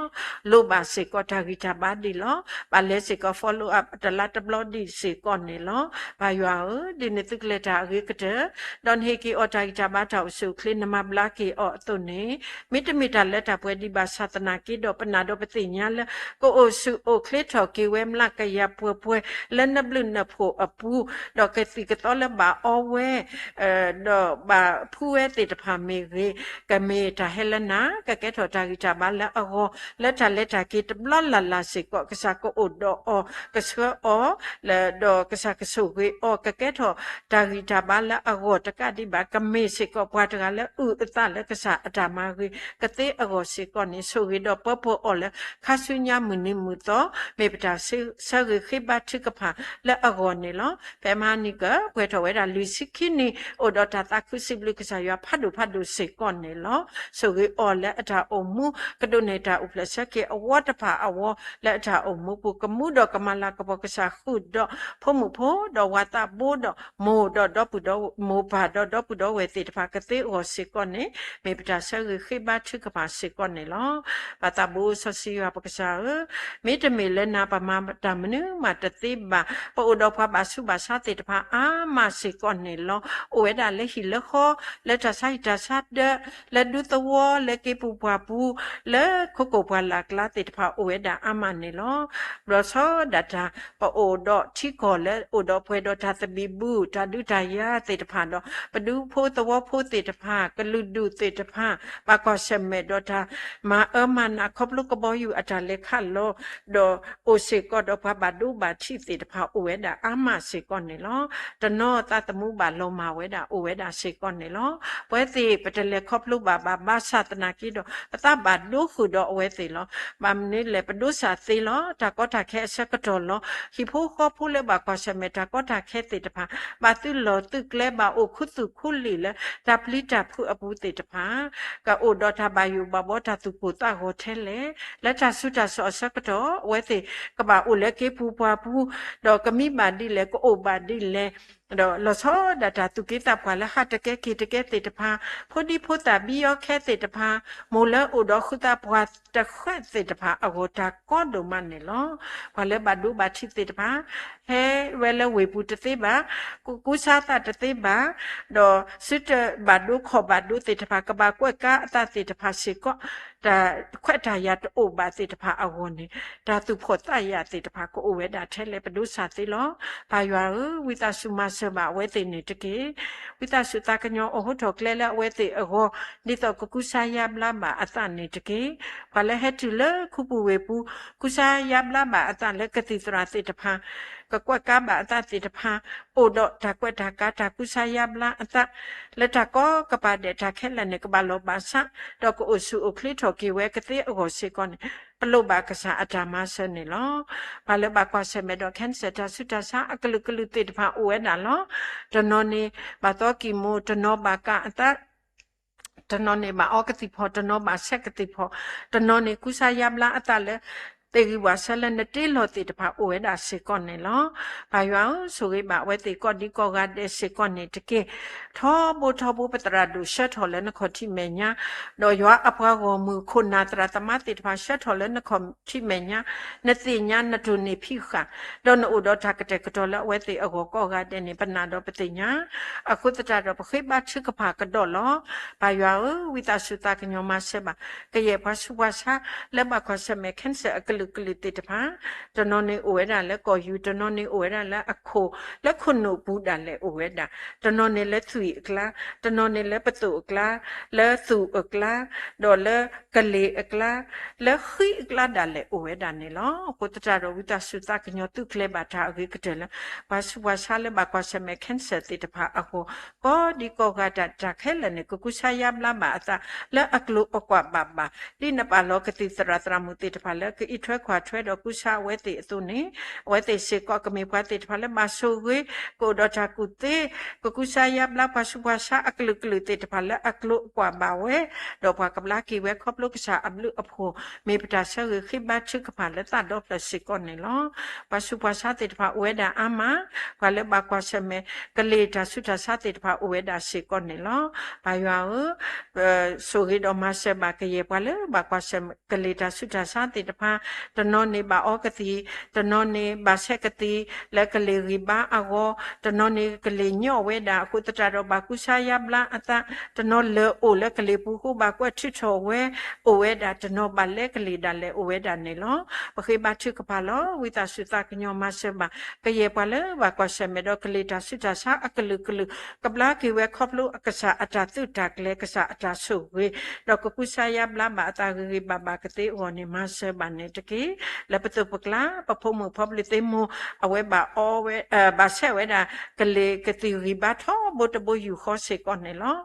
လိၣ်ဘၣ်စ့ၢ်ကီးတၢ်ဂံၢ်တၢ်ဘါဒံးလီၤ. ဘၣ်လဲၤစ့ၢ်ကီး follow up တလါတဘျီဒံးစ့ၢ်ကီးန့ၣ်လီၤ. ပၢ်ယွၤဧၢ, ဒ်န့ၣ်သုကလဲၤတၢ်အဂ့ၤကတၢၢ်, ဒီးနဟ့ၣ်က့ၤအီၤတၢ်ဂံၢ်တၢ်ဘါတၢ်အိၣ်ဆူၣ်အိၣ်ချ့ နမၤဘျါက့ၤအီၤအသိးန့ၣ်, မ့တမ့ၢ်တၢ်လၢတၢ်ပှဲၤဒံးဘၣ်ဆၣ်သနာ်က့ဒီး ပနာ်ဒီးပသ့ၣ်ညါလၢ ကအိၣ်ဆူၣ်အိၣ်ချ့ထီၣ်က့ၤဝဲမျးကယၤပှဲၤပှဲၤ လၢနဘျုးနဖှိၣ်အပူၤ, ဒီးကသံၣ်ကသီလၢဘၣ်အီဝဲ ဒီးဘၣ်ဖှူဝဲသ့ၣ်တဖၣ်မ့ၢ်ဂ့ၤ, ကမ့ၢ်တၢ်ဟဲလၢနၤ, ကကဲထီၣ်တၢ်ဂံၢ်တၢ်ဘါလၢအဂီၢ်, လၢတၢ်လဲၤတၢ်က့ၤတဘျီလၢ်လၢ်စ့ၢ်ကီး, ကစၢ်ကအိၣ်ဒီးအီၤ, ကဆှၢအီၤ, ဒီးကစၢ်ကဆိၣ်ဂ့ၤအီၤ, ကကဲထီၣ်တၢ်ဂံၢ်တၢ်ဘါလၢအဂီၢ်တကးဒံးဘၣ်, ကမ့ၢ်စ့ၢ်ကီးပှၤတဂၤလၢအုၣ်အသးလၢကစၢ်အတၢ်မၤဂ့ၤကသ့အဂီၢ်စ့ၢ်ကီးန့ၣ်, ဆိၣ်ဂ့ၤဒီးပၢပှဲၤအီၤလၢ ခါဆူညါမုၢ်နံၤမုၢ်သီ, မ့ၢ်ပတၢ်ဆၢဂ့ၤဃ့ဘါထုကဖၣ်လၢအဂီၢ်န့ၣ်လီၤ. ဖဲမဟါနံၤကပှဲၤထီၣ်ဝဲဒၣ်လွံၢ်ဆံခံနံၣ်, အိၣ်ဒီးတၢ်သးခုစံးဘျုးကစၢ်ယွၤဖးဒိၣ်ဖးဒိၣ်စ့ၢ်ကီးန့ၣ်လီၤ. ဆိၣ်ဂ့ၤအီၤလၢအတၢ်အိၣ်မူ, ကဒိးန့ၢ်တၢ်အိၣ်ဖျဲၣ်ဆၢက့ၤအဝီတဖၣ်အဝီလၢအတၢ်အိၣ်မူပူၤ, ကမူဒီးကမၤလၤကပီၤကစၢ်ဃုာ်ဒီးဖိမုၣ်ဖိ, ဒီးဝၤသးဘိဒီးမိၢ်ဒီးဒီပုၢ်ဒီး, မိၢ်ပၢ်ဒီးဒီပုၢ်ဒီဝဲၢ်သ့ၣ်တဖၣ်ကသ့အဂီၢ်စ့ၢ်ကီးန့ၣ်, မ့ၢ်ပတၢ်ဆၢဂ့ၤဃ့ဘါထုကဖၣ်စ့ၢ်ကီးန့ၣ်လီၤ. ပၢ်သးဘိစီဆှံယွၤပကစၢ်ဧၢ, မ့တမ့ၢ်လၢနၤပမၤတၢ်မနုၤမးတသ့ဘၣ်. ပအိၣ်ဒီးပှၤဘၣ်ဆူးဘၣ်ဆါသ့ၣ်တဖၣ်အါမးစ့ၢ်ကီးန့ၣ်လီၤ. အိၣ်ဝဲဒၣ်လၢဟံၣ်လၢဃီ, လၢတၢ်ဆါဟံၣ်တၢ်ဆါဒၢး, လၢဒူသဝီ, လၢက့ပူၤပှၢ်ပူၤ, လၢခိခိၣ်ပှၢ်လၢ်ကျါသ့ၣ်တဖၣ်အိၣ်ဝဲဒၣ်အါမးန့ၣ်လီၤ. ဘျီဆီဒၣ်တၢ် ပအိၣ်ဒီးထံကီၢ်လၢအိၣ်ဒီးပှဲၤဒီးတၢ်သဘံၣ်ဘုၣ်, တၢ်ဒုးတၢ်ယၤသ့ၣ်တဖၣ်ဒီး ပဒူဖိသဝီဖိသ့ၣ်တဖၣ်, ကလုာ်ဒူၣ်သ့ၣ်တဖၣ်, ဘၣ်ကွၢ်ဆၢၣ်မဲာ်ဒီးတၢ်မၤအၢမၤနးခီဖျိကဘီယူၤအတၢ်လဲၤခးလီၤ, ဒီးအိၣ်စ့ၢ်ကီးဒီးပှၤဘၣ်ဒိဘၣ်ထံးသ့ၣ်တဖၣ်အိၣ်ဝဲဒၣ်အါမးစ့ၢ်ကီးန့ၣ်လီၤ. တနီၤသးသမူဘၣ်လီၤမၢ်ဝဲဒၣ်အိၣ်ဝဲဒၣ်စ့ၢ်ကီးန့ၣ်လီၤ. ပဝဲသ့ၣ်ပတလဲၤခီဖျိဘၣ်ဘၣ်ဘၣ်ဆၣ်သနာ်က့ဒီး ပသးဘၣ်ဒိဃုာ်ဒီးအဝဲသ့ၣ်လီၤ. ဘၣ်မနုၤလဲၣ်, ပဒိစၢ်သ့လီၤ. တၢ်ကီတၢ်ခဲအဆၢကတီၢ်လီၤ. ဟံၣ်ဖိဃီဖိလၢဘၣ်ကွၢ်ဆၢၣ်မဲာ်တၢ်ကီတၢ်ခဲသ့ၣ်တဖၣ်, ဘၣ်သုလီၢ်သုကျဲ, ဘၣ်အိၣ်ခူသူၣ်ခူလံာ်လၢတၢ်ပျံၤတၢ်ဖုးအပူၤသ့ၣ်တဖၣ်, ကအိၣ်ဒီးတၢ်ဘၣ်ယိၣ်ဘၣ်ဘီတၢ်သူၣ်ပိၢ်သးဂီၤထဲလဲၣ်. လၢတၢ်ဆူးတၢ်ဆါအဆၢကတီၢ်, အဝဲသ့ၣ်ကဘၣ်အိၣ်လၢက့ပူၤပှၢ်ပူၤ, ဒီးကမံဘၣ်ဒ်လဲၣ်, ကအိၣ်ဘၣ်ဒ်လဲၣ်, ဒီးလီၤဆီဒၣ်တၢ်သူၣ်က့သးပှၢ်လၢဟးတကဲက့ၤတကဲသ့ၣ်တဖၣ်, ဖိဒံဖိသၣ်ဘံယီခဲသ့ၣ်တဖၣ်, မိၢ်လၢအိၣ်ဒီးဃုသးပှၢ်တဃဲးသ့ၣ်တဖၣ်အဂီၢ် တၢ်ကီဒိၣ်မးန့ၣ်လီၤ. ပှၤလၢဘၣ်ဒိဘၣ်ထံးသ့ၣ်တဖၣ်, ဟဲဝဲလၢဝ့ၢ်ပူၤတသ့ဘၣ်, ကူကူစါသးတသ့ဘၣ်, ဒီးစုတဘၣ်ဒိခီၣ်ဘၣ်ဒိသ့ၣ်တဖၣ်, ကဘၣ်ကွဲးကါအသးသ့ၣ်တဖၣ်စ့ၢ်ကီး, တၢ်ခွဲးတၢ်ယာ်တအိၣ်ဘၣ်သ့ၣ်တဖၣ်အဂီၢ်န့ၣ်, တၢ်သူၣ်ဖှီၣ်သးယာ်သ့ၣ်တဖၣ်ကအိၣ်ဝဲဒၣ်ထဲလဲၣ်, ပဒိစၢ်သ့လီၤ. ပၢ်ယွၤဧၢ, ဝံသးစူၤမၤစၢၤဘၣ်အဝဲသ့ၣ်န့ၣ်တက့ၢ်. ဝံသးစူၤသးကညီၤအိၣ်ဟိထီၣ်ကျဲလၢအဝဲသ့ၣ်အဂီၢ်, ဒ်သိးကကူစါယါဘျါဘၣ်အသးန့ၣ်တက့ၢ်. ပှၤလၢဟဲတုၤလၢခူပူၤဝ့ၢ်ပူၤ, ကူစါယါဘျါဘၣ်အသးလၢကသံၣ်သရၣ်သ့ၣ်တဖၣ်, ကကွဲးကါဘၣ်အသးသ့ၣ်တဖၣ်, အိၣ်ဒီးတၢ်ကွဲးတၢ်ကါ တၢ်ကူစါယါဘျါအသး, လၢတၢ်ကီကပၤဒဲးတၢ်ခဲလၢာ်န့ၣ် ကဘၣ်လီၤဘၣ်စး, ဒီးကအိၣ်ဆူၣ်အိၣ်ချ့ထီၣ်က့ၤဝဲကသ့အဂီၢ်စ့ၢ်ကီးန့ၣ်, ပလိၣ်ဘၣ်ကစၢ်အတၢ်မၤစၢၤန့ၣ်လီၤ. ပှၤလၢဘၣ်ကွၢ်ဆၢၣ်မဲာ်ဒီး cancer တၢ်ဆူးတၢ်ဆါအကလုာ်ကလုာ်သ့ၣ်တဖၣ်အိၣ်ဝဲဒၣ်လီၤ. တနီၤန့ၣ် ဘၣ်သီကံၢ်မူ, တနီၤဘၣ်ကၢ်အသး, တနီၤန့ၣ်ဘၣ်အီကသံၣ်ဖီ, တနီၤဘၣ်ဆဲးကသံၣ်ဖီ, တနီၤန့ၣ်ကူစါယါဘျါအသးလၢ သ့ၣ်ဂံၢ်ဝၣ်ဆၢလၢနတ့လီၤသ့ၣ်တဖၣ်အိၣ်ဝဲဒၣ်စ့ၢ်ကီးန့ၣ်လီၤ. ပၢ်ယွၤဧၢ, ဆိၣ်ဂ့ၤဘၣ်အဝဲသ့ၣ်ကိးဒံကိးဂၤဒဲးစ့ၢ်ကီးန့ၣ်တက့ၢ်. ထီဘိထီဘိပသရၣ်ဒိၣ်ဆှၢထီၣ်လၢနခီၣ်ထံးမဲာ်ညါ, ဒီးယွၤအပှၤဂီၢ်မုၢ်ခိၣ်နၢ်သရၣ်သမါသ့ၣ်တဖၣ်ဆှၢထီၣ်လၢနခီၣ်ထံးမဲာ်ညါ, နသ့ၣ်ညါနတိၢ်န့ၢ်ဖံးဃာ်, ဒီးနအိၣ်ဒီးတၢ်ကတဲာ်ကတီၤလၢအဝဲသ့ၣ်အဂီၢ်ကိးဂၤဒဲးန့ၣ် ပနာ်ဒီးပသ့ၣ်ညါ အဃိသတးဒီးပဃ့ဘါထုကဖၣ်ကဒီးလီၤ. ပၢ်ယွၤဧၢ, ဝံသးစူၤသးကညီၤမၤစၢၤဘၣ် ကယဲၢ်ပှၤဆူးပှၤဆါ လၢဘၣ်ကွၢ်ဆၢၣ်မဲာ် cancer အကလုာ်ကလုာ်သ့ၣ်တဖၣ်, တနီၤန့ၣ်အိၣ်ဝဲဒၣ်လၢကီၢ်ယူၢ်, တနီၤန့ၣ်အိၣ်ဝဲဒၣ်လၢအခိၣ်, လၢခိၣ်နူာ်ပူၤဒၣ်လဲာ်အိၣ်ဝဲဒၣ်, တနီၤန့ၣ်လၢသွံၣ်အကျါ, တနီၤန့ၣ်လၢပသိၣ်အကျါ, လၢသူၣ်အကျါ, ဒီးလၢကလ့ၤအကျါ, လၢဃံအကျါဒၣ်လဲာ်အိၣ်ဝဲဒၣ်န့ၣ်လီၤ. အဃိသတးဒီးဝံသးစူၤသးကညီၤသုးကျဲၤဘၣ်တၢ်အဂ့ၤကတၢၢ်လၢ ပှၤဆူးပှၤဆါလၢဘၣ်ကွၢ်ဆၢၣ်မဲာ် cancer သ့ၣ်တဖၣ်အဂီၢ်, ကိးဒံကိးဂၤဒဲးတၢ်ခဲလၢာ်န့ၣ် ကကူစါယါဘျါဘၣ်အသး လၢအကျိၤအကွာ်ဘၣ်ဘၣ်, ဒ်နပာ်လီၤကသံၣ်သရၣ်သရၣ်မုၣ်သ့ၣ်တဖၣ်လၢကအံးထွဲကွၢ်ထွဲဒီးကူစါအဝဲသ့ၣ်အသိးန့ၣ်, အဝဲသ့ၣ်စ့ၢ်ကီးကမ့ၢ်ပှၤသ့ၣ်တဖၣ်လၢဘၣ်ဆိၣ်ဂ့ၤ, ကအိၣ်ဒီးတၢ်ကူၣ်သ့, ကကူစါယါဘျါပှၤဆူးပှၤဆါအကလုာ်ကလုာ်သ့ၣ်တဖၣ်လၢအကျိၤအကွာ်ဘၣ်ဝဲ, ဒီးပှၤကဘျါက့ၤဝဲခီဖျိကစၢ်အဘျုးအဖှိၣ်, မ့ၢ်ပတၢ်ဆၢဂ့ၤဃ့ဘါထုကဖၣ်လၢသးဒီဖျၢၣ်စ့ၢ်ကီးန့ၣ်လီၤ. ပှၤဆူးပှၤဆါသ့ၣ်တဖၣ်အိၣ်ဝဲဒၣ်အါမး, ပှၤလၢဘၣ်ကွၢ်ဆၢၣ်မဲာ် ကလ့ၤတၢ်ဆူးတၢ်ဆါသ့ၣ်တဖၣ်အိၣ်ဝဲဒၣ်စ့ၢ်ကီးန့ၣ်လီၤ. ပၢ်ယွၤဧၢ, ဆိၣ်ဂ့ၤဒီးမၤစၢၤဘၣ်ကယဲၢ်ပှၤလၢဘၣ်ကွၢ်ဆၢၣ်မဲာ် ကလ့ၤတၢ်ဆူးတၢ်ဆါသ့ၣ်တဖၣ်, တနီၤန့ၣ်ဘၣ်အီကသံၣ်, တနီၤန့ၣ်ဘၣ်ဆဲးကသံၣ် လၢကလ့ၤဂံၢ်ဘါအဂီၢ်, တနီၤန့ၣ်ကလ့ၤညီၣ်ဝဲဒၣ် အဃိသတးဒီးဘၣ်ကူစါယါဘျါအသး, တနီၤလၢာ်အိၣ်လၢကလ့ၤပူၤဃိဘၣ်ကွဲးထုးထီၣ်ဝဲ, အိၣ်ဝဲဒၣ်, တနီၤဘၣ်လဲကလ့ၤဒၣ်လဲာ်အိၣ်ဝဲဒၣ်န့ၣ်လီၤ. ပဃ့ဘါထုကဖၣ်လီၤ. ဝံသးစူၤသးကညီၤမၤစၢၤဘၣ် ကယဲၢ်ပှၤလၢဘၣ်ကွၢ်ဆၢၣ်မဲာ်ဒီးကလ့ၤတၢ်ဆူးတၢ်ဆါအကလုာ်ကလုာ်, ကဘျါက့ၤဝဲခီဖျိအကစၢ်အတၢ်သုးတၢ်ကျဲၤ ကစၢ်အတၢ်ဆိၣ်ဂ့ၤ, ဒီးကကူစါယါဘျါဘၣ်အသးဂ့ၤဂ့ၤဘၣ်ဘၣ်ကသ့အဂီၢ်န့ၣ် မၤစၢၤဘၣ်န့ၣ်တက့ၢ်. လၢပသိးပကျါ ပဖိမုၣ်ဖိပျုၢ်သ့ၣ်မိၢ် အဝဲဘၣ်အီဝဲ, ဘၣ်ဆဲးဝဲဒၣ် ကလ့ၤကသံၣ်ဂံၢ်ဘါထီဘိတဘိယူၢ်ဃီစ့ၢ်ကီးန့ၣ်လီၤ.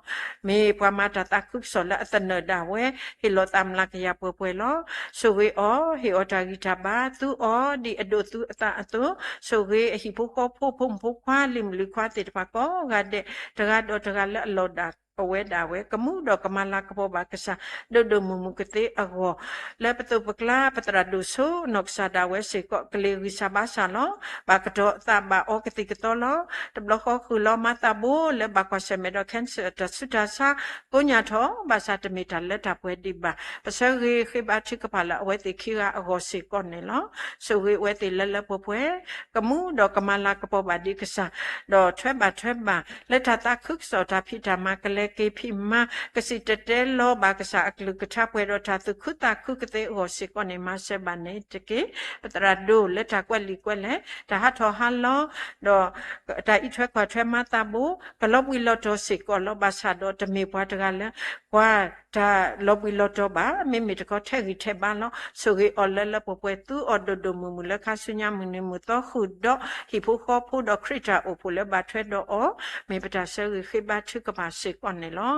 မ့ၢ်ပှၤမၤတၢ်သးခုကစီၣ်လၢအသနၢၣ်ဒၣ်ဝဲ, ဟ့ၣ်လီၤသးမျးကယၤပှဲၤပှဲၤလီၤ. ဆိၣ်ဂ့ၤအီၤ, ဟ့ၣ်အီၤတၢ်ဂံၢ်တၢ်ဘါ, သူအီၤဒ်အဒိးသူအသးအသိး, ဆိၣ်ဂ့ၤအဟံၣ်ဖိဃီဖိ ဖိမုၣ်ဖိခွါ လံၤမုၣ်လံၤခွါသ့ၣ်တဖၣ်ကိးဂၤဒဲး, တဂၤဒီးတဂၤလၢအလီၢ်ဒၣ် အဝဲဒၣ်ဝဲ ကမူဒီးကမၤလၤကပီၤဘၣ်ကစၢ် ဒိၣ်ဒိၣ်မုၢ်မုၢ်ကသ့အဂီၢ်, လၢပသိးပကျါ ပသရၣ်ဒိၣ်စိနီၢ်ကစၢ်ဒၣ်ဝဲစ့ၢ်ကီး ကလ့ၤဂံၢ်စၢ်ဘါစၢ်လီၤ. ဘၣ်ကတီၤအသးဘၣ်အီကသံၣ်ကသီလီၤ. တဘျီဃီဃုာ်လီၤမၤသးဘိလၢဘၣ်ကွၢ်ဆၢၣ်မဲာ်ဒီး cancer တၢ်ဆူးတၢ်ဆါ ကိညၢ်ထီၣ် ဘၣ်ဆၣ်တမ့ၢ်တၢ်လၢတၢ်ပှဲၤဒံးဘၣ်. ပဆၢဂ့ၤဃ့ဘါထုကဖၣ်လၢအဝဲသ့ၣ်ခံဂၤအဂီၢ်စ့ၢ်ကီးန့ၣ်လီၤ. ဆိၣ်ဂ့ၤအဝဲသ့ၣ်လၢလၢပှဲၤပှဲၤ, ကမူဒီးကမၤလၤကပီၤဘၣ်ဒံးကစၢ်, ဒီးထွဲဘၣ်ထွဲဘၣ် လၢတၢ်သးခုကစီၣ်တၢ်ဖံးတၢ်မၤ ကလဲၤက့ၤဖံးမၤ ကစံၣ်တဲၤတဲလီၤဘၣ်ကစၢ်အကလုၢ်ကထါ ပှဲၤဒီးတၢ်သူၣ်ခုသးခုကသ့အဂီၢ်စ့ၢ်ကီးန့ၣ် မၤစၢၤဘၣ်န့ၣ်တက့ၢ်. ပသရၣ်ဒိၣ်လၢတၢ်ကွဲးလံာ်ကွဲးလဲၢ်, တၢ်ဟးထီၣ်ဟးလီၤ, ဒီးတၢ်အံးထွဲကွၢ်ထွဲမၤသးဘိ ကလီၤဘှံးလီၤတီၤစ့ၢ်ကီးလီၤ. ဘၣ်ဆၣ်ဒီးတမ့ၢ်ပှၤတဂၤလၢ ပှၤတၢ်လီၤဘှံးလီၤတီၤဘၣ်, မ့မ့ၢ်တခီထဲးဂံၢ်ထဲးဘါလီၤ. ဆိၣ်ဂ့ၤအီၤလၢလၢပှဲၤပှဲၤ, သူအီၤဒိၣ်ဒိၣ်မုၢ်မုၢ်လၢခါဆူညါမုၢ်နံၤမုၢ်သီဃုာ်ဒီး ဟံၣ်ဖိဃီဖိဒီးခရံာ်တၢ်အိၣ်ဖှိၣ်လၢဘၣ်ထွဲဒီးအီၤ, မ့ၢ်ပတၢ်ဆၢဂ့ၤဃ့ဘါထုကဖၣ်စ့ၢ်ကီးန့ၣ်လီၤ.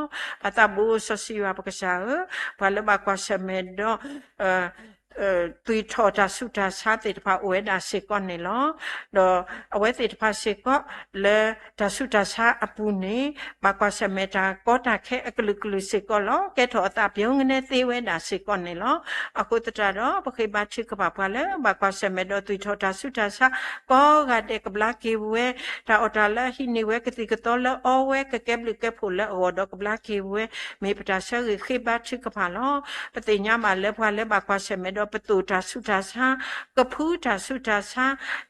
ပၢ်သးဘိစီဆှံယွၤပကစၢ်ဧၢ, ပှၤလၢဘၣ်ကွၢ်ဆၢၣ်မဲာ်ဒီး သွံၣ်ထီၣ်တၢ်ဆူးတၢ်ဆါသ့ၣ်တဖၣ်အိၣ်ဝဲဒၣ်စ့ၢ်ကီးန့ၣ်လီၤ. ဒီးအဝဲသ့ၣ်တဖၣ်စ့ၢ်ကီး လၢတၢ်ဆူးတၢ်ဆါအပူၤန့ၣ် ဘၣ်ကွၢ်ဆၢၣ်မဲာ်တၢ်ကီတၢ်ခဲအကလုာ်ကလုာ်စ့ၢ်ကီးလီၤ. ကဲထီၣ်အသးပျီကနဲသ့ဝဲဒၣ်စ့ၢ်ကီးန့ၣ်လီၤ. အဃိသတးဒီး ပဃ့ဘါထုကဖၣ်ပှၤလၢဘၣ်ကွၢ်ဆၢၣ်မဲာ်ဒီးသွံၣ်ထီၣ်တၢ်ဆူးတၢ်ဆါ ကိးဂၤဒဲးကဘျါက့ၤဝဲ, တၢ်အီၣ်တၢ်လၢအဟံးန့ၢ်ဝဲကသံၣ်ကသီလၢအီဝဲ ကကဲဘျုးကဲဖှိၣ်လၢအဂီၢ်ဒီးကဘျါက့ၤဝဲ, မ့ၢ်ပတၢ်ဆၢဂ့ၤဃ့ဘါထုကဖၣ်လီၤ. ပသ့ၣ်ညါဘၣ်လၢပှၤလၢဘၣ်ကွၢ်ဆၢၣ်မဲာ်ဒီးပသိၣ်တၢ်ဆူးတၢ်ဆါ, ကဖုတၢ်ဆူးတၢ်ဆါ,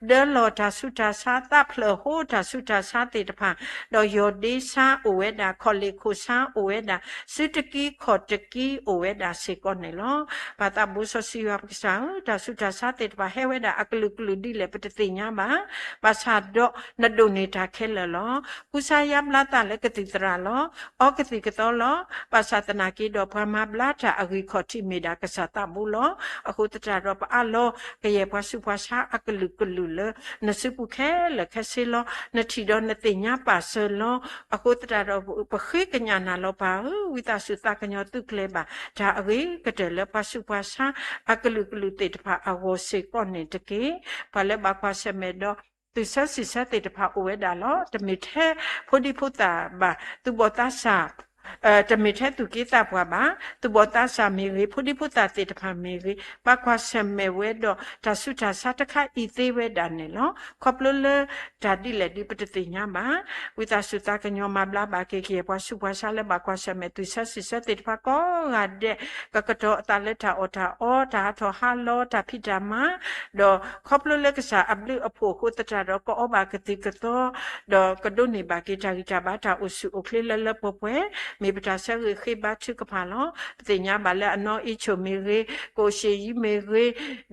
ဒၢလီၢ်တၢ်ဆူးတၢ်ဆါ, သးဖျၢၣ်ဟိတၢ်ဆူးတၢ်ဆါသ့ၣ်တဖၣ်, ဒီးယီၢ်ဒ့ဆါအိၣ်ဝဲဒၣ်, ခီၣ်လ့ၣ်ခိၣ်ဆါအိၣ်ဝဲဒၣ်, စုတကံခီၣ်တကံအိၣ်ဝဲဒၣ်စ့ၢ်ကီးန့ၣ်လီၤ. ပၢ်သးဘိစီဆှံယွၤပကစၢ်ဧၢ, တၢ်ဆူးတၢ်ဆါသ့ၣ်တဖၣ်ဟဲဝဲဒၣ်အကလုာ်ကလုာ်ဒ်လဲၣ်ပတသ့ၣ်ညါဘၣ်. ဘၣ်ဆၣ်ဒီးနဒိၣ်န့ၢ်တၢ်ခဲလၢာ်လီၤ. ကူစါယါဘျါသးလၢကသံၣ်သရၣ်လီၤ. အီကသံၣ်ကသီလီၤ. ဘၣ်ဆၣ်သနာ်က့ဒီးပှၤမၤဘျါတၢ်အဂံၢ်ခီၣ်ထံးမ့ၢ်ဒၣ်ကစၢ်သးဘိလီၤ. အဃိသတးဒီးပအးလီၤကယဲၢ်ပှၤဆူးပှၤဆါအကလုာ်ကလုာ်လၢ နစုပူၤခဲလၢာ်ခဲဆ့လီၤ. နထံၣ်ဒီးနသ့ၣ်ညါပာ်စၢၤလီၤ. အဃိသတးဒီးပဃ့ကညးနၤလီၤပၢ်ဧၢ, ဝံသးစူၤသးကညီၤသုးကျဲၤဘၣ် တၢ်အဂ့ၤကတၢၢ်လၢပှၤဆူးပှၤဆါအကလုာ်ကလုာ်သ့ၣ်တဖၣ်အဂီၢ်စ့ၢ်ကီးန့ၣ်တက့ၢ်. ပှၤလၢဘၣ်ကွၢ်ဆၢၣ်မဲာ်ဒီး သုးဆၢဆံးဆၢသ့ၣ်တဖၣ်အိၣ်ဝဲဒၣ်လီၤ. တမ့ၢ်ထဲဖိဒံဖိသၣ်ဘၣ်, သူၣ်ဘီၣ်သးစၢ် တမ့ၢ်ထဲသူၣ်က့သးပှၢ်ဘၣ်, သူၣ်ဘီၣ်သးစၢ်မ့ၢ်ဂ့ၤ, ဖိဒံဖိသၣ်သ့ၣ်တဖၣ်မ့ၢ်ဂ့ၤ, ဘၣ်ကွၢ်ဆၢၣ်မဲာ်ဝဲဒီးတၢ်ဆူးတၢ်ဆါတခါအံၤသ့ဝဲဒၣ်န့ၣ်လီၤ. ခီဖျိလၢတၢ်ဒ်လဲၣ်ဒ်ပတသ့ၣ်ညါဘၣ်. ဝံသးစူၤသးကညီၤမၤဘျါဘၣ်က့ၤကယဲၢ်ပှၤဆူးပှၤဆါလၢဘၣ်ကွၢ်ဆၢၣ်မဲာ်သုးဆၢစံးဆၢသ့ၣ်တဖၣ်ကိးဂၤဒဲး, ကကတီၤအသးလၢတၢ်အီၣ်တၢ်အီ, တၢ်ဟးထီၣ်ဟးလီၤ, တၢ်ဖံးတၢ်မၤ, ဒီးခီဖျိလၢကစၢ်အဘျုးအဖှိၣ်အဃိသတးဒီး ကအီဘၣ်ကသံၣ်ကသီ ဒီးကဒိးန့ၢ်ဘၣ်က့ၤတၢ်ဂံၢ်တၢ်ဘါတၢ်အိၣ်ဆူၣ်အိၣ်ချ့လၢလၢပှဲၤပှဲၤ, မ့ၢ်ပတၢ်ဆၢဂ့ၤဃ့ဘါထုကဖၣ်လီၤ. ပသ့ၣ်ညါဘၣ်လၢအနီၢ်အ့ဆိၣ်မ့ၢ်ဂ့ၤ, ကိၣ်ရှ့ၣ်ယံမ့ၢ်ဂ့ၤ,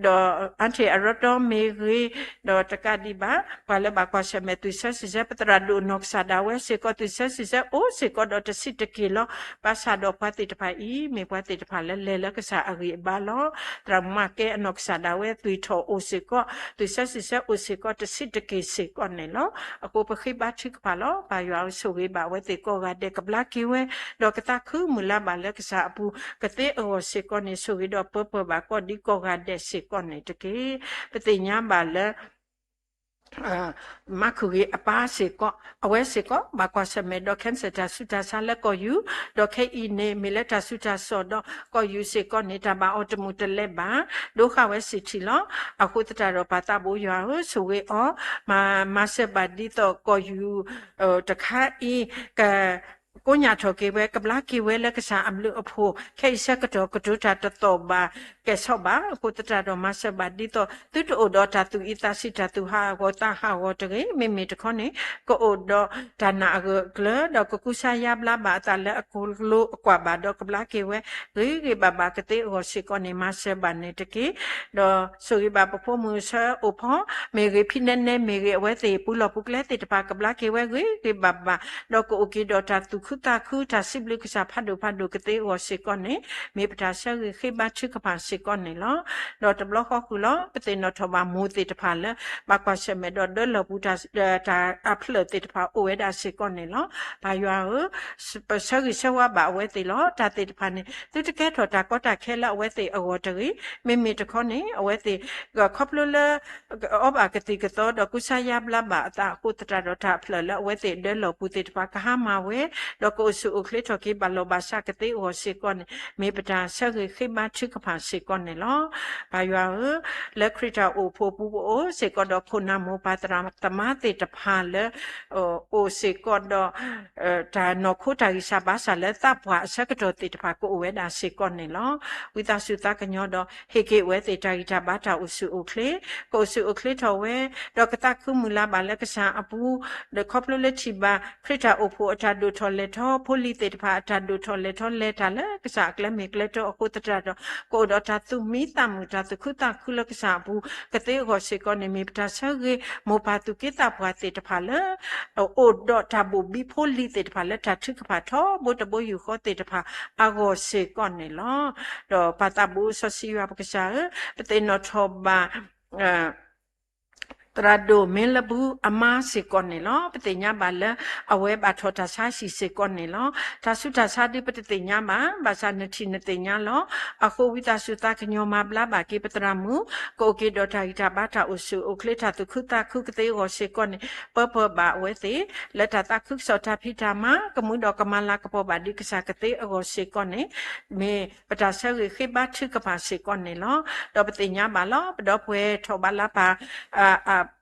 ဒီးအါထံၣ်အရီတီမ့ၢ်ဂ့ၤ, ဒီးတကးဒံးဘၣ် ပှၤလၢဘၣ်ကွၢ်ဆၢၣ်မဲာ်သုးဆၢစံးဆၢ ပသရၣ်ဒိၣ်နီၢ်ကစၢ်ဒၣ်ဝဲစ့ၢ်ကီး သုးဆၢစံးဆၢအိၣ်စ့ၢ်ကီးဒီးတဆံးတက့ၢ်လီၤ. ဘၣ်ဆၣ်ဒီးပှၤသ့ၣ်တဖၣ်အံၤ မ့ၢ်ပှၤသ့ၣ်တဖၣ်လၢလဲၤလၢကစၢ်အဂံၢ်အဘါလီၤ. သရၣ်မုၣ်မၤကဲအနီၢ်ကစၢ်ဒၣ်ဝဲ သွံၣ်ထီၣ်အိၣ်စ့ၢ်ကီး, သုးဆၢစံးဆၢအိၣ်စ့ၢ်ကီး တဆံးတက့ၢ်စ့ၢ်ကီးန့ၣ်လီၤ. အဃိပဃ့ဘါထုကဖၣ်လီၤ. ပၢ်ယွၤဧၢ, ဆိၣ်ဂ့ၤဘၣ်အဝဲသ့ၣ်ကိးဂၤဒဲး ကဘျါက့ၤဝဲ, ဒီးကသးခုမုၢ်လၢ်ဘၣ်လၢကစၢ်အပူၤ ကသ့အဂီၢ်စ့ၢ်ကီးန့ၣ် ဆိၣ်ဂ့ၤဒီးပၢပၢၢ်ဘၣ်ကိးဒံးကိးဂၤဒဲးစ့ၢ်ကီးန့ၣ်တက့ၢ်. ပသ့ၣ်ညါဘၣ်လၢ မၤခုၣ်ဂ့ၤအပၢ်စ့ၢ်ကီး, အဝဲစ့ၢ်ကီး ဘၣ်ကွၢ်ဆၢၣ်မဲာ်ဒီး cancer တၢ်ဆူးတၢ်ဆါလၢကီၢ်ယူၢ်, ဒီးခဲအံၤန့ၣ် မ့ၢ်လၢတၢ်ဆူးတၢ်ဆါဒီးကီၢ်ယူၢ်စ့ၢ်ကီးန့ၣ် တၢ်ဘၣ်အီၤတမုာ်တလဲဘၣ်, ဒိဃာ်ဝဲစံၣ်ထံၣ်လီၤ. အဃိသတးဒီး ပၢ်သးဘိယွၤဧၢ, ဆိၣ်ဂ့ၤအီၤ, မၤ, မၤစၢၤဘၣ်ဒ်သိးကီၢ်ယူၢ် တခါအံၤ က ကိညၣ်ထီၣ်က့ၤဝဲ ကဘျါက့ၤဝဲလၢကစၢ်အဘျုးအဖှိၣ်, ခဲအံၤဆၢကတီၢ်ကတိၤတၢ်တသီၣ်ဘၣ်ကဲၣ်ဆိးဘၣ်. အဃိသတးဒီး မၤစၢၤဘၣ်ဒ်သိး သုတအိၣ်ဒီးတၢ်သူၣ်အံသးဆံး တၢ်သူၣ်ဟးဂီၤသးဟးဂီၤတဂ့ၤ. မ့မ့ၢ်တခီန့ၣ် ကအိၣ်ဒီးတၢ်နာ်အဂၢၢ်အကျၢၤ ဒီးကကူစါယါဘျါဘၣ်အသးလၢအကျိၤအကွာ်ဘၣ်ဒီး ကဘျါက့ၤဝဲ ဂ့ၤဂ့ၤဘၣ်ဘၣ်ကသ့အဂီၢ်စ့ၢ်ကီးန့ၣ် မၤစၢၤဘၣ်န့ၣ်တက့ၢ်. ဒီးဆိၣ်ဂ့ၤဘၣ်ပဖိမုၣ်ဆၢအိၣ်ဖီမ့ၢ်ဂ့ၤ, ဖံနဲနဲမ့ၢ်ဂ့ၤ, အဝဲသ့ၣ်ပူၤလီၢ်ပူၤကျဲသ့ၣ်တဖၣ် ကဘျါက့ၤဝဲဂ့ၤဂ့ၤဘၣ်ဘၣ်, ဒီးကအိၣ်က့ၤဒီးတၢ်သူၣ်ခုသးခု တၢ်စံးဘျုးကစၢ်ဖးဒိၣ်ဖးဒိၣ်ကသ့အဂီၢ်စ့ၢ်ကီးန့ၣ် မ့ၢ်ပတၢ်ဆၢဂ့ၤဃ့ဘါထုကဖၣ်စ့ၢ်ကီးန့ၣ်လီၤ. ဒီးတဘျီဃီဃုာ်လီၤ ပသ့ၣ်နီၣ်ထီၣ်ဘၣ်မိၢ်သ့ၣ်တဖၣ်လၢ ဘၣ်ကွၢ်ဆၢၣ်မဲာ်ဒီးဒၢလီၢ်ပူၤ တၢ်, တၢ်အဖျၢၣ်သ့ၣ်တဖၣ်အိၣ်ဝဲဒၣ်စ့ၢ်ကီးန့ၣ်လီၤ. ပၢ်ယွၤဧၢ, ပဆၢဂ့ၤဆၢဝါဘၣ်အဝဲသ့ၣ်လီၤ. တၢ်သ့ၣ်တဖၣ်န့ၣ် သုတကဲထီၣ်တၢ်ကီတၢ်ခဲလၢအဝဲသ့ၣ်အဂီၢ်တဂ့ၤ. မ့မ့ၢ်တခီန့ၣ် အဝဲသ့ၣ် ခီဖျိလၢ အီဘၣ်ကသံၣ်ကသီဒီးကူစါယါဘျါဘၣ်အသးအဃိသတးဒီး တၢ်အဖျၢၣ်လၢအဝဲသ့ၣ်ဒၢလီၢ်ပူၤသ့ၣ်တဖၣ်ကဟါမၢ်ဝဲ, ဒီးကအိၣ်ဆူၣ်အိၣ်ချ့ထီၣ်က့ၤဘၣ်လီၢ်ဘၣ်စးကသ့အဂီၢ်စ့ၢ်ကီးန့ၣ် မ့ၢ်ပတၢ်ဆၢဂ့ၤဃ့ဘါထုကဖၣ်စ့ၢ်ကီးန့ၣ်လီၤ. ပၢ်ယွၤဧၢ, လၢခရံာ်တၢ်အိၣ်ဖှိၣ်ပူၤပအိၣ်စ့ၢ်ကီးဒီး ခိၣ်နၢ်မိၢ်ပၢ်သရၣ်သမါသ့ၣ်တဖၣ်လၢ အိၣ်စ့ၢ်ကီးဒီး တၢ်နီၢ်ခိတၢ်ဂံၢ်စၢ်ဘါစၢ်လၢသးပှၢ်အဆၢကတီၢ်သ့ၣ်တဖၣ် ကအိၣ်ဝဲဒၣ်စ့ၢ်ကီးန့ၣ်လီၤ. ဝံသးစူၤသးကညီၤဒီး ဟ့ၣ်က့ၤအဝဲသ့ၣ်တၢ်ဂံၢ်တၢ်ဘါတၢ်အိၣ်ဆူၣ်အိၣ်ချ့, ကအိၣ်ဆူၣ်အိၣ်ချ့ထီၣ်ဝဲ, ဒီးကသးခုမုၢ်လၢ်ဘၣ်လၢကစၢ်အပူၤ, ဒီးခီဖျိလၢထံၣ်ဘၣ် ခရံာ်တၢ်အိၣ်ဖှိၣ်အတၢ်ဒိၣ်ထီၣ်လဲၤထီၣ်, ဖိလံၤသ့ၣ်တဖၣ်အတၢ်ဒိၣ်ထီၣ်လဲၤထီၣ် လဲၤတၢ်လၢကစၢ်အကျဲမ့ၢ်ကျဲတီအဃိသတးဒီး ကအိၣ်ဒီးတၢ်သူၣ်မံသးမုာ် တၢ်သူၣ်ခုသးခုလၢကစၢ်အပူၤ ကသ့အဂီၢ်စ့ၢ်ကီးန့ၣ် မ့ၢ်ပတၢ်ဆၢဂ့ၤမိၢ်ပၢ်သူၣ်က့သးပှၢ်သ့ၣ်တဖၣ်လၢ အိၣ်ဒီးတၢ်ဘိၣ်ဘံဖိလံၤသ့ၣ်တဖၣ်လၢတၢ်ထုကဖၣ်ထီဘိတဘိယူၢ်ဃီသ့ၣ်တဖၣ်အဂီၢ်စ့ၢ်ကီးန့ၣ်လီၤ. ဒီးပၢ်သးဘိစီဆှံယွၤပကစၢ်ဧၢ, ပသ့ၣ်နီၣ်ထီၣ်ဘၣ် သရၣ်ဒိၣ်မ့လပူအမါစ့ၢ်ကီးန့ၣ်လီၤ. ပသ့ၣ်ညါဘၣ်လၢ အဝဲဘၣ်ထီၣ်တၢ်ဆါဟံၣ်စ့ၢ်ကီးန့ၣ်လီၤ. တၢ်ဆူးတၢ်ဆါဒ်ပတသ့ၣ်ညါဘၣ်, ဘၣ်ဆၣ်နထံၣ်နသ့ၣ်ညါလီၤ. အဃိဝံသးစူၤသးကညီၤမၤဘျါဘၣ်က့ၤပသရၣ်မုၣ်, ကအိၣ်က့ၤဒီးတၢ်ဂံၢ်တၢ်ဘါတၢ်အိၣ်ဆူၣ်အိၣ်ချ့ တၢ်သူၣ်ခုသးခုကသ့အဂီၢ်စ့ၢ်ကီးန့ၣ် ပၢပၢဘၣ်အဝဲသ့ၣ် လၢတၢ်သးခုကစီၣ်တၢ်ဖံးတၢ်မၤ ကမူဒီးကမၤလၤကပီၤဘၣ်ဒ်ကစၢ်ကသ့အဂီၢ်စ့ၢ်ကီးန့ၣ် မ့ၢ်ပတၢ်ဆၢဂ့ၤဃ့ဘါထုကဖၣ်စ့ၢ်ကီးန့ၣ်လီၤ. ဒီးပသ့ၣ်ညါဘၣ်လီၤ. ပဒီပုၢ်ဝဲၢ်ထီၣ်ဘးလါပၢ်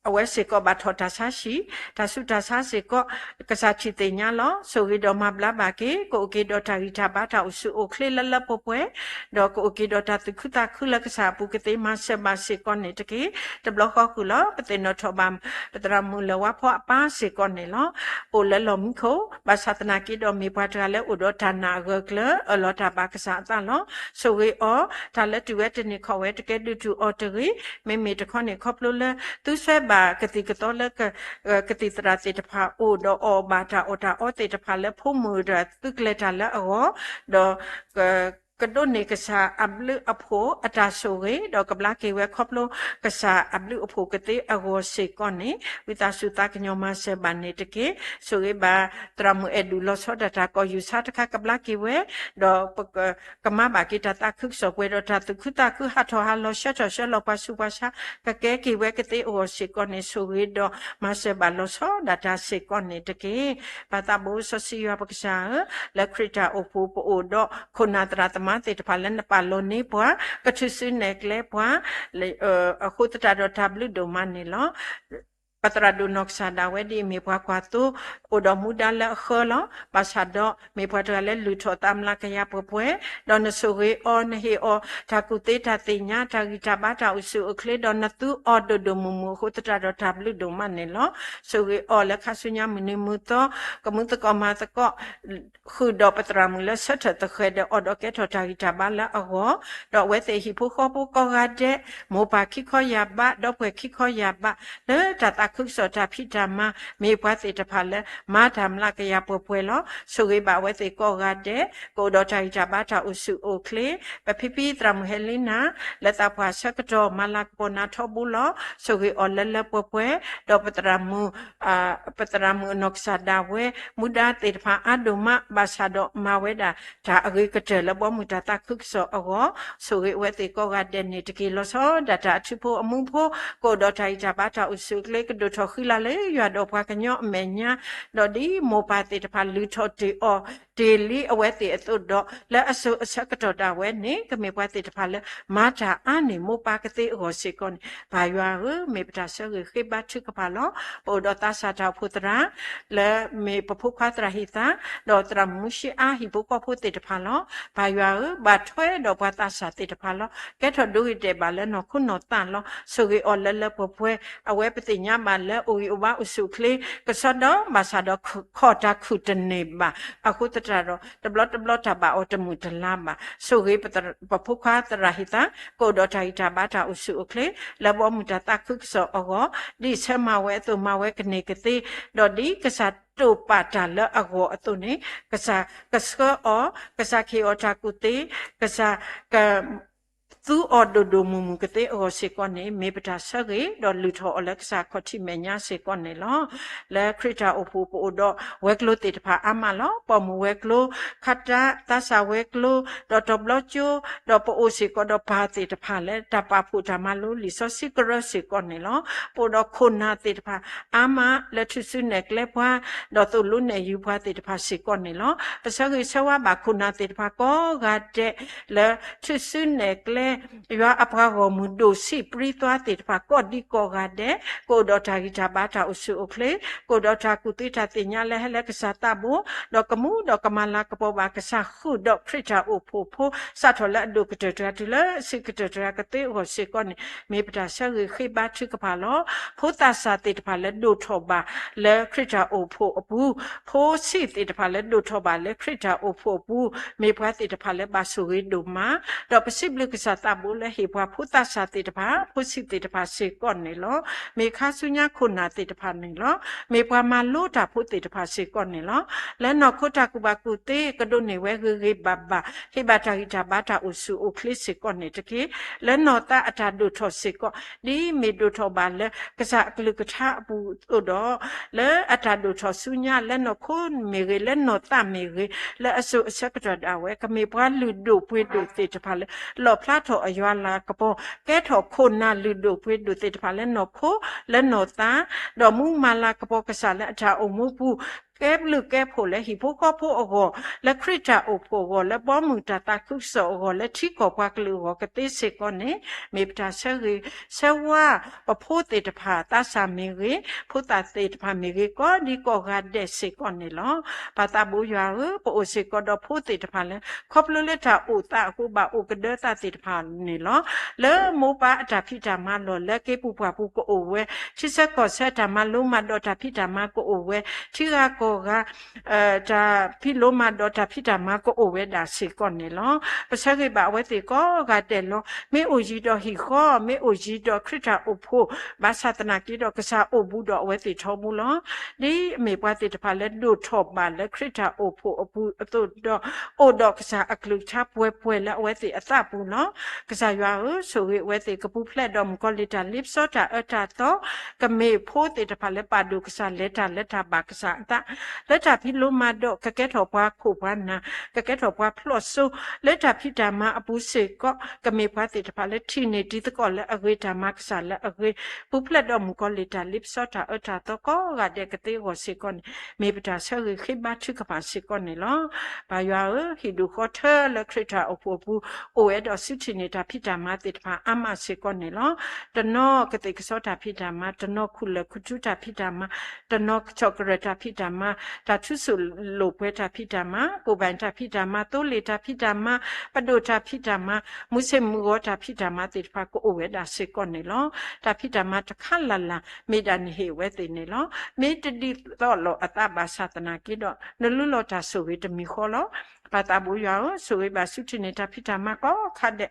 အဝဲစ့ၢ်ကီးဘၣ်ထီၣ်တၢ်ဆါဟံၣ်, တၢ်ဆူးတၢ်ဆါစ့ၢ်ကီး ကစၢ်ထံၣ်သ့ၣ်ညါလီၤ. ဆိၣ်ဂ့ၤဒီးမၤဘျါဘၣ်က့ၤ ကအိၣ်က့ၤဒီးတၢ်ဂံၢ်တၢ်ဘါတၢ်အိၣ်ဆူၣ်အိၣ်ချ့လၢလၢပှဲၤပှဲၤ, ဒီးကအိၣ်က့ၤဒီးတၢ်သူၣ်ခုသးခုလၢကစၢ်အပူၤကသ့မၤစၢၤဘၣ်စ့ၢ်ကီးန့ၣ်တက့ၢ်. တဘျီဃီဃုာ်လီၤ. ပသ့ၣ်နီၣ်ထီၣ်ဘၣ် ပသရၣ်မုၣ်လၢၢ်ဝါဖီအပၢ်စ့ၢ်ကီးန့ၣ်လီၤ. အိၣ်လၢလီၢ်မံခိၣ်, ဘၣ်ဆၣ်သနာ်က့ဒီးမ့ၢ်ပှၤတဂၤလၢအိၣ်ဒီးတၢ်နာ်အဂၢၢ်အကျၢၤ အၢၣ်လီၤတၢ်ဘၣ်ကစၢ်အသးလီၤ. ဆိၣ်ဂ့ၤအီၤ တၢ်လၢတုၤဝဲတန့ၢ်ခီၣ်ဝဲတကဲဒုးတုၤအီၤတဂ့ၤ. မ့မ့ၢ်တခီန့ၣ် ခီဖျိလၢ သုဆွဲဘၣ်ကသံၣ်ကသီလၢ ကသံၣ်သရၣ်သ့ၣ်တဖၣ်အိၣ်ဒီးအီၣ်ဘၣ်တၢ်အီၣ်တၢ်အီသ့ၣ်တဖၣ်လၢ ဖိမုၣ်ဒီးသုကျဲၤတၢ်လၢအဂီၢ်, ဒီးက ကဒိးန့ၢ်ကစၢ်အဘျုးအဖှိၣ်အတၢ်ဆိၣ်ဂ့ၤ ဒီးကဘျါက့ၤဝဲခီဖျိကစၢ်အဘျုးအဖှိၣ်ကသ့အဂီၢ်စ့ၢ်ကီးန့ၣ် ဝံသးစူၤသးကညီၤမၤစၢၤဘၣ်န့ၣ်တက့ၢ်. ဆိၣ်ဂ့ၤဘၣ်သရၣ်မုၣ်အဲၣ်ဒူၣ် လီၤဆီဒၣ်တၢ်ကီၢ်ယူၢ်ဆါတခါ ကဘျါက့ၤဝဲ ဒီးပက ကမၤဘၣ်က့ၤတၢ်သးခုကစီၣ်ပှဲၤဒီးတၢ်သူၣ်ခုသးခု ဟးထီၣ်ဟးလီၤ ဆှၢထီၣ်ဆှၢလီၤပှၤဆူးပှၤဆါ ကကဲက့ၤဝဲကသ့အဂီၢ်စ့ၢ်ကီးန့ၣ် ဆိၣ်ဂ့ၤဒီးမၤစၢၤဘၣ်လီၤဆီဒၣ်တၢ်စ့ၢ်ကီးန့ၣ်တက့ၢ်. ပၢ်သးဘိစီဆှံယွၤပကစၢ်ဧၢ, လၢခရံာ်တၢ်အိၣ်ဖှိၣ်ပအိၣ်ဒီး ခိၣ်နၢ်သရၣ်သမါသ့ၣ်တဖၣ်လၢနပာ်လီၤန့ၢ်ပှၤ ကထုးစုနဲၣ်ကျဲပှၤ အဃိသတးဒီးတၢ်ဘျုးဒိၣ်မးန့ၣ်လီၤ. ပသရၣ်ဒိၣ်နီၢ်ကစၢ်ဒၣ်ဝဲဒ်အမ့ၢ်ပှၤကွၢ်သိ အိၣ်ဒီးမူဒါလၢအဃၢလီၤ. ဘၣ်ဆၣ်ဒီးမ့ၢ်ပှၤတဂၤလၢလုၢ်ထီၣ်သးမျးကယၤပှဲၤပှဲၤ, ဒီးနဆိၣ်ဂ့ၤအီၤ နဟ့ၣ်အီၤ တၢ်ကူၣ်သ့တၢ်သ့ၣ်ညါ တၢ်ဂံၢ်တၢ်ဘါတၢ်အိၣ်ဆူၣ်အိၣ်ချ့ ဒီးနသူအီၤဒိၣ်ဒိၣ်မုၢ်မုၢ်အဃိသတးဒီးတၢ်ဘျုးဒိၣ်မးန့ၣ်လီၤ. ဆိၣ်ဂ့ၤအီၤလၢခါဆူညါမုၢ်နံၤမုၢ်သီ ကမူသကိးမၤသကိး ဃုာ်ဒီးပသရၣ်မုၣ်လၢဆၢထၢၣ်သဃဲၤဒီး အိၣ်ဒီးကဲထီၣ်တၢ်ဂံၢ်တၢ်ဘါလၢအဂီၢ်, ဒီးအဝဲသ့ၣ်ဟံၣ်ဖိဃီဖိကိးဂၤဒဲး မိၢ်ပၢ်ခံခီယၢ်ဘး ဒီပုၢ်ဝဲၢ်ခံခီယၢ်ဘး လၢတၢ်သးခုကစီၣ်တၢ်ဖံးတၢ်မၤ မ့ၢ်ပှၤသ့ၣ်တဖၣ်လၢမၤတၢ်မျးကယၤပှဲၤပှဲၤလီၤ. ဆိၣ်ဂ့ၤဘၣ်အဝဲသ့ၣ်ကိးဂၤဒဲး ကအိၣ်ဒီးတၢ်ဂံၢ်တၢ်ဘါတၢ်အိၣ်ဆူၣ်အိၣ်ချ့, ပဖံဖံသရၣ်မုၣ်ဟဲလံနၤ လၢသးပှၢ်ဆၢကတီၢ် မၤလၤကပီၤနၤထီဘိလီၤ. ဆိၣ်ဂ့ၤအီၤလၢလၢပှဲၤပှဲၤ, ဒီးပသရၣ်မုၣ် ပသရၣ်မုၣ်အနီၢ်ကစၢ်ဒၣ်ဝဲ မူဒါသ့ၣ်တဖၣ်အါဒိၣ်မး ဘၣ်ဆၣ်ဒီးမၤဝဲဒၣ် တၢ်အဂ့ၤကတၢၢ်လၢဘီမုၢ်တၢ်သးခုကစီၣ်အဂီၢ်, ဆိၣ်ဂ့ၤအဝဲသ့ၣ်ကိးဂၤဒဲးန့ၣ်တက့ၢ်. လီၤဆီဒၣ်တၢ်အထူဖိအမူဖိ ကအိၣ်ဒီးတၢ်ဂံၢ်တၢ်ဘါတၢ်အိၣ်ဆူၣ်အိၣ်ချ့ ကဒိၣ်ထီၣ်ဃံလၤလၢယွၤဒီးပှၤကညီအမဲာ်ညါ, ဒီးဒ်မိၢ်ပၢ်သ့ၣ်တဖၣ်လုၢ်ထီၣ်တ့ၢ်အီၤ တ့ၢ်လံအဝဲသ့ၣ်အသိးဒီး လၢအစိၤအဆၢကတီၢ်ဒၣ်ဝဲန့ၣ် ကမ့ၢ်ပှၤသ့ၣ်တဖၣ်လၢ မၤတၢ်အါန့ၢ်မိၢ်ပၢ်ကသ့အဂီၢ်စ့ၢ်ကီးန့ၣ် ပၢ်ယွၤဧၢ, မ့ၢ်ပတၢ်ဆၢဂ့ၤဃ့ဘါထုကဖၣ်လီၤ. ပအိၣ်ဒီးသးစၢ်တၢ်အိၣ်ဖှိၣ်သရၣ် လၢမ့ၢ်ပဖိခွါသရၣ်ဟံၣ်သၣ် ဒီးသရၣ်မုၣ်မူၡ့အါ ဟံၣ်ဖိဃီဖိသ့ၣ်တဖၣ်လီၤ. ပၢ်ယွၤဧၢ, ဘၣ်ထွဲဒီးပှၤသးစၢ်သ့ၣ်တဖၣ်လီၤ. ကဲထီၣ်ဒိဂ့ၤဒဲးဘၣ်လၢနီၢ်ခိနီၢ်သးလီၤ. ဆိၣ်ဂ့ၤအီၤလၢလၢပှဲၤပှဲၤ, အဝဲပသ့ၣ်ညါဘၣ်လၢအိၣ်ဂံၢ်အိၣ်ဘါအိၣ်ဆူၣ်အိၣ်ချ့ ကစီဒီ ဘၣ်ဆၣ်ဒီးခီၣ်တၢ်ခုၣ်တန့ၢ်ဘၣ် အဃိသတးဒီး တဘျီတဘျီတၢ်ဘၣ်အီၤတမုာ်တလါဘၣ်. ဆိၣ်ဂ့ၤပဖိခွါသရၣ်ဟံၣ်သၣ် ကအိၣ်ဒီးတၢ်ဂံၢ်တၢ်ဘါတၢ်အိၣ်ဆူၣ်အိၣ်ချ့ လၢဘီမုၢ်တၢ်သးခုကစီၣ်အဂီၢ်, ဒ်ဆၢမၤဝဲအသိး မၤဝဲကန့ၢ်ကသ့, ဒီးဒ်ကစၢ်တိာ်ပာ်တၢ်လၢအဂီၢ်အသိးန့ၣ် ကစၢ်ကဆှၢအီၤ, ကစၢ်ကဟ့ၣ်အီၤတၢ်ကူၣ်သ့, ကစၢ်က သူအီၤဒိၣ်ဒိၣ်မုၢ်မုၢ်ကသ့အဂီၢ်စ့ၢ်ကီးန့ၣ် မ့ၢ်ပတၢ်ဆၢဂ့ၤ ဒီးလုၢ်ထီၣ်အီၤလၢကစၢ်ခီၣ်ထံးမဲာ်ညါစ့ၢ်ကီးန့ၣ်လီၤ. လၢခရံာ်တၢ်အိၣ်ဖှိၣ် ပအိၣ်ဒီးဝဲၤကျိၤသ့ၣ်တဖၣ်အါမးလီၤ. ပိာ်မုၣ်ဝဲၤကျိၤ, ခါတၢ်, သးစၢ်ဝဲၤကျိၤ, ဒီးတီၤဘျီကၠိ, ဒီးပအိၣ်စ့ၢ်ကီးဒီးပၢ်သ့ၣ်တဖၣ်လၢ တၢ်ပာ်ဖှိၣ်တၢ်မၤလိလံာ်စီဆှံကရၢစ့ၢ်ကီးန့ၣ်လီၤ. ပအိၣ်ဒီးခိၣ်နၢ်သ့ၣ်တဖၣ်အါမး လၢထုးစုနဲၣ်ကျဲပှၤ ဒီးသိၣ်လိနဲၣ်ယုာ်ပှၤသ့ၣ်တဖၣ်စ့ၢ်ကီးန့ၣ်လီၤ. ပဆၢဂ့ၤဆၢဝါဘၣ်ခိၣ်နၢ်သ့ၣ်တဖၣ်ကိးဂၤဒဲး လၢထုးစုနဲၣ်ကျဲ ယွၤအပှၤဂီၢ်မုၢ်ဒိၣ်ဆံးပြံသွါသ့ၣ်တဖၣ်ကိးဒံကိးဂၤဒဲး ကအိၣ်ဒီးတၢ်ဂံၢ်တၢ်ဘါတၢ်အိၣ်ဆူၣ်အိၣ်ချ့, ကအိၣ်ဒီးတၢ်ကူၣ်သ့တၢ်သ့ၣ်ညါလၢဟဲလၢကစၢ်သးဘိ, ဒီးကမူဒီးကမၤလၤကပီၤဘၣ်ကစၢ်ဃုာ်ဒီးခရံာ်တၢ်အိၣ်ဖှိၣ်ဖိ စးထီၣ်လၢအဒိၣ်ကတၢၢ်တဂၤတုၤလၢအဆံးကတၢၢ်တဂၤကသ့အဂီၢ်စ့ၢ်ကီးန့ၣ် မ့ၢ်ပတၢ်ဆၢဂ့ၤဃ့ဘါထုကဖၣ်လီၤ. ဖိသးစၢ်သ့ၣ်တဖၣ်လၢဒိၣ်ထီၣ်ဘၣ်လၢခရံာ်တၢ်အိၣ်ဖှိၣ်အပူၤ, ဖိဆံးသ့ၣ်တဖၣ်လၢဒိၣ်ထီၣ်ဘၣ်လၢခရံာ်တၢ်အိၣ်ဖှိၣ်အပူၤ, မ့ၢ်ပှၤသ့ၣ်တဖၣ်လၢဘၣ်ဆိၣ်ဂ့ၤဒိၣ်မး, ဒီးပစံးဘျုးကစၢ်သးဘိလၢဟ့ၣ်ပှၤဖိသးစၢ်သ့ၣ်တဖၣ် ဖိဆံးသ့ၣ်တဖၣ်စ့ၢ်ကီးန့ၣ်လီၤ. မ့ၢ်ခါဆူညါခိၣ်နၢ်သ့ၣ်တဖၣ်န့ၣ်လီၤ. မ့ၢ်ပှၤမၤလိတၢ်ဖိသ့ၣ်တဖၣ်စ့ၢ်ကီးန့ၣ်လီၤ. လၢနီၢ်ခိတၢ်ကူၣ်ဘၣ်ကူၣ်သ့ ကဒိးန့ၢ်ဝဲဂ့ၤဂ့ၤဘၣ်ဘၣ်, ဟ့ၣ်ဘၣ်တၢ်ဂံၢ်တၢ်ဘါတၢ်အိၣ်ဆူၣ်အိၣ်ချ့စ့ၢ်ကီးန့ၣ်တက့ၢ်. လၢနီၢ်သးအတၢ်ဒိၣ်ထီၣ်စ့ၢ်ကီး, ဒ်မ့ၢ်ဒိၣ်ထီၣ်ဘၣ်လၢကစၢ်အကလုၢ်ကထါအပူၤအသိးဒီး, လၢအတၢ်ဒိၣ်ထီၣ်ဆူညါ လၢနီၢ်ခိမ့ၢ်ဂ့ၤ, လၢနီၢ်သးမ့ၢ်ဂ့ၤ, လၢအစိၤအဆၢကတီၢ်ဒၣ်ဝဲ ကမ့ၢ်ပှၤလုၢ်ဒိၣ်ပှ့ၤဒိၣ်သ့ၣ်တဖၣ်လၢ လီၣ်ဖျါထီၣ်အယွၤလၤကပီၤ, ကဲထီၣ်ခိၣ်နၢ်လုၢ်ဒိၣ်ပှ့ၤဒိၣ်သ့ၣ်တဖၣ်လၢနီၢ်ခိ, လၢနီၢ်သး, ဒီးမူမၤလၤကပီၤကစၢ်လၢအတၢ်အိၣ်မူပူၤ, ကဲဘျုးကဲဖှိၣ်လၢဟံၣ်ဖိဃီဖိအဂီၢ်, လၢခရံာ်တၢ်အိၣ်ဖှိၣ်အဂီၢ်, လၢဘီမုၢ်တၢ်သးခုကစီၣ်အဂီၢ်, လၢထံကီၢ်ပှၤကလုာ်အဂီၢ်ကသ့စ့ၢ်ကီးန့ၣ်, မ့ၢ်ပတၢ်ဆၢဂ့ၤဆၢဝါ ပဖိသ့ၣ်တဖၣ် သးစၢ်မ့ၢ်ဂ့ၤ, ဖိသၣ်သ့ၣ်တဖၣ်မ့ၢ်ဂ့ၤ, ကိးဒံကိးဂၤဒဲးစ့ၢ်ကီးန့ၣ်လီၤ. ပၢ်သးဘိယွၤဧၢ, ပအိၣ်စ့ၢ်ကီးဒီးဖိသ့ၣ်တဖၣ်လၢ ခီဖျိလၢတၢ်အိၣ်သးအဃိ ဘၣ်အိၣ်ကဒၢသးသ့ၣ်တဖၣ်န့ၣ်လီၤ. လၢမိၢ်ပၢ်အတၢ်ဖံးတၢ်မၤလီၢ်, လၢက့ၤပူၤပှၢ်ပူၤကအိၣ်ဝဲ, ထံဆၢကီၢ်ဆၢတၢ်မၤလိမၤဒိးတၢ်ဖံးတၢ်မၤကအိၣ်ဝဲ, ထံဂၤကီၢ် ကိးဂၤ တၢ်ဖံးလိမၤဒိးတၢ်ဖံးတၢ်မၤကအိၣ်ဝဲဒၣ်စ့ၢ်ကီးန့ၣ်လီၤ. ပဆၢဂ့ၤဘၣ်အဝဲသ့ၣ်ကိးဂၤဒဲးလီၤ. မ့ၢ်အိၣ်ယံၤဒီးဟံၣ်ဃီ, မ့ၢ်အိၣ်ယံၤဒီးခရံာ်တၢ်အိၣ်ဖှိၣ်, ဘၣ်ဆၣ်သနာ်က့ဒီးကစၢ်အိၣ်ဘူးဒီးအဝဲသ့ၣ်ထီဘိလီၤ. ဒ်အမ့ၢ်ပှၤသ့ၣ်တဖၣ်လၢဒိၣ်ထီၣ်ဘၣ်လၢခရံာ်တၢ်အိၣ်ဖှိၣ်အပူၤအသိးဒီး အိၣ်ဒီးကစၢ်အကလုၢ်ကထါပှဲၤပှဲၤလၢအဝဲသ့ၣ်အသးပူၤလီၤ. ကစၢ်ယွၤဧၢ, ဆိၣ်ဂ့ၤအဝဲသ့ၣ် ကပူၤဖျဲးဒီးမုၣ်ကီၤလံၢ်တၢ်လ့ပစီတၢ်အၢတၢ်သီ, ကမ့ၢ်ဖိသ့ၣ်တဖၣ်လၢပာ်ဒိၣ်ကစၢ်လဲၤတၢ်လၢတၢ်ဘၣ်ကစၢ်အသး, လၢတၢ်ဖံးလိမၤဒိး ကကဲထီၣ်ပှၤခိၣ်ပှၤနၢ်, ကကဲထီၣ်ပှၤဖျိၣ်စိ လၢတၢ်ဖံးတၢ်မၤအပူၤစ့ၢ်ကီး, ကမ့ၢ်ပှၤသ့ၣ်တဖၣ်လၢထံၣ်န့ၢ်တံၤသကိးလၢအဂ့ၤတၢ်မၤကစၢ်လၢအဂ့ၤ, ပူၤဖျဲးဒီးမုၣ်ကီၤလံၢ်တၢ်လ့ပစီတၢ်အၢတၢ်သီကိးဂၤဒဲးကသ့အဂီၢ်စ့ၢ်ကီးန့ၣ် မ့ၢ်ပတၢ်ဆၢဂ့ၤဃ့ဘါထုကဖၣ်စ့ၢ်ကီးန့ၣ်လီၤ. ပၢ်ယွၤဧၢ, ဟံၣ်ဒူၣ်ဃီထၢလၢခရံာ်တၢ်အိၣ်ဖှိၣ်အပူၤ အိၣ်ဝဲဒီးစုထံၣ်န့ၢ်တၢ်ဖံးတၢ်မၤသ့ၣ်တဖၣ်အါမးစ့ၢ်ကီးန့ၣ်လီၤ. တနီၤကသ့ၣ်ကစီတၢ်ဖံးတၢ်မၤ, တနီၤခူၣ်လၢာ်ခူၣ်ထူတၢ်ဖံးတၢ်မၤ, တနီၤကဆီၣ်ကရၢၢ်တၢ်ဖံးတၢ်မၤ, တၢ်ထူစိၣ်လိာ်ပှဲၤတၢ်ဖံးတၢ်မၤ, ကိၣ်ဘၣ်တၢ်ဖံးတၢ်မၤ, သိလ့ၣ်တၢ်ဖံးတၢ်မၤ, ပဒိၣ်တၢ်ဖံးတၢ်မၤ, မုၢ်ဆ့ၣ်မုၢ်ဂီၤတၢ်ဖံးတၢ်မၤသ့ၣ်တဖၣ်ကအိၣ်ဝဲဒၣ်စ့ၢ်ကီးန့ၣ်လီၤ. တၢ်ဖံးတၢ်မၤတခါလၢ်လၢ် မ့ၢ်ဒၣ်နဟ့ၣ်အဝဲသ့ၣ်န့ၣ်လီၤ. မ့ၢ်တဒ်သိးလိာ်အသးဘၣ်ဆၣ်သနာ်က့ဒီး နလူလီၤတၢ်ဆိၣ်ဂ့ၤတမံၤဃီလီၤ. ပၢ်သးဘိယွၤဧၢ, ဆိၣ်ဂ့ၤဘၣ်စုထံၣ်န့ၢ်တၢ်ဖံးတၢ်မၤကိးခါဒဲး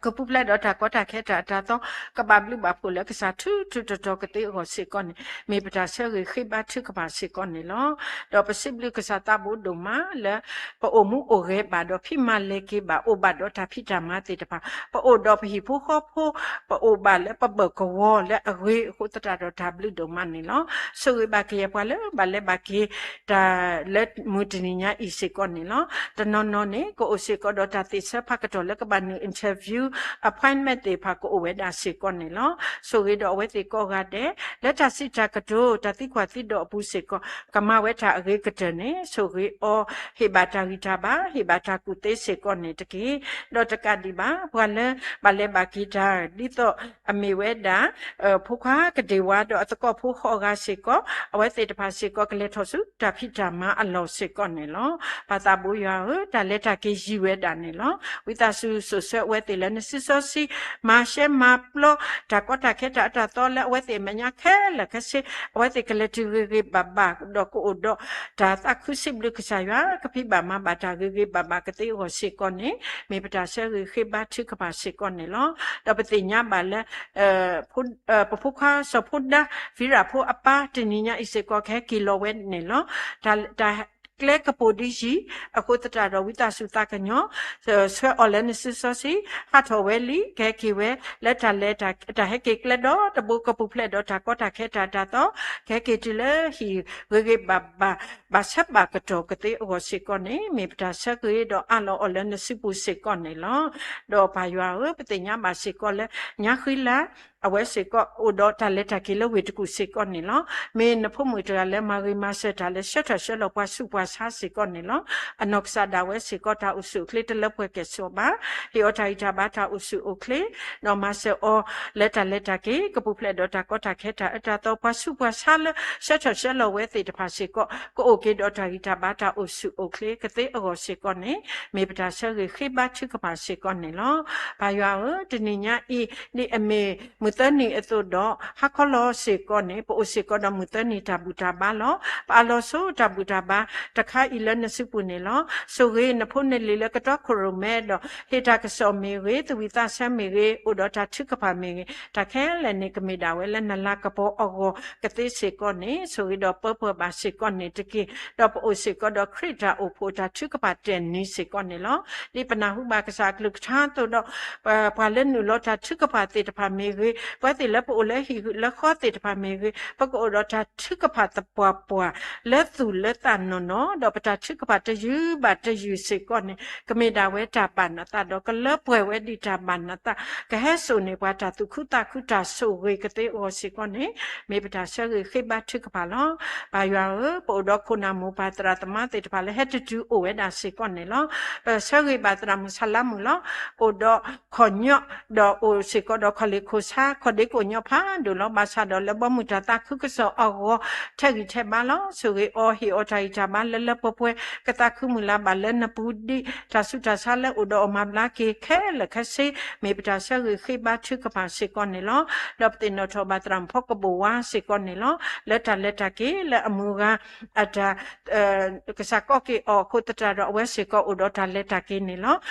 ကပူၤဖျဲးဒီးတၢ်ကီတၢ်ခဲတၢ်အတၢ်သီ, ကဘၣ်ဘျုးဘၣ်ဖှိၣ်လၢကစၢ်ထူထူတီတီကသ့အဂီၢ်စ့ၢ်ကီးန့ၣ် မ့ၢ်ပတၢ်ဆၢဂ့ၤဃ့ဘါထုကဖၣ်စ့ၢ်ကီးန့ၣ်လီၤ. ဒီးပစံးဘျုးကစၢ်သးဘိဒိၣ်မးလၢ ပအိၣ်မူအိၣ်ဂဲၤဘၣ်ဒီးဖံးမၤလဲၤက့ၤဘၣ် အိၣ်ဘၣ်ဒီးတၢ်ဖံးတၢ်မၤသ့ၣ်တဖၣ်, ပအိၣ်ဒီးပဟံၣ်ဖိဃီဖိ, ပအိၣ်ဘၣ်လၢပဘၢၣ်ကဝီၤလၢအဂ့ၤအဃိသတးဒီးတၢ်ဘျုးဒိၣ်မးန့ၣ်လီၤ. ဆိၣ်ဂ့ၤဘၣ်ကယဲၢ်ပှၤလၢဘၣ်လဲၤဘၣ်က့ၤ တၢ်လၢမုၢ်တနံၤညါအံၤစ့ၢ်ကီးန့ၣ်လီၤ. တနီၤနီၤန့ၣ် ကအိၣ်စ့ၢ်ကီးဒီးတၢ်သ့ၣ်ဆၢဖးကတီၢ်လၢကဘၣ်နုာ် interview appointment သ့ၣ်တဖၣ်ကအိၣ်ဝဲဒၣ်စ့ၢ်ကီးန့ၣ်လီၤ. ဆိၣ်ဂ့ၤဒီးအဝဲသ့ၣ်ကိးဂၤဒဲး လၢတၢ်စံးတၢ်ကတိၤ တၢ်သံကွၢ်သံဒိးအပူၤစ့ၢ်ကီး ကမၤဝဲတၢ်အဂ့ၤကတၢၢ်န့ၣ် ဆိၣ်ဂ့ၤအီၤ ဟ့ၣ်ဘၣ်တၢ်ဂံၢ်တၢ်ဘါ ဟ့ၣ်ဘၣ်တၢ်ကူၣ်သ့စ့ၢ်ကီးန့ၣ်တက့ၢ်. ဒီးတကးဒံးဘၣ် ပှၤလၢဘၣ်လဲၤဘၣ်က့ၤတၢ် ဒ်သိးအမ့ၢ်ဝဲဒၣ် ဖိခွါကဒ့ၣ်ဝါဒီးအသကိးဖိဃိးဂၤစ့ၢ်ကီး အဝဲသ့ၣ်တဖၣ်စ့ၢ်ကီး ကလဲၤထီၣ်ဆူတၢ်ဖံးတၢ်မၤအလီၢ်စ့ၢ်ကီးန့ၣ်လီၤ. ပၢ်သးဘိယွၤဧၢ, တၢ်လဲၤတၢ်က့ၤယံာ်ဝဲဒၣ်န့ၣ်လီၤ. ဝံသးစူၤစိာ်ဆှၢအဝဲသ့ၣ်လၢနစုစီဆှံ, မၤရှဲမၤပျီ တၢ်ကီတၢ်ခဲတၢ်အတၢ်သီလၢအဝဲသ့ၣ်အမဲာ်ညါခဲလၢာ်ခဲဆ့, အဝဲသ့ၣ်ကလဲၤတုၤဂ့ၤဂ့ၤဘၣ်ဘၣ် ဒီးကအိၣ်ဒီးတၢ်သးခုစံးဘျုးကစၢ်ယွၤ ကဖံးဘၣ်မၤဘၣ်တၢ်ဂ့ၤဂ့ၤဘၣ်ဘၣ်ကသ့အဂီၢ်စ့ၢ်ကီးန့ၣ် မ့ၢ်ပတၢ်ဆၢဂ့ၤဃ့ဘါထုကဖၣ်စ့ၢ်ကီးန့ၣ်လီၤ. ဒီးပသ့ၣ်ညါဘၣ်လၢ ပဖိခွါစီၤဖိဒါ ဖံရၣ်ဖိအပၢ် တနံၤညါအံၤစ့ၢ်ကီး ကဟဲက့ၤလီၤဝဲန့ၣ်လီၤ. တၢ် တၢ်ကျဲကပိာ်ဒ်ယံၤ အဃိသတးဒီး ဝံသးစူၤသးကညီၤ ဆှၢအီၤလၢနစုစီဆှံ ဟးထီၣ်ဝဲလံ ကဟဲက့ၤဝဲ လၢတၢ်လဲၤတၢ်ဟဲက့ၤကျဲဒီတဘိ ကပူၤဖျဲးဒီးတၢ်ကီတၢ်ခဲတၢ်တၢ်သီ ကဟဲက့ၤတုၤလၢဟံၣ်ဂ့ၤဂ့ၤဘၣ်ဘၣ် ဘၣ်ဆၢဘၣ်ကတီၢ်ကသ့အဂီၢ်စ့ၢ်ကီးန့ၣ် မ့ၢ်ပတၢ်ဆၢဂ့ၤဒီးအးလီၤအီၤလၢနစုပူၤစ့ၢ်ကီးန့ၣ်လီၤ. ဒီးပၢ်ယွၤဧၢ, ပသ့ၣ်ညါဘၣ်စ့ၢ်ကီးလၢ ညါဃံလၤ အဝဲစ့ၢ်ကီး အိၣ်ဒီးတၢ်လဲၤတၢ်က့ၤလၢဝ့ၢ်တကူၣ်စ့ၢ်ကီးန့ၣ်လီၤ. မ့ၢ်နဖိမုၣ်တဂၤလၢမၤဂ့ၤမၤစၢၤတၢ်လၢဆှၢထီၣ်ဆှၢလီၤပှၤဆူးပှၤဆါစ့ၢ်ကီးန့ၣ်လီၤ. အနီၢ်ကစၢ်ဒၣ်ဝဲစ့ၢ်ကီးတၢ်အိၣ်ဆူၣ်အိၣ်ချ့တလၢပှဲၤကဲၣ်ဆိးဘၣ်. ဟ့ၣ်အီၤတၢ်ဂံၢ်တၢ်ဘါတၢ်အိၣ်ဆူၣ်အိၣ်ချ့ ဒီးမၤစၢၤအီၤ လၢတၢ်လဲၤတၢ်က့ၤ ကပူၤဖျဲးဒီးတၢ်ကီတၢ်ခဲတၢ်အၢတၢ်သီ ပှၤဆူးပှၤဆါလၢဆှၢထီၣ်ဆှၢလီၤဝဲသ့ၣ်တဖၣ်စ့ၢ်ကီး ကအိၣ်က့ၤဒီးတၢ်ဂံၢ်တၢ်ဘါတၢ်အိၣ်ဆူၣ်အိၣ်ချ့ကသ့အဂီၢ်စ့ၢ်ကီးန့ၣ် မ့ၢ်ပတၢ်ဆၢဂ့ၤဃ့ဘါထုကဖၣ်စ့ၢ်ကီးန့ၣ်လီၤ. ပၢ်ယွၤဧၢ, တနံၤညါအံၤ ဒ်အမ့ၢ်မုၢ်သၢနံၤအသိးဒီး ဟါခီလီၤစ့ၢ်ကီးန့ၣ် ပအိၣ်စ့ၢ်ကီးဒီးမုၢ်သၢနံၤတၢ်ဘူၣ်တၢ်ဘါလီၤ. ပအးလီၤဆိတၢ်ဘူၣ်တၢ်ဘါတခါအံၤလၢနစုပူၤန့ၣ်လီၤ. ဆိၣ်ဂ့ၤနဖိနလံၤလၢကတီခိၣ်ရိၣ်မဲဒီး ဟ့ၣ်တၢ်ကစီၣ်မ့ၢ်ဂ့ၤ, သဝံသးဆၢမ့ၢ်ဂ့ၤ, အိၣ်ဒီးတၢ်ထုကဖၣ်မ့ၢ်ဂ့ၤ, တၢ်ခဲလၢာ်န့ၣ် ကမ့ၢ်ဒၣ်ဝဲလၢနလၤကပီၤအဂီၢ်ကသ့စ့ၢ်ကီးန့ၣ် ဆိၣ်ဂ့ၤဒီးပၢပှဲၤဘၣ်စ့ၢ်ကီးန့ၣ်တက့ၢ်. ဒီးပအိၣ်စ့ၢ်ကီးဒီးခရံာ်တၢ်အိၣ်ဖှိၣ်တၢ်ထုကဖၣ်တၢ်နံၤစ့ၢ်ကီးန့ၣ်လီၤ. ဒ်ပနၢ်ဟူဘၣ်ကစၢ်အကလုၢ်ကထါအသိးဒီး ပှၤလၢနုာ်လီၤတၢ်ထုကဖၣ်သ့ၣ်တဖၣ်မ့ၢ်ဂ့ၤ, ပှၤသ့ၣ်လၢပအိၣ်လၢဟံၣ်လၢဃီသ့ၣ်တဖၣ်မ့ၢ်ဂ့ၤ, ပကအိၣ်ဒီးတၢ်ထုကဖၣ်သပှၢ်ပှၢ် လၢသူၣ်လၢသးနီၢ်နီၢ်, ဒီးပတၢ်ထုကဖၣ်တယုၢ်ဘၣ်တယုၢ်စ့ၢ်ကီးန့ၣ် ကမ့ၢ်ဒၣ်ဝဲတၢ်ဘၣ်နသး ဒီးကလၢပှဲၤဝဲဒ်တၢ်ဘၣ်နသး, ကဟဲစိာ်န့ၢ်ပှၤတၢ်သူၣ်ခုသးခုတၢ်ဆိၣ်ဂ့ၤကသ့အဂီၢ်စ့ၢ်ကီးန့ၣ် မ့ၢ်ပတၢ်ဆၢဂ့ၤဃ့ဘါထုကဖၣ်လီၤ. ပၢ်ယွၤဧၢ, ပအိၣ်ဒီးခိၣ်နၢ်မိၢ်ပၢ်သရၣ်သမါသ့ၣ်တဖၣ်လၢဟဲတတုၤအိၣ်ဝဲဒၣ်စ့ၢ်ကီးန့ၣ်လီၤ. ပဆၢဂ့ၤဘၣ်သရၣ်မုၣ်ဆါလါမုၣ်လီၤ. အိၣ်ဒီးခီၣ်ညီၣ်, ဒီးအိၣ်စ့ၢ်ကီးဒီးခီၣ်လ့ၣ်ခိၣ်ဆါ ခီၣ်ဒ့ကအိၣ်ညီဖးဒိၣ်လီၤ. ဘၣ်ဆၣ်ဒီးလၢဘီမုၢ်တၢ်သးခုကစီၣ်အဂီၢ် ထဲးဂံၢ်ထဲးဘါလီၤ. ဆိၣ်ဂ့ၤအီၤ ဟ့ၣ်အီၤတၢ်ဂံၢ်တၢ်ဘါလၢလၢပှဲၤပှဲၤ ကသးခုမုၢ်လၢ်ဘၣ်လၢနပူၤဒ် တၢ်ဆူးတၢ်ဆါလၢအိၣ်ဒီးအီၤမၤဘျါက့ၤခဲလၢာ်ခဲဆ့ မ့ၢ်ပတၢ်ဆၢဂ့ၤဃ့ဘါထုကဖၣ်စ့ၢ်ကီးန့ၣ်လီၤ. ဒီးပသ့ၣ်နီၣ်ထီၣ်ဘၣ်သရၣ်မုၣ်ဖီကဘိၣ်ဝါစ့ၢ်ကီးန့ၣ်လီၤ. လၢတၢ်လဲၤတၢ်က့ၤလၢအမုၢ်ဂၤ အတၢ် ကစၢ်ကိးက့ၤအီၤအဃိသတးဒီး အဝဲစ့ၢ်ကီးအိၣ်ဒီးတၢ်လဲၤတၢ်က့ၤန့ၣ်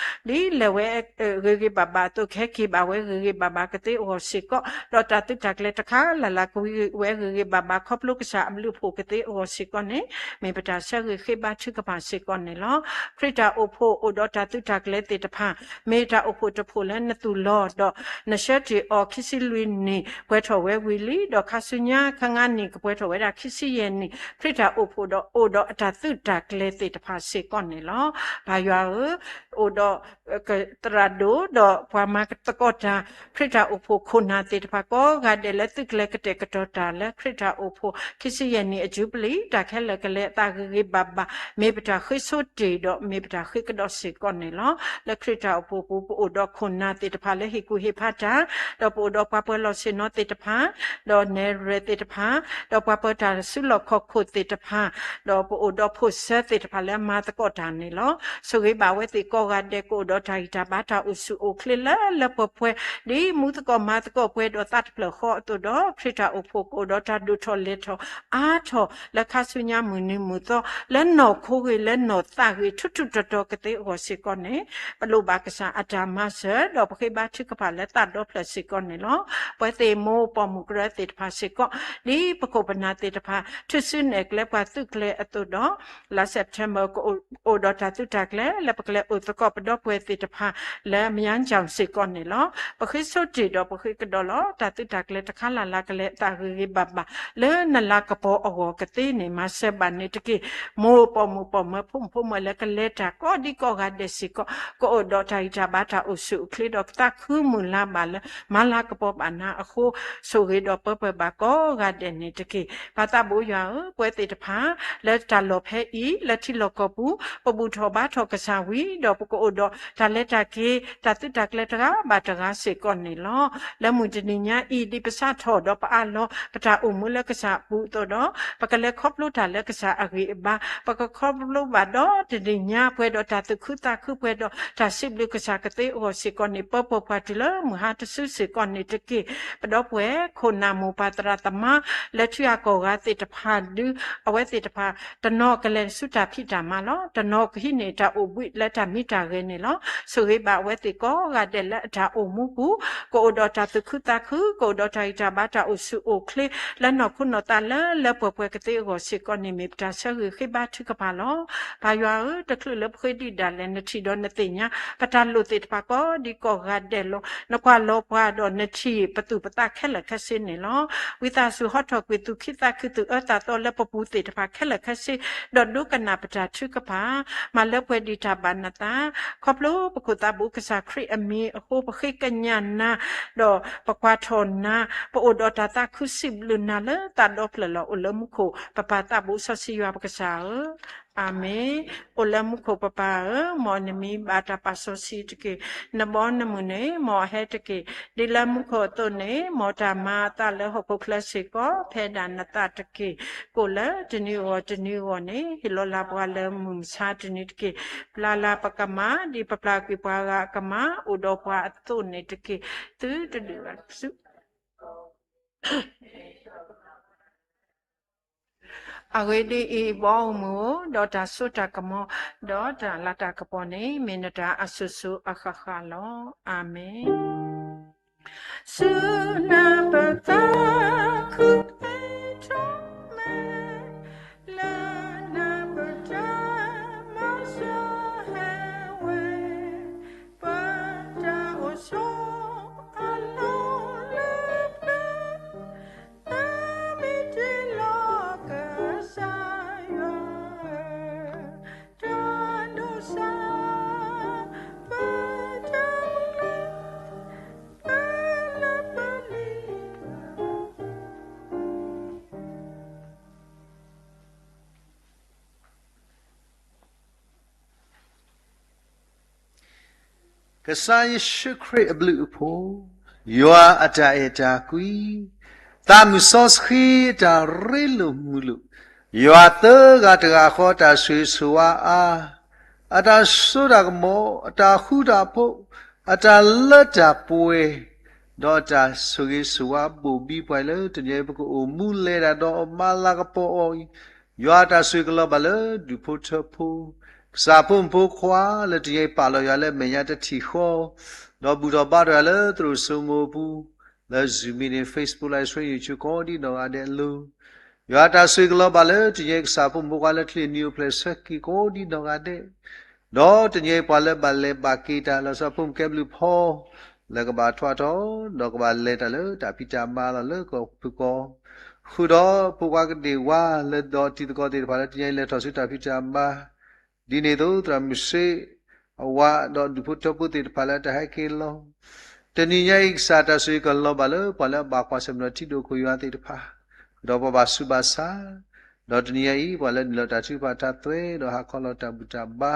လီၤ. ဒ်လဲၤဝဲ ဂ့ၤဂ့ၤဘၣ်ဘၣ်အသိး ကဟဲက့ၤဘၣ်ဝဲဂ့ၤဂ့ၤဘၣ်ဘၣ်ကသ့အဂီၢ်စ့ၢ်ကီး, ဒီးတၢ်သုးတၢ်ကျဲၤတခါလၢ်လၢ် ကဝံၤဝဲဂ့ၤဂ့ၤဘၣ်ဘၣ် ခီဖျိကစၢ်အဘျုးအဖှိၣ်ကသ့အဂီၢ်စ့ၢ်ကီးန့ၣ် မ့ၢ်ပတၢ်ဆၢဂ့ၤဃ့ဘါထုကဖၣ်စ့ၢ်ကီးန့ၣ်လီၤ. ခရံာ်တၢ်အိၣ်ဖှိၣ်အိၣ်ဒီးတၢ်သုးတၢ်ကျဲၤသ့ၣ်တဖၣ် မ့ၢ်တၢ်အိၣ်ဖှိၣ်တဖှိၣ်လၢနသူၣ်လီၤဒီး နဆှၢတ့ၢ်အီၤ ခံဆံလွံၢ်နံၣ် ပှဲၤထီၣ်ဝဲဝံၤလံ, ဒီးခါဆူညါ ခါဆူညါ ခါငါးနံၣ်ကပှဲၤထီၣ်ဝဲဒၣ်ခံဆံယဲၢ်နံၣ် ခရံာ်တၢ်အိၣ်ဖှိၣ်ဒီးအိၣ်ဒီးအတၢ်သုးတၢ်ကျဲၤသ့ၣ်တဖၣ်စ့ၢ်ကီးန့ၣ်လီၤ. ပၢ်ယွၤဧၢ, အိၣ်ဒီး သရၣ်ဒိၣ်ဒီးပှၤမၤသကိးတၢ် ခရံာ်တၢ်အိၣ်ဖှိၣ်ခိၣ်နၢ်သ့ၣ်တဖၣ်ကိးဂၤဒဲးလၢသုးကျဲၤကတဲာ်ကတီၤတၢ်လၢခရံာ်တၢ်အိၣ်ဖှိၣ် ခံဆံယဲၢ်နံၣ်အယူဘလံၤ တၢ်ခဲလၢာ်ကလဲၤအသးဂ့ၤဂ့ၤဘၣ်ဘၣ် မ့ၢ်ပတၢ်ဃ့ဆိတ့ၢ်ဒီးမ့ၢ်ပတၢ်ဃ့ကဒီးစ့ၢ်ကီးန့ၣ်လီၤ. လၢခရံာ်တၢ်အိၣ်ဖှိၣ်ပူၤ ပအိၣ်ဒီးခိၣ်နၢ်သ့ၣ်တဖၣ်လၢဟ့ၣ်ကူၣ်ဟ့ၣ်ဖးတၢ်, ဒီးပအိၣ်ဒီးပှၤပၢၤလီၢ်ဆ့ၣ်နီၤသ့ၣ်တဖၣ်, ဒီးနဲၣ်ရွဲၣ်သ့ၣ်တဖၣ်, ဒီးပှၤပၢၤတၢ်စုလီၢ်ခီၣ်ခိၣ်သ့ၣ်တဖၣ်, ဒီးပအိၣ်ဒီးဖိၣ်စၢသ့ၣ်တဖၣ်လၢအမၤသကိးတၢ်န့ၣ်လီၤ. ဆိၣ်ဂ့ၤဘၣ်ဝဲသ့ၣ်ကိးဂၤဒဲး ကအိၣ်ဒီးတၢ်ဂံၢ်တၢ်ဘါ တၢ်အိၣ်ဆူၣ်အိၣ်ချ့လၢလၢပှဲၤပှဲၤ, ဒ်မူသကိးမၤသကိးပှဲၤဒီးသးတဖျၢၣ်ဃီအသိးဒီး ခရံာ်တၢ်အိၣ်ဖှိၣ်ကအိၣ်ဒီးတၢ်ဒိၣ်ထီၣ်လဲၢ်ထီၣ်အါထီၣ် လၢခါဆူညါမုၢ်နံၤမုၢ်သီ လၢနီၢ်ခိဂ့ၤ လၢနီၢ်သးဂ့ၤ ထူးထူးတီၤတီၤကသ့အဂီၢ်စ့ၢ်ကီးန့ၣ် ပလိၣ်ဘၣ်ကစၢ်အတၢ်မၤစၢၤ ဒီးပဃ့ဘါထုကဖၣ်လၢသးဒီဖျၢၣ်စ့ၢ်ကီးန့ၣ်လီၤ. ပဝဲသ့ၣ်မိၢ်ပိာ်မုၣ်ကရၢသ့ၣ်တဖၣ်စ့ၢ်ကီး ဒ်ပခိၣ်ပနၢ်သ့ၣ်တဖၣ် ထုးစုနဲၣ်ကျဲပှၤသုးကျဲၤအသိးဒီး လါ September ကအိၣ်ဒီးတၢ်သုးတၢ်ကျဲၤ လၢပကလဲၤအိၣ်သကိးပဒီပုၢ်ဝဲၢ်သ့ၣ်တဖၣ် လၢမၠါကၠီၣ်စ့ၢ်ကီးန့ၣ်လီၤ. ပဃ့ဆိတ့ၢ်ဒီးပဃ့ကဒီးလီၤ. တၢ်သုးတၢ်ကျဲၤတခါလၢ်လၢ်ကလဲၤအသးဂ့ၤဂ့ၤဘၣ်ဘၣ် လၢနလၤကပီၤအဂီၢ်ကသ့န့ၣ် မၤစၢၤဘၣ်န့ၣ်တက့ၢ်. မိၢ်ပိာ်မုၣ်ပိာ်မၢၤ ဖိမုၣ်ဖိမုၣ်လၢကလဲၤတၢ်ကိးဒံကိးဂၤဒဲးစ့ၢ်ကီး ကအိၣ်ဒီးတၢ်ဂံၢ်တၢ်ဘါ တၢ်အိၣ်ဆူၣ်အိၣ်ချ့ဒီး ကသးခုမုၢ်လၢ်ဘၣ်လၢ မၤလၤကပီၤဘၣ်နၤအဃိ ဆိၣ်ဂ့ၤဒီးပၢပၢၢ်ဘၣ်ကိးဂၤဒဲးန့ၣ်တက့ၢ်. ပၢ်သးဘိယွၤဧၢ, ပဝဲသ့ၣ်တဖၣ် လၢတၢ်လီၢ်ဖဲအံၤ လၢထံလီၢ်ကီၢ်ပူၤ ပဘူၣ်ထီၣ်ဘါထီၣ်ကစၢ်ဝံၤဒီး ပကအိၣ်ဒီးတၢ်လဲၤတၢ်က့ၤ တၢ်သုးတၢ်ကျဲၤတဂၤဘၣ်တဂၤစ့ၢ်ကီးန့ၣ်လီၤ. လၢမုၢ်တနံၤညါအံၤ ဒ်ပစးထီၣ်ဒီးပအးလီၤ ပတၢ်အိၣ်မူလၢကစၢ်အပူၤအသိးဒီး ပကလဲၤခီဖျိတၢ်လၢကစၢ်အဂံၢ်အဘါ, ပကခီဖျိဘၣ်ဒီးတနံၤညါ ပှဲၤဒီးတၢ်သူၣ်ခုသးခု ပှဲၤဒီးတၢ်စံးဘျုးကစၢ်ကသ့အဂီၢ်စ့ၢ်ကီးန့ၣ် ပၢပၢၢ်ပှၤတုၤလၢမုၢ်ဟါတစုစ့ၢ်ကီးန့ၣ်တက့ၢ်. ပဒီပုၢ်ဝဲၢ် ခိၣ်နၢ်မိၢ်ပၢ်သရၣ်သမါ လၢထံဂၤကီၢ်ဂၤသ့ၣ်တဖၣ်ဒု အဝဲသ့ၣ်တဖၣ် တနီၤကလဲၤဆူတၢ်ဖံးတၢ်မၤလီၤ. တနီၤကဟံးန့ၢ်တၢ်အိၣ်ဘှံးလၢတၢ်မံတၢ်ဂဲၤန့ၣ်လီၤ. ဆိၣ်ဂ့ၤဘၣ်အဝဲသ့ၣ်ကိးဂၤဒဲးလၢအတၢ်အိၣ်မူပူၤ ကအိၣ်ဒီးတၢ်သူၣ်ခုသးခု ကအိၣ်ဒီးတၢ်ဂံၢ်တၢ်ဘါ တၢ်အိၣ်ဆူၣ်အိၣ်ချ့ လၢနီၢ်ခိနီၢ်သးလၢလၢပှဲၤပှဲၤကသ့အဂီၢ်စ့ၢ်ကီးန့ၣ် မ့ၢ်ပတၢ်ဆၢဂ့ၤဃ့ဘါထုကဖၣ်လီၤ. ပၢ်ယွၤဧၢ, တချုးလၢပဃ့ဒုၣ်ဒါလဲၣ် နထံၣ်ဒီးနသ့ၣ်ညါ ပတၢ်လိၣ်သ့ၣ်တဖၣ်ကိးဒံကိးဂၤဒဲးလီၤ. နကွၢ်လီၤပှၤဒီးနထံၣ်ပသူၣ်ပသးခဲလၢာ်ခဲဆ့န့ၣ်လီၤ. ဝံသးစူၤဟီထီၣ်ကွံာ်သူၣ်ခံသးခု သူၣ်အၢသးသီလၢပပူၤသ့ၣ်တဖၣ်ခဲလၢာ်ခဲဆ့ ဒီးဒိကနၣ်ပတၢ်ထုကဖၣ် မၤလၢပှဲၤဒံးတၢ်ဘၣ်နသး ခီဖျိပခိၣ်သးဘိကစၢ်ခရံာ်အမံၤအဃိ ပဃ့ကညးနၤ ဒီးပကွၢ်ထီၣ်နၤ ပအိၣ်ဒီးတၢ်သးခုစံးဘျုးနၤလၢသးဒီဖျၢၣ်လီၤ. အိၣ်လၢမူခိၣ်ပပၢ်သးဘိစီဆှံယွၤပကစၢ်ဧၢ, အၤမ့ၣ်. အိၣ်လၢမူခိၣ်ပပၢ်ဧၢ, မ်နမံၤဘၣ်တၢ်ပာ်စီဆှံတက့ၢ်. နဘီနမုၢ်န့ၣ် မ်အဟဲတက့ၢ်. ဒ်လၢမူခိၣ်အသိးန့ၣ် မ်တၢ်မၤအသးလၢဟီၣ်ခိၣ်ချၢစ့ၢ်ကီး ဖဲဒၣ်နသးတက့ၢ်. ကိးလၢတနံၤအဂီၢ်တနံၤအဂီၢ်န့ၣ် ဟ့ၣ်လီၤလၢ်ပှၤလၢမုၢ်မဆါတနံၤတက့ၢ်. ပျၢ်လၢ်ပကမၣ် ဒ်ပပျၢ်ကွံာ်ပှၤဂၤအကမၣ် အိၣ်ဒီးပှၤအသိးန့ၣ်တက့ၢ်. သုတဒုးဘၣ်တစု အဂ့ၢ်ဒ်အံၤ, ဘီအမုၢ်ဧိၤ, ဒီးတၢ်စိတၢ်ကမီၤ, ဒီးတၢ်လၤတၢ်ကပီၤန့ၣ် မ့ၢ်နတၢ်အစိၤစိၤအဃၣ်ဃၣ်လီၤ. အၤမ့ၣ်. ဆူနၢ်ပသးခုသ့ထီၣ်မဲာ်, လၢနၢ်ပတၢ်မၤစၢၤဟဲဝဲ, ပတၢ်အိၣ်ဆိးအလီၢ်လၢပျၢၤ တၢ်မ့ၢ်တ့ၢ်လီၤကစၢ်ယွၤ, တၢ်ဒိးစၢ် ပတၢ်မုၢ်လၢ် ပလၢပလံၤ ကစၢ်ယ့ၣ်ၡူးခရံာ်အဘျုးအဖှိၣ်, ယွၤအတၢ်အဲၣ်တၢ်ကွံ, သးမုၢ်စီဆှံအတၢ်ရ့လိာ်မုာ်လိာ်, ယွၤသၢဂၤတဂၤဃီတၢ်ဆိၣ်ဂ့ၤဆိၣ်ဝါအါ, အတၢ်စိတၢ်ကမီၤ, အတၢ်ဃူတၢ်ဖိး, အတၢ်လၢတၢ်ပှဲၤ, ဒီးအတၢ်ဆိၣ်ဂ့ၤဆိၣ်ဝါဘိၣ်ဘံပှၤလၢတနံၤအံၤ ပကအိၣ်မူလဲၤတၢ်ဒီးမၤလၤကပီၤအီၤအံၤ, ယွၤအတၢ်ဆိၣ်ဂ့ၤကလီၤဘၣ်လၢဒူၣ်ဖိထၢဖိ, ကစၢ်ဖိမုၣ်ဖိခွါလၢတနံၤအံၤပာ်လီၤယွၤလၢအမဲာ်ညါတထံၣ်ဃီ, ဒီးဘူၣ်ထီၣ်ဘါထီၣ်ယွၤလၢသရိာ်စိမိၤအပူၤ, လၢ Zoom meeting, Facebook Live Stream, YouTube ကိးဒံနီၢ်ဂၤဒဲးအလိၤ, ယွၤအတၢ်ဆိၣ်ဂ့ၤကလီၤဘၣ်လၢတနံၤအံၤ ကစၢ်ဖိမုၣ်ဖိခွါလၢချ့နံၤအိၣ်ဖျဲၣ်ဆၢက့ၤကိးဒံနီၢ်ဂၤဒဲး, ဒီးတနံၤအံၤပှၤလၢဘၣ်လဲၤဘၣ်က့ၤတၢ်လီၤဆီဖိမုၣ်ကဲဘျုးဖီ လၢကဘၣ်ထွါထီၣ်, ဒီးကဘၣ်လဲၤတၢ်လၢတၢ်ဖံးတၢ်မၤလီၤလၢကီၢ်ဖုၣ်ကီၢ်, ဃုာ်ဒီးဖိခွါကဒ့ၣ်ဝါလၢဒီးတံၤသကိးသ့ၣ်တဖၣ်လၢတနံၤအံၤလဲၤထီၣ်ဆူတၢ်ဖံးတၢ်မၤ, ဒ်န့ၣ်အသိးသရၣ်မုၣ်ဆ့ အဝၤဒီးဒူၣ်ဖိထၢဖိသ့ၣ်တဖၣ်လၢတၢ်ဟဲက့ၤလီၤ, တနံၤညါအံၤ ကစၢ်တၢ်ဆိၣ်ဂ့ၤကလီၤဘၣ်လၢပှၤလၢအဘၣ်ကွၢ်ဆၢၣ်မဲာ်ဒီးထံဒိၣ်ခိၣ်ယွၤသ့ၣ်တဖၣ်, ဃုာ်ဒီးပှၤဘၣ်ဆူးဘၣ်ဆါ, ဒီးတနံၤညါအံၤ ပှၤလၢနုာ်လီၤတၢ်ထုကဖၣ်တၢ်သွဲ ဒီးဟးခီလီၤတၢ်ဘူၣ်တၢ်ဘါ,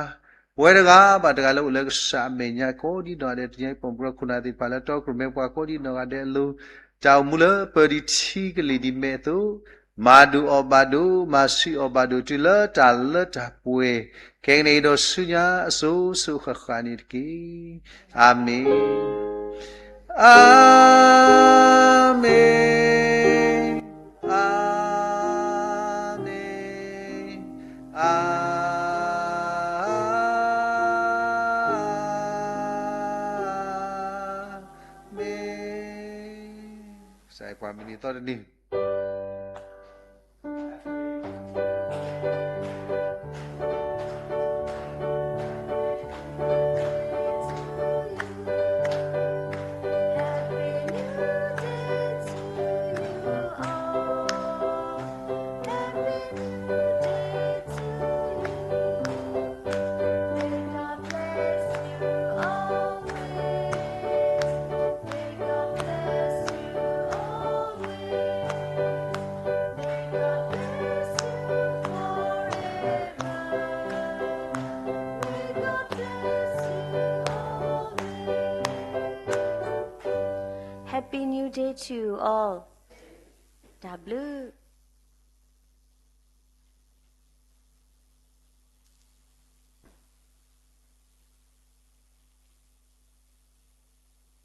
ပဝဲတဂၤဘၣ်တဂၤလၢအိၣ်လၢကစၢ်အမဲာ်ညါကိးဒံနီၢ်ဂၤဒဲး တနံၤညါအံၤ ပိာ်မုၣ်ဖိခွါနၢ်သ့ၣ်တဖၣ်လၢတီကရူၢ်မဲပှၤကိးဒံနီၢ်ဂၤဒဲးအလိၤ, တၢ်အိၣ်မူလၢပၢၤဒံးထံကလံၤဒံးမဲာ်အသိး, မၤဒိၣ်အီၣ်ဘၣ်ဒိၣ်, မၤဆံးအီၣ်ဘၣ်ဒိၣ် တုၤလၢတၢ်လၢတၢ်ပှဲၤ, ခဲကနံၣ်အံၤဒီးဆူညါအစိၤစိၤဃၣ်ဃၣ်န့ၣ်တက့ၢ်. အၤမ့ၣ်, အၤမ့ၣ်, အၤမ့ၣ်, အၤမ့ၣ်. ကစၢ်ယွၤပှၤမုၢ်နံၤသီတနံၤ Happy New Day to all. တၢ်ဘျုး